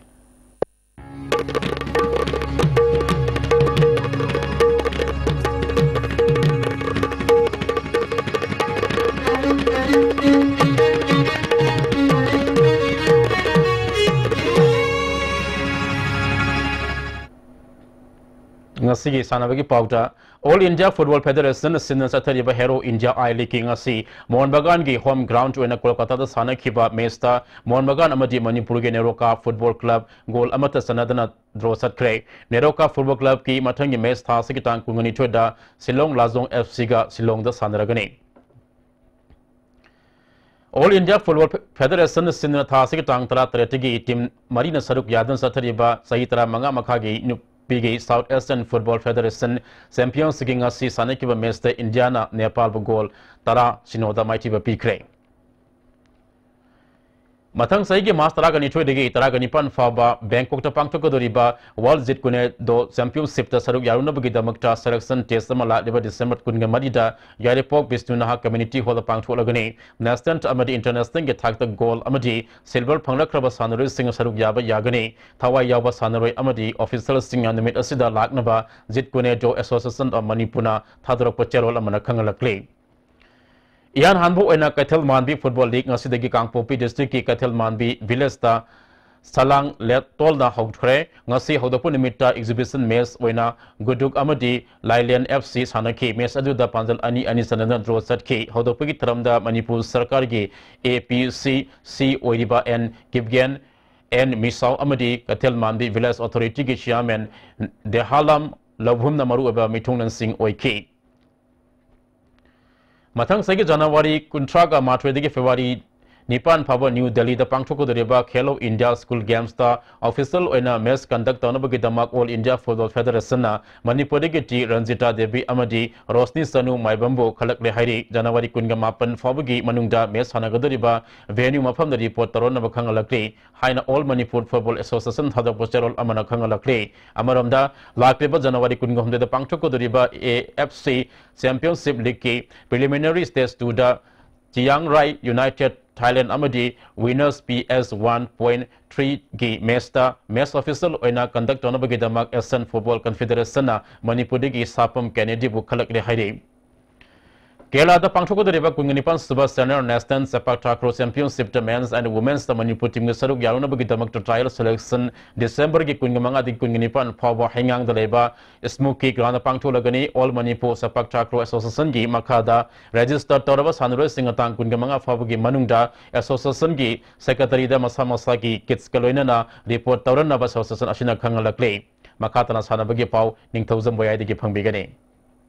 ꯉꯁꯤꯒꯤ ꯁꯥꯟꯅꯕꯒꯤ ꯄꯥꯎꯗ, ꯑꯣꯜ ꯏꯟꯗꯤꯌꯥ ꯐꯨꯠꯕꯣꯜ ꯐꯦꯗꯔꯦꯁꯟꯅ ꯁꯤꯟꯅ ꯆꯠꯊꯔꯤꯕ ꯍꯦꯔꯣ ꯏꯟꯗꯤꯌꯥ ꯑꯥꯏ ꯂꯤꯒꯀꯤ ꯉꯁꯤ ꯃꯣꯍꯟ ꯕꯒꯥꯟꯒꯤ ꯍꯣꯝ ꯒ꯭ꯔꯥꯎꯟꯗ ꯑꯣꯏꯅ ꯀꯣꯜꯀꯥꯇꯥꯗ ꯁꯥꯟꯅꯈꯤꯕ ꯃꯦꯆꯇ ꯃꯣꯍꯟ ꯕꯒꯥꯟ ꯑꯃꯗꯤ ꯃꯅꯤꯄꯨꯔꯒꯤ ꯅꯦꯔꯣꯀꯥ ꯐꯨꯠꯕꯣꯜ ꯀ꯭ꯂꯕ ꯒꯣꯜ ꯑꯃꯠꯇ ꯆꯟꯅꯗꯅ ꯗ꯭ꯔꯣ ꯆꯠꯈ꯭ꯔꯦ꯫ ꯅꯦꯔꯣꯀꯥ ꯐꯨꯠꯕꯣꯜ ꯀ꯭ꯂꯕꯀꯤ ꯃꯊꯪꯒꯤ ꯃꯦꯆ ꯊꯥ ꯑꯁꯤꯒꯤ ꯇꯥꯡ ꯀꯨꯟꯅꯤꯊꯣꯏꯗ ꯁꯤꯂꯣꯡ ꯂꯥꯖꯣꯡ ꯑꯦꯐ ꯁꯤꯒ ꯁꯤꯂꯣꯡꯗ ꯁꯥꯟꯅꯔꯒꯅꯤ꯫ ꯑꯣꯜ ꯏꯟꯗꯤꯌꯥ ꯐꯨꯠꯕꯣꯜ ꯐꯦꯗꯔꯦꯁꯟꯅ ꯁꯤꯟꯗꯨꯅ ꯊꯥ ꯑꯁꯤꯒꯤ ꯇꯥꯡ ꯇꯔꯥꯇꯔꯦꯠꯇꯒꯤ ꯇꯤꯝ ꯃꯔꯤꯅ ꯁꯔꯨꯛ ꯌꯥꯗꯨꯅ ꯆꯠꯊꯔꯤꯕ ꯆꯍꯤ ꯇꯔꯥꯃꯉꯥ ꯃꯈꯥꯒꯤ ꯅꯨꯄꯤꯒꯤ ꯁꯥꯎꯠ ꯏꯁꯇꯔꯟ ꯐꯨꯠꯕꯣꯜ ꯐꯦꯗꯔꯦꯁꯟ ꯆꯦꯝꯄꯤꯌꯟꯁꯀꯤ ꯉꯁꯤ ꯁꯥꯟꯅꯈꯤꯕ ꯃꯦꯆꯇ ꯏꯟꯗꯤꯌꯥꯅ ꯅꯦꯄꯥꯜꯕꯨ ꯒꯣꯜ ꯇꯔꯥ ꯁꯤꯅꯣꯗ ꯃꯥꯏꯊꯤꯕ ꯄꯤꯈ꯭ꯔꯦ꯫ ꯃꯊꯪ ꯆꯍꯤꯒꯤ ꯃꯥꯔꯆ ꯇꯔꯥꯒ ꯅꯤꯊꯣꯏꯗꯒꯤ ꯇꯔꯥꯒ ꯅꯤꯄꯥꯟ ꯐꯥꯎꯕ ꯕꯦꯡꯀꯣꯛꯇ ꯄꯥꯡꯊꯣꯛꯀꯗꯧꯔꯤꯕ ꯋꯥꯔꯜ ꯖꯤꯠ ꯀꯨꯅꯦ ꯗꯣ ꯆꯦꯝꯄꯤꯌꯟꯁꯤꯞꯇ ꯁꯔꯨꯛ ꯌꯥꯔꯨꯅꯕꯒꯤꯗꯃꯛꯇ ꯁꯦꯂꯦꯛꯁꯟ ꯇꯦꯁ ꯑꯃ ꯂꯥꯛꯂꯤꯕ ꯗꯤꯁꯦꯝꯕꯔ ꯀꯨꯟꯒ ꯃꯔꯤꯗ ꯌꯥꯏꯔꯤꯄꯣꯛ ꯕꯤꯁꯅꯨ ꯅꯍꯥ ꯀꯝꯃ꯭ꯌꯨꯅꯤꯇꯤ ꯍꯣꯜꯗ ꯄꯥꯡꯊꯣꯛꯂꯒꯅꯤ꯫ ꯅꯦꯁꯅꯦꯜ ꯑꯃꯗꯤ ꯏꯟꯇꯔꯅꯦꯁꯅꯦꯜꯒꯤ ꯊꯥꯛꯇ ꯒꯣꯜ ꯑꯃꯗꯤ ꯁꯤꯜꯚꯔ ꯐꯪꯂꯛꯈ꯭ꯔꯕ ꯁꯥꯟꯅꯔꯣꯏꯁꯤꯡꯅ ꯁꯔꯨꯛ ꯌꯥꯕ ꯌꯥꯒꯅꯤ꯫ ꯊꯋꯥꯏ ꯌꯥꯎꯕ ꯁꯥꯟꯅꯔꯣꯏ ꯑꯃꯗꯤ ꯑꯣꯐꯤꯁꯤꯌꯦꯜꯁꯤꯡꯅ ꯅꯨꯃꯤꯠ ꯑꯁꯤꯗ ꯂꯥꯛꯅꯕ ꯖꯤꯠ ꯀꯨꯅꯦ ꯗꯣ ꯑꯦꯁꯣꯁꯤꯌꯦꯁꯟ ꯑꯣꯐ ꯃꯅꯤꯄꯨꯔꯅ ꯊꯥꯗꯣꯔꯛꯄ ꯆꯦꯔꯣꯜ ꯑꯃꯅ ꯈꯪꯍꯜꯂꯛꯂꯤ꯫ ꯏꯍꯥꯟ ꯍꯥꯟꯕ ꯑꯣꯏꯅ ꯀꯩꯊꯦꯜ ꯃꯥꯟꯕꯤ ꯐꯨꯠꯕꯣꯜ ꯂꯤꯒ ꯉꯁꯤꯗꯒꯤ ꯀꯥꯡꯄꯣꯛꯄꯤ ꯗꯤꯁꯇ꯭ꯔꯤꯛꯀꯤ ꯀꯩꯊꯦꯜ ꯃꯥꯟꯕꯤ ꯚꯤꯂꯦꯖꯇ ꯁꯂꯥꯡ ꯂꯦꯇꯣꯜꯗ ꯍꯧꯈ꯭ꯔꯦ꯫ ꯉꯁꯤ ꯍꯧꯗꯣꯛꯄ ꯅꯨꯃꯤꯠꯇ ꯑꯦꯛꯖꯤꯕꯤꯁꯟ ꯃꯦꯆ ꯑꯣꯏꯅ ꯒꯨꯗꯨꯛ ꯑꯃꯗꯤ ꯂꯥꯏꯂꯦꯟ ꯑꯦꯐ ꯁꯤ ꯁꯥꯟꯅꯈꯤ꯫ ꯃꯦꯆ ꯑꯗꯨꯗ ꯄꯥꯟꯖꯜ ꯑꯅꯤ ꯑꯅꯤ ꯆꯟꯅꯗꯨꯅ ꯗ꯭ꯔꯣ ꯆꯠꯈꯤ꯫ ꯍꯧꯗꯣꯛꯄꯒꯤ ꯊꯧꯔꯝꯗ ꯃꯅꯤꯄꯨꯔ ꯁꯔꯀꯥꯔꯒꯤ ꯑꯦ ꯄꯤ ꯁꯤ ꯁꯤ ꯑꯣꯏꯔꯤꯕ ꯑꯦꯟ ꯀꯤꯞꯒꯦꯟ, ꯑꯦꯟ ꯃꯤꯁꯥꯎ ꯑꯃꯗꯤ ꯀꯩꯊꯦꯜ ꯃꯥꯟꯕꯤ ꯚꯤꯂꯦꯖ ꯑꯣꯊꯣꯔꯤꯇꯤꯒꯤ ꯆꯤꯌꯥꯔꯃꯦꯟ ꯗꯦꯍꯥꯂꯥꯝ ꯂꯧꯚꯨꯝꯅ ꯃꯔꯨꯑꯣꯏꯕ ꯃꯤꯊꯨꯡꯂꯦꯟꯁꯤꯡ ꯑꯣꯏꯈꯤ꯫ ꯃꯊꯪ ꯆꯍꯤꯒꯤ ꯖꯅꯋꯥꯔꯤ ꯀꯨꯟꯊ꯭ꯔꯥꯒ ꯃꯥꯊꯣꯏꯗꯒꯤ ꯐꯦꯕ꯭ꯔꯨꯋꯥꯔꯤ ꯅꯤꯄꯥꯟ ꯐꯥꯎꯕ ꯅ꯭ꯌꯨ ꯗꯦꯜꯂꯤꯗ ꯄꯥꯡꯊꯣꯛꯀꯗꯧꯔꯤꯕ ꯈꯦꯂꯣ ꯏꯟꯗꯤꯌꯥ ꯁ꯭ꯀꯨꯜ ꯒꯦꯝꯁꯇ ꯑꯣꯐꯤꯁꯤꯌꯦꯜ ꯑꯣꯏꯅ ꯃꯦꯆ ꯀꯟꯗꯛ ꯇꯧꯅꯕꯒꯤꯗꯃꯛ ꯑꯣꯜ ꯏꯟꯗꯤꯌꯥ ꯐꯨꯠꯕꯣꯜ ꯐꯦꯗꯔꯦꯁꯟꯅ ꯃꯅꯤꯄꯨꯔꯗꯒꯤ ꯇꯤ ꯔꯟꯖꯤꯇꯥ ꯗꯦꯕꯤ ꯑꯃꯗꯤ ꯔꯣꯁꯅꯤ ꯆꯅꯨ ꯃꯥꯏꯕꯝꯕꯨ ꯈꯜꯂꯛꯂꯦ ꯍꯥꯏꯔꯤ꯫ ꯖꯅꯋꯥꯔꯤ ꯀꯨꯟꯒ ꯃꯥꯄꯟ ꯐꯥꯎꯕꯒꯤ ꯃꯅꯨꯡꯗ ꯃꯦꯆ ꯁꯥꯟꯅꯒꯗꯧꯔꯤꯕ ꯚꯦꯅ꯭ꯌꯨ ꯃꯐꯝꯗ ꯔꯤꯄꯣꯔꯠ ꯇꯧꯔꯛꯅꯕ ꯈꯪꯍꯜꯂꯛꯂꯤ ꯍꯥꯏꯅ ꯑꯣꯜ ꯃꯅꯤꯄꯨꯔ ꯐꯨꯠꯕꯣꯜ ꯑꯦꯁꯣꯁꯤꯌꯦꯁꯟ ꯊꯥꯗꯣꯛꯄ ꯆꯦꯔꯣꯜ ꯑꯃꯅ ꯈꯪꯍꯜꯂꯛꯂꯤ꯫ ꯑꯃꯔꯣꯝꯗ, ꯂꯥꯛꯂꯤꯕ ꯖꯅꯋꯥꯔꯤ ꯀꯨꯟꯒ ꯍꯨꯝꯗꯣꯏꯗ ꯄꯥꯡꯊꯣꯛꯀꯗꯧꯔꯤꯕ A F C championship ꯂꯤꯒꯀꯤ ꯄ꯭ꯔꯤꯂꯤꯃꯤꯅꯔꯤ stage ꯇꯨꯗ ꯆꯤꯌꯥꯡꯔꯥꯏ ꯌꯨꯅꯥꯏꯇꯦꯗ ꯊꯥꯏꯂꯦꯟ ꯑꯃꯗꯤ ꯋꯤꯅꯔꯁ ꯄꯤ ꯑꯦꯁ ꯋꯥꯟ ꯄꯣꯏꯟ ꯊ꯭ꯔꯤꯒꯤ ꯃꯦꯆꯇ ꯃꯦꯆ ꯑꯣꯐꯤꯁꯤꯌꯦꯜ ꯑꯣꯏꯅ ꯀꯟꯗꯛ ꯇꯧꯅꯕꯒꯤꯗꯃꯛ ꯑꯦꯁꯤꯌꯥꯟ ꯐꯨꯠꯕꯣꯜ ꯀꯟꯐꯦꯗꯔꯦꯁꯟꯅ ꯃꯅꯤꯄꯨꯔꯗꯒꯤ ꯁꯥꯄꯝ ꯀꯦꯅꯦꯗꯤꯕꯨ ꯈꯜꯂꯛꯂꯦ ꯍꯥꯏꯔꯤ꯫ ꯀꯦꯔꯂꯥꯗ ꯄꯥꯡꯊꯣꯛꯀꯗꯧꯔꯤꯕ ꯀꯨꯟꯒ ꯅꯤꯄꯥꯟ ꯁꯨꯕ senior national ꯁꯦꯄꯥꯛ takraw ꯆꯦꯝꯄꯤꯌꯟꯁꯤꯞꯇ ꯃꯦꯟꯁ and ꯋꯨꯃꯦꯟꯁꯇ Manipur ꯇꯤꯝꯒꯤ ꯁꯔꯨꯛ ꯌꯥꯔꯨꯅꯕꯒꯤꯗꯃꯛꯇ ꯇ꯭ꯔꯥꯌꯦꯜ ꯁꯦꯂꯦꯛꯁꯟ ꯗꯤꯁꯦꯝꯕꯔꯒꯤ ꯀꯨꯟꯒ ꯃꯉꯥꯗꯒꯤ ꯀꯨꯟꯒ ꯅꯤꯄꯥꯟ ꯐꯥꯎꯕ ꯍꯩꯉꯥꯡꯗ ꯂꯩꯕ ꯁ꯭ꯃꯨꯀꯤ ꯒ꯭ꯔꯥꯎꯟꯗ ꯄꯥꯡꯊꯣꯛꯂꯒꯅꯤ꯫ ꯑꯣꯜ ꯃꯅꯤꯄꯨꯔ ꯁꯦꯄꯥꯛ ꯇꯥꯀ꯭ꯔꯣ ꯑꯦꯁꯣꯁꯤꯌꯦꯁꯟꯒꯤ ꯃꯈꯥꯗ ꯔꯦꯖꯤꯁꯇꯔ ꯇꯧꯔꯕ ꯁꯥꯟꯅꯔꯣꯏꯁꯤꯡꯅ ꯇꯥꯡ ꯀꯨꯟꯒ ꯃꯉꯥ ꯐꯥꯎꯕꯒꯤ ꯃꯅꯨꯡꯗ ꯑꯦꯁꯣꯁꯤꯌꯦꯁꯟꯒꯤ ꯁꯦꯀ꯭ꯔꯦꯇꯔꯤꯗ ꯃꯁꯥ ꯃꯁꯥꯒꯤ ꯀꯤꯠꯁꯀ ꯂꯣꯏꯅꯅ ꯔꯤꯄꯣꯔꯠ ꯇꯧꯔꯅꯕ ꯑꯦꯁꯣꯁꯤꯌꯦꯁꯟ ꯑꯁꯤꯅ ꯈꯪꯍꯜꯂꯛꯂꯤ꯫ ꯃꯈꯥ ꯇꯥꯅ ꯁꯥꯟꯅꯕꯒꯤ ꯄꯥꯎ ꯅꯤꯡꯊꯧꯖꯝ ꯕꯣꯌꯥꯏꯗꯒꯤ ꯐꯪꯕꯤꯒꯅꯤ꯫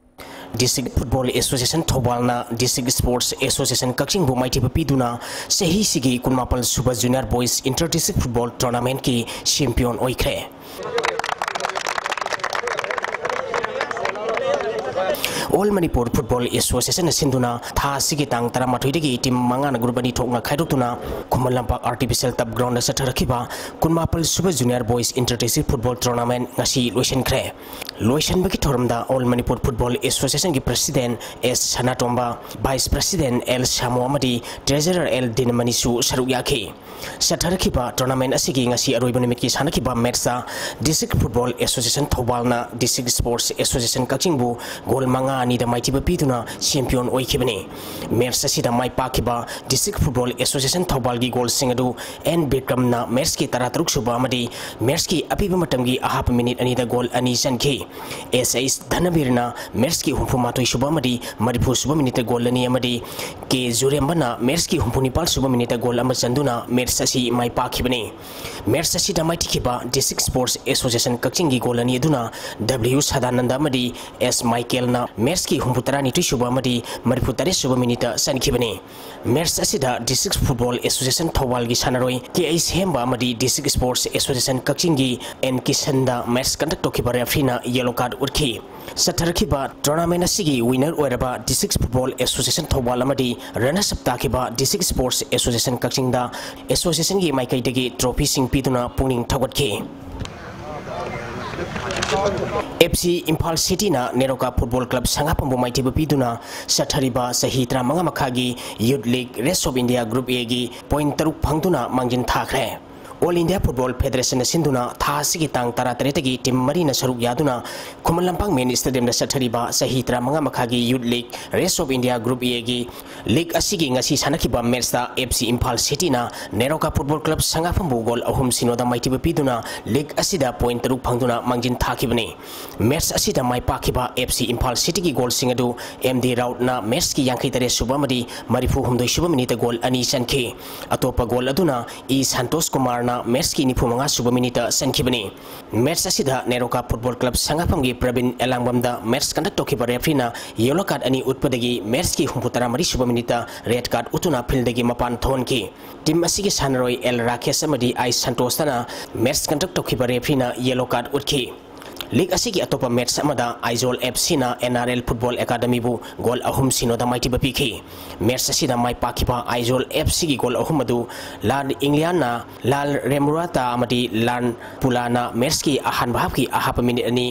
District Football Association ꯊꯧꯕꯥꯜꯅ District Sports Association ꯀꯛꯆꯤꯡꯕꯨ ꯃꯥꯏꯊꯤꯕ ꯄꯤꯗꯨꯅ ꯆꯍꯤꯁꯤꯒꯤ ꯀꯨꯟꯃꯥꯄꯜ ꯁꯨꯕ Junior Boys Inter District Football Tournamentꯀꯤ champion ꯑꯣꯏꯈ꯭ꯔꯦ꯫ All Manipur Football Association ꯅ ꯁꯤꯟꯗꯨꯅ ꯊꯥ ꯑꯁꯤꯒꯤ ꯇꯥꯡ ꯇꯔꯥꯃꯥꯊꯣꯏꯗꯒꯤ team ꯃꯉꯥꯅ group ꯑꯅꯤ ꯊꯣꯛꯅ ꯈꯥꯏꯗꯣꯛꯇꯨꯅ Khuman Lampak artificial turf ground ꯗ ꯆꯠꯊꯔꯛꯈꯤꯕ ꯀꯨꯟꯃꯥꯄꯜ ꯁꯨꯕ Junior Boys Inter District Football Tournament ꯉꯁꯤ ꯂꯣꯏꯁꯤꯟꯈ꯭ꯔꯦ꯫ ꯂꯣꯏꯁꯤꯟꯕꯒꯤ ꯊꯧꯔꯝꯗ All Manipur Football Association ꯒꯤ President S ꯁꯅꯥꯇꯣꯝꯕ, Vice President L ꯁꯥꯃꯨ ꯑꯃꯗꯤ Treasurer L ꯗꯤꯅꯃꯅꯤꯁꯨ ꯁꯔꯨꯛ ꯌꯥꯈꯤ꯫ ꯆꯠꯊꯔꯛꯈꯤꯕ tournament ꯑꯁꯤꯒꯤ ꯉꯁꯤ ꯑꯔꯣꯏꯕ ꯅꯨꯃꯤꯠꯀꯤ ꯁꯥꯟꯅꯈꯤꯕ match ꯇ District Football Association ꯊꯧꯕꯥꯜꯅ District Sports Association ꯀꯛꯆꯤꯡꯕꯨ goal ꯃꯉꯥ ꯑꯅꯤꯗ ꯃꯥꯏꯊꯤꯕ ꯄꯤꯗꯨꯅ champion ꯑꯣꯏꯈꯤꯕꯅꯤ꯫ Match ꯑꯁꯤꯗ ꯃꯥꯏ ꯄꯥꯛꯈꯤꯕ District Football Association ꯊꯧꯕꯥꯜꯒꯤ goal ꯁꯤꯡ ꯑꯗꯨ N ꯕꯤꯀ꯭ꯔꯝꯅ match ꯀꯤ ꯇꯔꯥꯇꯔꯨꯛ ꯁꯨꯕ ꯑꯃꯗꯤ match ꯀꯤ ꯑꯄꯤꯕ ꯃꯇꯝꯒꯤ ꯑꯍꯥꯞꯄ minute ꯑꯅꯤꯗ goal ꯑꯅꯤ ꯆꯟꯈꯤ꯫ S H ꯙꯅꯕꯤꯔꯅ match ꯀꯤ ꯍꯨꯝꯐꯨ ꯃꯥꯊꯣꯏ ꯁꯨꯕ ꯑꯃꯗꯤ ꯃꯔꯤꯐꯨ ꯁꯨꯕ minute ꯇ goal ꯑꯅꯤ ꯑꯃꯗꯤ K ꯖꯨꯔꯦꯝꯕꯅ match ꯀꯤ ꯍꯨꯝꯐꯨ ꯅꯤꯄꯥꯜ ꯁꯨꯕ minute ꯇ goal ꯑꯃ ꯆꯟꯗꯨꯅ match ꯑꯁꯤ ꯃꯥꯏ ꯄꯥꯛꯈꯤꯕꯅꯤ꯫ Match ꯑꯁꯤꯗ ꯃꯥꯏꯊꯤꯈꯤꯕ District Sports Association ꯀꯛꯆꯤꯡꯒꯤ goal ꯑꯅꯤ ꯑꯗꯨꯅ W ꯁꯗꯥꯅꯟꯗ ꯑꯃꯗꯤ S ꯃꯥꯏꯀꯦꯜꯅ match ꯀꯤ ꯍꯨꯝꯐꯨ ꯇꯔꯥꯅꯤꯊꯣꯏ ꯁꯨꯕ ꯑꯃꯗꯤ ꯃꯔꯤꯐꯨ ꯇꯔꯦꯠ ꯁꯨꯕ minute ꯇ ꯆꯟꯈꯤꯕꯅꯤ꯫ Match ꯑꯁꯤꯗ District Football Association ꯊꯧꯕꯥꯜꯒꯤ ꯁꯥꯟꯅꯔꯣꯏ K H ꯍꯦꯝꯕ ꯑꯃꯗꯤ District Sports Association ꯀꯛꯆꯤꯡꯒꯤ N ꯀꯤꯁꯟꯗ match conduct ꯇꯧꯈꯤꯕ referee ꯅ yellow card ꯎꯠꯈꯤ꯫ ꯆꯠꯊꯔꯛꯈꯤꯕ tournament ꯑꯁꯤꯒꯤ winner ꯑꯣꯏꯔꯕ District Football Association ꯊꯧꯕꯥꯜ ꯑꯃꯗꯤ runners up ꯇꯥꯈꯤꯕ District Sports Association ꯀꯛꯆꯤꯡꯗ association ꯒꯤ ꯃꯥꯏꯀꯩꯗꯒꯤ trophy ꯁꯤꯡ ꯄꯤꯗꯨꯅ ꯄꯨꯛꯅꯤꯡ ꯊꯧꯒꯠꯈꯤ꯫ F C Imphal City ꯅ ꯅꯦꯔꯣꯀꯥ Football Club ꯁꯉꯥꯐꯝꯕꯨ ꯃꯥꯏꯊꯤꯕ ꯄꯤꯗꯨꯅ ꯆꯠꯊꯔꯤꯕ ꯆꯍꯤ ꯇꯔꯥꯃꯉꯥ ꯃꯈꯥꯒꯤ Youth League Race of India Group A ꯒꯤ point ꯇꯔꯨꯛ ꯐꯪꯗꯨꯅ ꯃꯥꯡꯖꯤꯟ ꯊꯥꯈ꯭ꯔꯦ꯫ All India Football Federation ꯅ ꯁꯤꯟꯗꯨꯅ ꯊꯥ ꯑꯁꯤꯒꯤ ꯇꯥꯡ ꯇꯔꯥꯇꯔꯦꯠꯇꯒꯤ team ꯃꯔꯤꯅ ꯁꯔꯨꯛ ꯌꯥꯗꯨꯅ ꯈꯨꯃꯟ ꯂꯝꯄꯥꯛ Mini Stadium ꯗ ꯆꯠꯊꯔꯤꯕ ꯆꯍꯤ ꯇꯔꯥꯃꯉꯥ ꯃꯈꯥꯒꯤ Youth League Race of India Group A ꯒꯤ league ꯑꯁꯤꯒꯤ ꯉꯁꯤ ꯁꯥꯟꯅꯈꯤꯕ match ꯇ F C Imphal City ꯅ ꯅꯦꯔꯣꯀꯥ Football Club ꯁꯉꯥꯐꯝꯕꯨ goal ꯑꯍꯨꯝ ꯁꯤꯅꯣꯗ ꯃꯥꯏꯊꯤꯕ ꯄꯤꯗꯨꯅ league ꯑꯁꯤꯗ point ꯇꯔꯨꯛ ꯐꯪꯗꯨꯅ ꯃꯥꯡꯖꯤꯟ ꯊꯥꯈꯤꯕꯅꯤ꯫ Match ꯑꯁꯤꯗ ꯃꯥꯏ ꯄꯥꯛꯈꯤꯕ F C Imphal City ꯒꯤ goal ꯁꯤꯡ ꯑꯗꯨ M D Raut ꯅ match ꯀꯤ ꯌꯥꯡꯈꯩ ꯇꯔꯦꯠ ꯁꯨꯕ ꯑꯃꯗꯤ ꯃꯔꯤꯐꯨ ꯍꯨꯝꯗꯣꯏ ꯁꯨꯕ minute ꯇ goal ꯑꯅꯤ ꯆꯟꯈꯤ꯫ ꯑꯇꯣꯞꯄ goal ꯑꯗꯨꯅ E ꯁꯟꯇꯣꯁ ꯀꯨꯃꯥꯔꯅ match ꯀꯤ ꯅꯤꯐꯨ ꯃꯉꯥ ꯁꯨꯕ minute ꯇ ꯆꯟꯈꯤꯕꯅꯤ꯫ Match ꯑꯁꯤꯗ NEROCA Football Club ꯁꯉꯥꯐꯝꯒꯤ Praveen ꯑꯦꯂꯥꯡꯕꯝꯗ match conduct ꯇꯧꯈꯤꯕ referee ꯅ yellow card ꯑꯅꯤ ꯎꯠꯄꯗꯒꯤ match ꯀꯤ ꯍꯨꯝꯐꯨ ꯇꯔꯥꯃꯔꯤ ꯁꯨꯕ minute ꯇ red card ꯎꯠꯇꯨꯅ field ꯗꯒꯤ ꯃꯄꯥꯟ ꯊꯣꯛꯍꯟꯈꯤ꯫ Team ꯑꯁꯤꯒꯤ ꯁꯥꯟꯅꯔꯣꯏ L ꯔꯥꯀꯦꯁ ꯑꯃꯗꯤ I ꯁꯟꯇꯣꯁꯇꯅ match conduct ꯇꯧꯈꯤꯕ referee ꯅ yellow card ꯎꯠꯈꯤ꯫ ꯂꯤꯒ ꯑꯁꯤꯒꯤ ꯑꯇꯣꯞꯄ ꯃꯦꯠꯆ ꯑꯃꯗ ꯑꯥꯏꯖꯣꯜ ꯑꯦꯐ ꯁꯤꯅ ꯑꯦꯟ ꯑꯥꯔ ꯑꯦꯜ ꯐꯨꯠꯕꯣꯜ ꯑꯦꯀꯥꯗꯃꯤꯕꯨ ꯒꯣꯜ ꯑꯍꯨꯝ ꯁꯤꯅꯣꯗ ꯃꯥꯏꯊꯤꯕ ꯄꯤꯈꯤ꯫ ꯃꯦꯠꯆ ꯑꯁꯤꯗ ꯃꯥꯏ ꯄꯥꯛꯈꯤꯕ ꯑꯥꯏꯖꯣꯜ ꯑꯦꯐ ꯁꯤꯒꯤ ꯒꯣꯜ ꯑꯍꯨꯝ ꯑꯗꯨ ꯂꯥꯜ ꯏꯪꯂꯤꯌꯥꯟꯅ ꯂꯥꯜ ꯔꯦꯃꯨꯔꯥꯇꯥ ꯑꯃꯗꯤ ꯂꯥꯜ ꯄꯨꯂꯥꯅ ꯃꯦꯠꯆꯀꯤ ꯑꯍꯥꯟꯕ ꯍꯥꯞꯀꯤ ꯑꯍꯥꯞꯄ ꯃꯤꯅꯤꯠ ꯑꯅꯤ,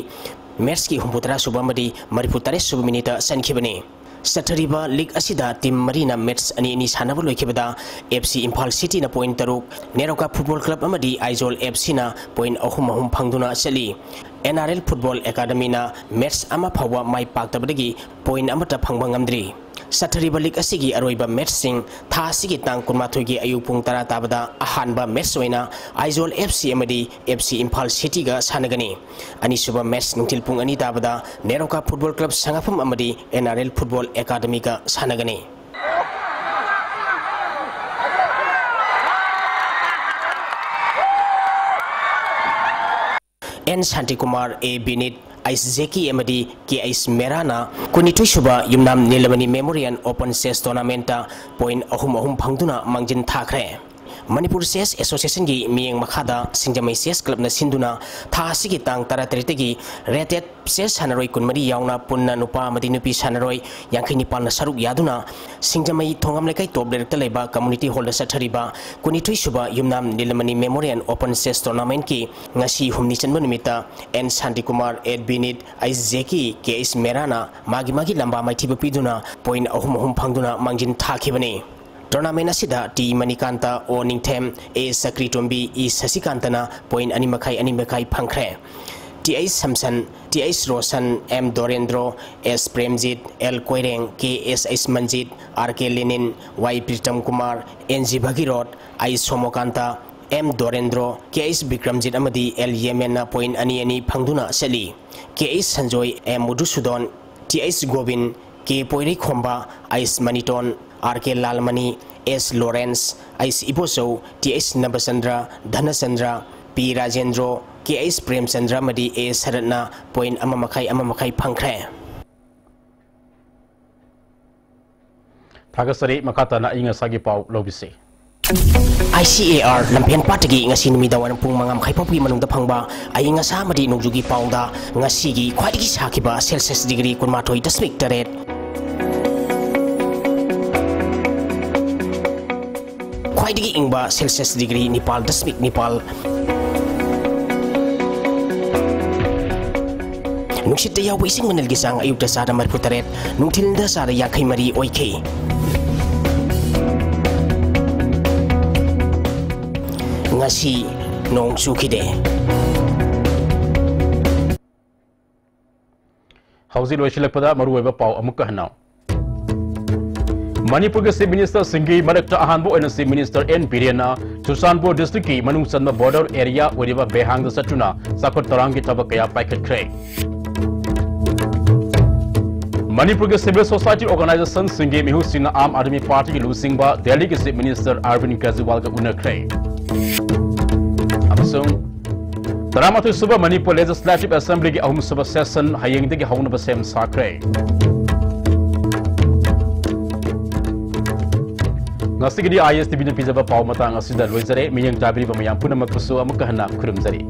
ꯃꯦꯠꯆꯀꯤ ꯍꯨꯝꯐꯨꯇꯔꯥ ꯁꯨꯕ ꯑꯃꯗꯤ ꯃꯔꯤꯐꯨꯇꯔꯦꯠ ꯁꯨꯕ ꯃꯤꯅꯤꯠꯇ ꯆꯟꯈꯤꯕꯅꯤ꯫ ꯆꯠꯊꯔꯤꯕ ꯂꯤꯒ ꯑꯁꯤꯗ ꯇꯤꯝ ꯃꯔꯤꯅ ꯃꯦꯠꯆ ꯑꯅꯤ ꯑꯅꯤ ꯁꯥꯟꯅꯕ ꯂꯣꯏꯈꯤꯕꯗ ꯑꯦꯐ ꯁꯤ ꯏꯝꯐꯥꯜ ꯁꯤꯇꯤꯅ ꯄꯣꯏꯟ ꯇꯔꯨꯛ, ꯅꯦꯔꯣꯀꯥ ꯐꯨꯠꯕꯣꯜ ꯀ꯭ꯂꯕ ꯑꯃꯗꯤ ꯑꯥꯏꯖꯣꯜ ꯑꯦꯐ ꯁꯤꯅ ꯄꯣꯏꯟ ꯑꯍꯨꯝ ꯑꯍꯨꯝ ꯐꯪꯗꯨꯅ ꯆꯠꯂꯤ꯫ ꯑꯦꯟ ꯑꯥꯔ ꯑꯦꯜ ꯐꯨꯠꯕꯣꯜ ꯑꯦꯀꯥꯗꯃꯤꯅ ꯃꯦꯠꯆ ꯑꯃ ꯐꯥꯎꯕ ꯃꯥꯏ ꯄꯥꯛꯇꯕꯗꯒꯤ ꯄꯣꯏꯟ ꯑꯃꯠꯇ ꯐꯪꯕ ꯉꯝꯗ꯭ꯔꯤ꯫ ꯆꯠꯊꯔꯤꯕ ꯂꯤꯒ ꯑꯁꯤꯒꯤ ꯑꯔꯣꯏꯕ ꯃꯦꯠꯆꯁꯤꯡ ꯊꯥ ꯑꯁꯤꯒꯤ ꯇꯥꯡ ꯀꯨꯟꯃꯥꯊꯣꯏꯒꯤ ꯑꯌꯨꯛ ꯄꯨꯡ ꯇꯔꯥ ꯇꯥꯕꯗ ꯑꯍꯥꯟꯕ ꯃꯦꯠꯆ ꯑꯣꯏꯅ ꯑꯥꯏꯖꯣꯜ ꯑꯦꯐ ꯁꯤ ꯑꯃꯗꯤ ꯑꯦꯐ ꯁꯤ ꯏꯝꯐꯥꯜ ꯁꯤꯇꯤꯒ ꯁꯥꯟꯅꯒꯅꯤ꯫ ꯑꯅꯤꯁꯨꯕ ꯃꯦꯠꯆ ꯅꯨꯡꯊꯤꯜ ꯄꯨꯡ ꯑꯅꯤ ꯇꯥꯕꯗ ꯅꯦꯔꯣꯀꯥ ꯐꯨꯠꯕꯣꯜ ꯀ꯭ꯂꯕ ꯁꯉꯥꯐꯝ ꯑꯃꯗꯤ ꯑꯦꯟ ꯑꯥꯔ ꯑꯦꯜ ꯐꯨꯠꯕꯣꯜ ꯑꯦꯀꯥꯗꯃꯤꯒ ꯁꯥꯟꯅꯒꯅꯤ꯫ ꯑꯦꯟ ꯁꯥꯟꯇꯤꯀꯨꯃꯥꯔ, ꯑꯦ ꯕꯤꯅꯤꯠ, ꯑꯩꯁ ꯖꯦꯀꯤ ꯑꯃꯗꯤ ꯀꯦ ꯑꯩꯁ ꯃꯦꯔꯥꯅ ꯀꯨꯟꯅꯤꯊꯣꯏ ꯁꯨꯕ ꯌꯨꯝꯅꯥꯝ ꯅꯤꯂꯃꯅꯤ ꯃꯦꯃꯣꯔꯤꯌꯦꯜ ꯑꯣꯄꯟ ꯆꯦꯁ ꯇꯣꯔꯅꯥꯃꯦꯟꯠꯇ ꯄꯣꯏꯟ ꯑꯍꯨꯝ ꯑꯍꯨꯝ ꯐꯪꯗꯨꯅ ꯃꯥꯡꯖꯤꯟ ꯊꯥꯈ꯭ꯔꯦ꯫ ꯃꯅꯤꯄꯨꯔ ꯆꯦꯁ ꯑꯦꯁꯣꯁꯤꯌꯦꯁꯟꯒꯤ ꯃꯤꯠꯌꯦꯡ ꯃꯈꯥꯗ ꯁꯤꯡꯖꯃꯩ ꯆꯦꯁ ꯀ꯭ꯂꯕꯅ ꯁꯤꯟꯗꯨꯅ ꯊꯥ ꯑꯁꯤꯒꯤ ꯇꯥꯡ ꯇꯔꯥꯇꯔꯦꯠꯇꯒꯤ ꯔꯦꯇꯦꯠ ꯆꯦꯁ ꯁꯥꯟꯅꯔꯣꯏ ꯀꯨꯟꯃꯔꯤ ꯌꯥꯎꯅ ꯄꯨꯟꯅ ꯅꯨꯄꯥ ꯑꯃꯗꯤ ꯅꯨꯄꯤ ꯁꯥꯟꯅꯔꯣꯏ ꯌꯥꯡꯈꯩ ꯅꯤꯄꯥꯜꯅ ꯁꯔꯨꯛ ꯌꯥꯗꯨꯅ ꯁꯤꯡꯖꯃꯩ ꯊꯣꯉꯥꯝ ꯂꯩꯀꯥꯏ ꯇꯣꯞ ꯂꯩꯔꯛꯇ ꯂꯩꯕ ꯀꯝꯃꯨꯅꯤꯇꯤ ꯍꯣꯜꯗ ꯆꯠꯊꯔꯤꯕ ꯀꯨꯟꯅꯤꯊꯣꯏ ꯁꯨꯕ ꯌꯨꯝꯅꯥꯝ ꯅꯤꯂꯃꯅꯤ ꯃꯦꯃꯣꯔꯤꯌꯦꯜ ꯑꯣꯄꯟ ꯆꯦꯁ ꯇꯣꯔꯅꯥꯃꯦꯟꯠꯀꯤ ꯉꯁꯤ ꯍꯨꯝꯅꯤ ꯆꯟꯕ ꯅꯨꯃꯤꯠꯇ ꯑꯦꯟ ꯁꯥꯟꯇꯤꯀꯨꯃꯥꯔ, ꯑꯦ ꯕꯤꯅꯤꯠ, ꯑꯩꯁ ꯖꯦꯀꯤ, ꯀꯦ ꯑꯩꯁ ꯃꯦꯔꯥꯅ ꯃꯥꯒꯤ ꯃꯥꯒꯤ ꯂꯝꯕꯥ ꯃꯥꯏꯊꯤꯕ ꯄꯤꯗꯨꯅ ꯄꯣꯏꯟ ꯑꯍꯨꯝ ꯑꯍꯨꯝ ꯐꯪꯗꯨꯅ ꯃꯥꯡꯖꯤꯟ ꯊꯥꯈꯤꯕꯅꯤ꯫ ꯇꯣꯔꯅꯥꯃꯦꯟꯠ ꯑꯁꯤꯗ ꯇꯤ ꯃꯅꯤꯀꯥꯟꯇ, ꯑꯣ ꯅꯤꯡꯊꯦꯝ, ꯑꯦ ꯁꯀ꯭ꯔꯤꯇꯣꯝꯕꯤ, ꯏ ꯁꯁꯤꯀꯥꯟꯇꯅ ꯄꯣꯏꯟ ꯑꯅꯤ ꯃꯈꯥꯏ, ꯑꯅꯤ ꯃꯈꯥꯏ ꯐꯪꯈ꯭ꯔꯦ꯫ T S Samson, T S Roshan, M Dorendro, S Premjit, L Koireng, K S S Manjit, R K Lenin, Y Pritam Kumar, N G Bhagirath, A Somokanta, M Dorendro, ꯀꯦ ꯑꯩꯁ ꯕꯤꯀ꯭ꯔꯝꯖꯤꯠ ꯑꯃꯗꯤ ꯑꯦꯜ ꯌꯦꯃꯦꯟꯅ ꯄꯣꯏꯟ ꯑꯅꯤ ꯑꯅꯤ ꯐꯪꯗꯨꯅ ꯆꯠꯂꯤ꯫ ꯀꯦ ꯑꯩꯁ ꯁꯟꯖꯣꯏ, ꯑꯦꯝ ꯃꯨꯗꯨꯁꯨꯗꯣꯟ, ꯇꯤ ꯑꯩꯁ ꯒꯣꯕꯤꯟ, ꯀꯦ ꯄꯣꯏꯔꯩꯈꯣꯝꯕ, ꯑꯩꯁ ꯃꯅꯤꯇꯣꯟ, ꯑꯥꯔ ꯀꯦ ꯂꯥꯜꯃꯅꯤ, ꯑꯦꯁ ꯂꯣꯔꯦꯟꯁ, ꯑꯩꯁ ꯏꯕꯣꯆꯧ, ꯇꯤ ꯑꯩꯁ ꯅꯕꯆꯟꯗ꯭ꯔ, ꯙꯅꯆꯟꯗ꯭ꯔ, ꯄꯤ ꯔꯥꯖꯦꯟꯗ꯭ꯔꯣ, ꯀꯦ ꯑꯩꯁ ꯄ꯭ꯔꯦꯝꯆꯟꯗ꯭ꯔ ꯑꯃꯗꯤ ꯑꯦ ꯁꯔꯠꯅ ꯄꯣꯏꯟ ꯑꯃ ꯃꯈꯥꯏ, ꯑꯃ ꯃꯈꯥꯏ ꯐꯪꯈ꯭ꯔꯦ꯫ ꯊꯥꯒꯠꯆꯔꯤ꯫ ꯃꯈꯥ ꯇꯥꯅ ꯑꯏꯪ ꯑꯁꯥꯒꯤ ꯄꯥꯎ ꯂꯧꯕꯤꯁꯤ꯫ I C A R Lamphel ꯄꯥꯠꯇꯒꯤ ꯉꯁꯤ ꯅꯨꯃꯤꯗꯥꯡ ꯋꯥꯏꯔꯝ ꯄꯨꯡ ꯃꯉꯥ ꯃꯈꯥꯏ ꯐꯥꯎꯕꯒꯤ ꯃꯅꯨꯡꯗ ꯐꯪꯕ ꯑꯏꯪ ꯑꯁꯥ ꯑꯃꯗꯤ ꯅꯣꯡꯖꯨꯒꯤ ꯄꯥꯎꯗ, ꯉꯁꯤꯒꯤ ꯈ꯭ꯋꯥꯏꯗꯒꯤ ꯁꯥꯈꯤꯕ celsius degree ꯀꯨꯟꯃꯥꯊꯣꯏ ꯗꯁꯃꯤꯛ ꯇꯔꯦꯠ, ꯈ꯭ꯋꯥꯏꯗꯒꯤ ꯏꯪꯕ celsius degree ꯅꯤꯄꯥꯜ ꯗꯁꯃꯤꯛ ꯅꯤꯄꯥꯜ, ꯅꯨꯡꯁꯤꯠꯇ ꯌꯥꯎꯕ ꯏꯁꯤꯡ ꯃꯅꯤꯜꯒꯤ ꯆꯥꯡ ꯑꯌꯨꯛꯇ ꯆꯥꯗ ꯃꯔꯤꯐꯨ ꯇꯔꯦꯠ, ꯅꯨꯡꯊꯤꯜꯗ ꯆꯥꯗ ꯌꯥꯡꯈꯩ ꯃꯔꯤ ꯑꯣꯏꯈꯤ꯫ ꯉꯁꯤ ꯅꯣꯡ ꯆꯨꯈꯤꯗꯦ꯫ ꯍꯧꯖꯤꯛ ꯂꯣꯏꯁꯤꯜꯂꯛꯄꯗ ꯃꯔꯨꯑꯣꯏꯕ ꯄꯥꯎ ꯑꯃꯨꯛꯀ ꯍꯟꯅ꯫ ꯃꯅꯤꯄꯨꯔꯒꯤ Chief Ministerꯁꯤꯡꯒꯤ ꯃꯔꯛꯇ ꯑꯍꯥꯟꯕ ꯑꯣꯏꯅ Chief Minister N ꯕꯤꯔꯦꯟꯅ ꯆꯨꯔꯆꯥꯟꯄꯨꯔ districtꯀꯤ ꯃꯅꯨꯡ ꯆꯟꯕ border area ꯑꯣꯏꯔꯤꯕ ꯕꯦꯍꯥꯡꯗ ꯆꯠꯇꯨꯅ ꯆꯥꯎꯈꯠ ꯊꯧꯔꯥꯡꯒꯤ ꯊꯕꯛ ꯀꯌꯥ ꯄꯥꯏꯈꯠꯈ꯭ꯔꯦ꯫ ꯃꯅꯤꯄꯨꯔꯒꯤ civil society organisationꯁꯤꯡꯒꯤ ꯃꯤꯍꯨꯠꯁꯤꯡꯅ ꯑꯥꯝ ꯑꯥꯗꯃꯤ ꯄꯥꯔꯇꯤꯒꯤ ꯂꯨꯆꯤꯡꯕ ꯗꯦꯜꯂꯤꯒꯤ Chief Minister Arvind ꯀꯦꯖꯔꯤꯋꯥꯜꯒ ꯎꯅꯈ꯭ꯔꯦ꯫ ꯑꯃꯁꯨꯡ ꯇꯔꯥꯃꯥꯊꯣꯏ ꯁꯨꯕ ꯃꯅꯤꯄꯨꯔ Legislative Assemblyꯒꯤ ꯑꯍꯨꯝ ꯁꯨꯕ session ꯍꯌꯦꯡꯗꯒꯤ ꯍꯧꯅꯕ ꯁꯦꯝ ꯁꯥꯈ꯭ꯔꯦ꯫ ꯉꯁꯤꯒꯤꯗꯤ I S T Vꯅ ꯄꯤꯖꯕ ꯄꯥꯎ ꯃꯇꯥꯡ ꯑꯁꯤꯗ ꯂꯣꯏꯖꯔꯦ꯫ ꯃꯤꯠꯌꯦꯡ ꯇꯥꯕꯤꯔꯤꯕ ꯃꯌꯥꯝ ꯄꯨꯝꯅꯃꯛꯄꯨꯁꯨ ꯑꯃꯨꯛꯀ ꯍꯟꯅ ꯈꯨꯔꯨꯝꯖꯔꯤ꯫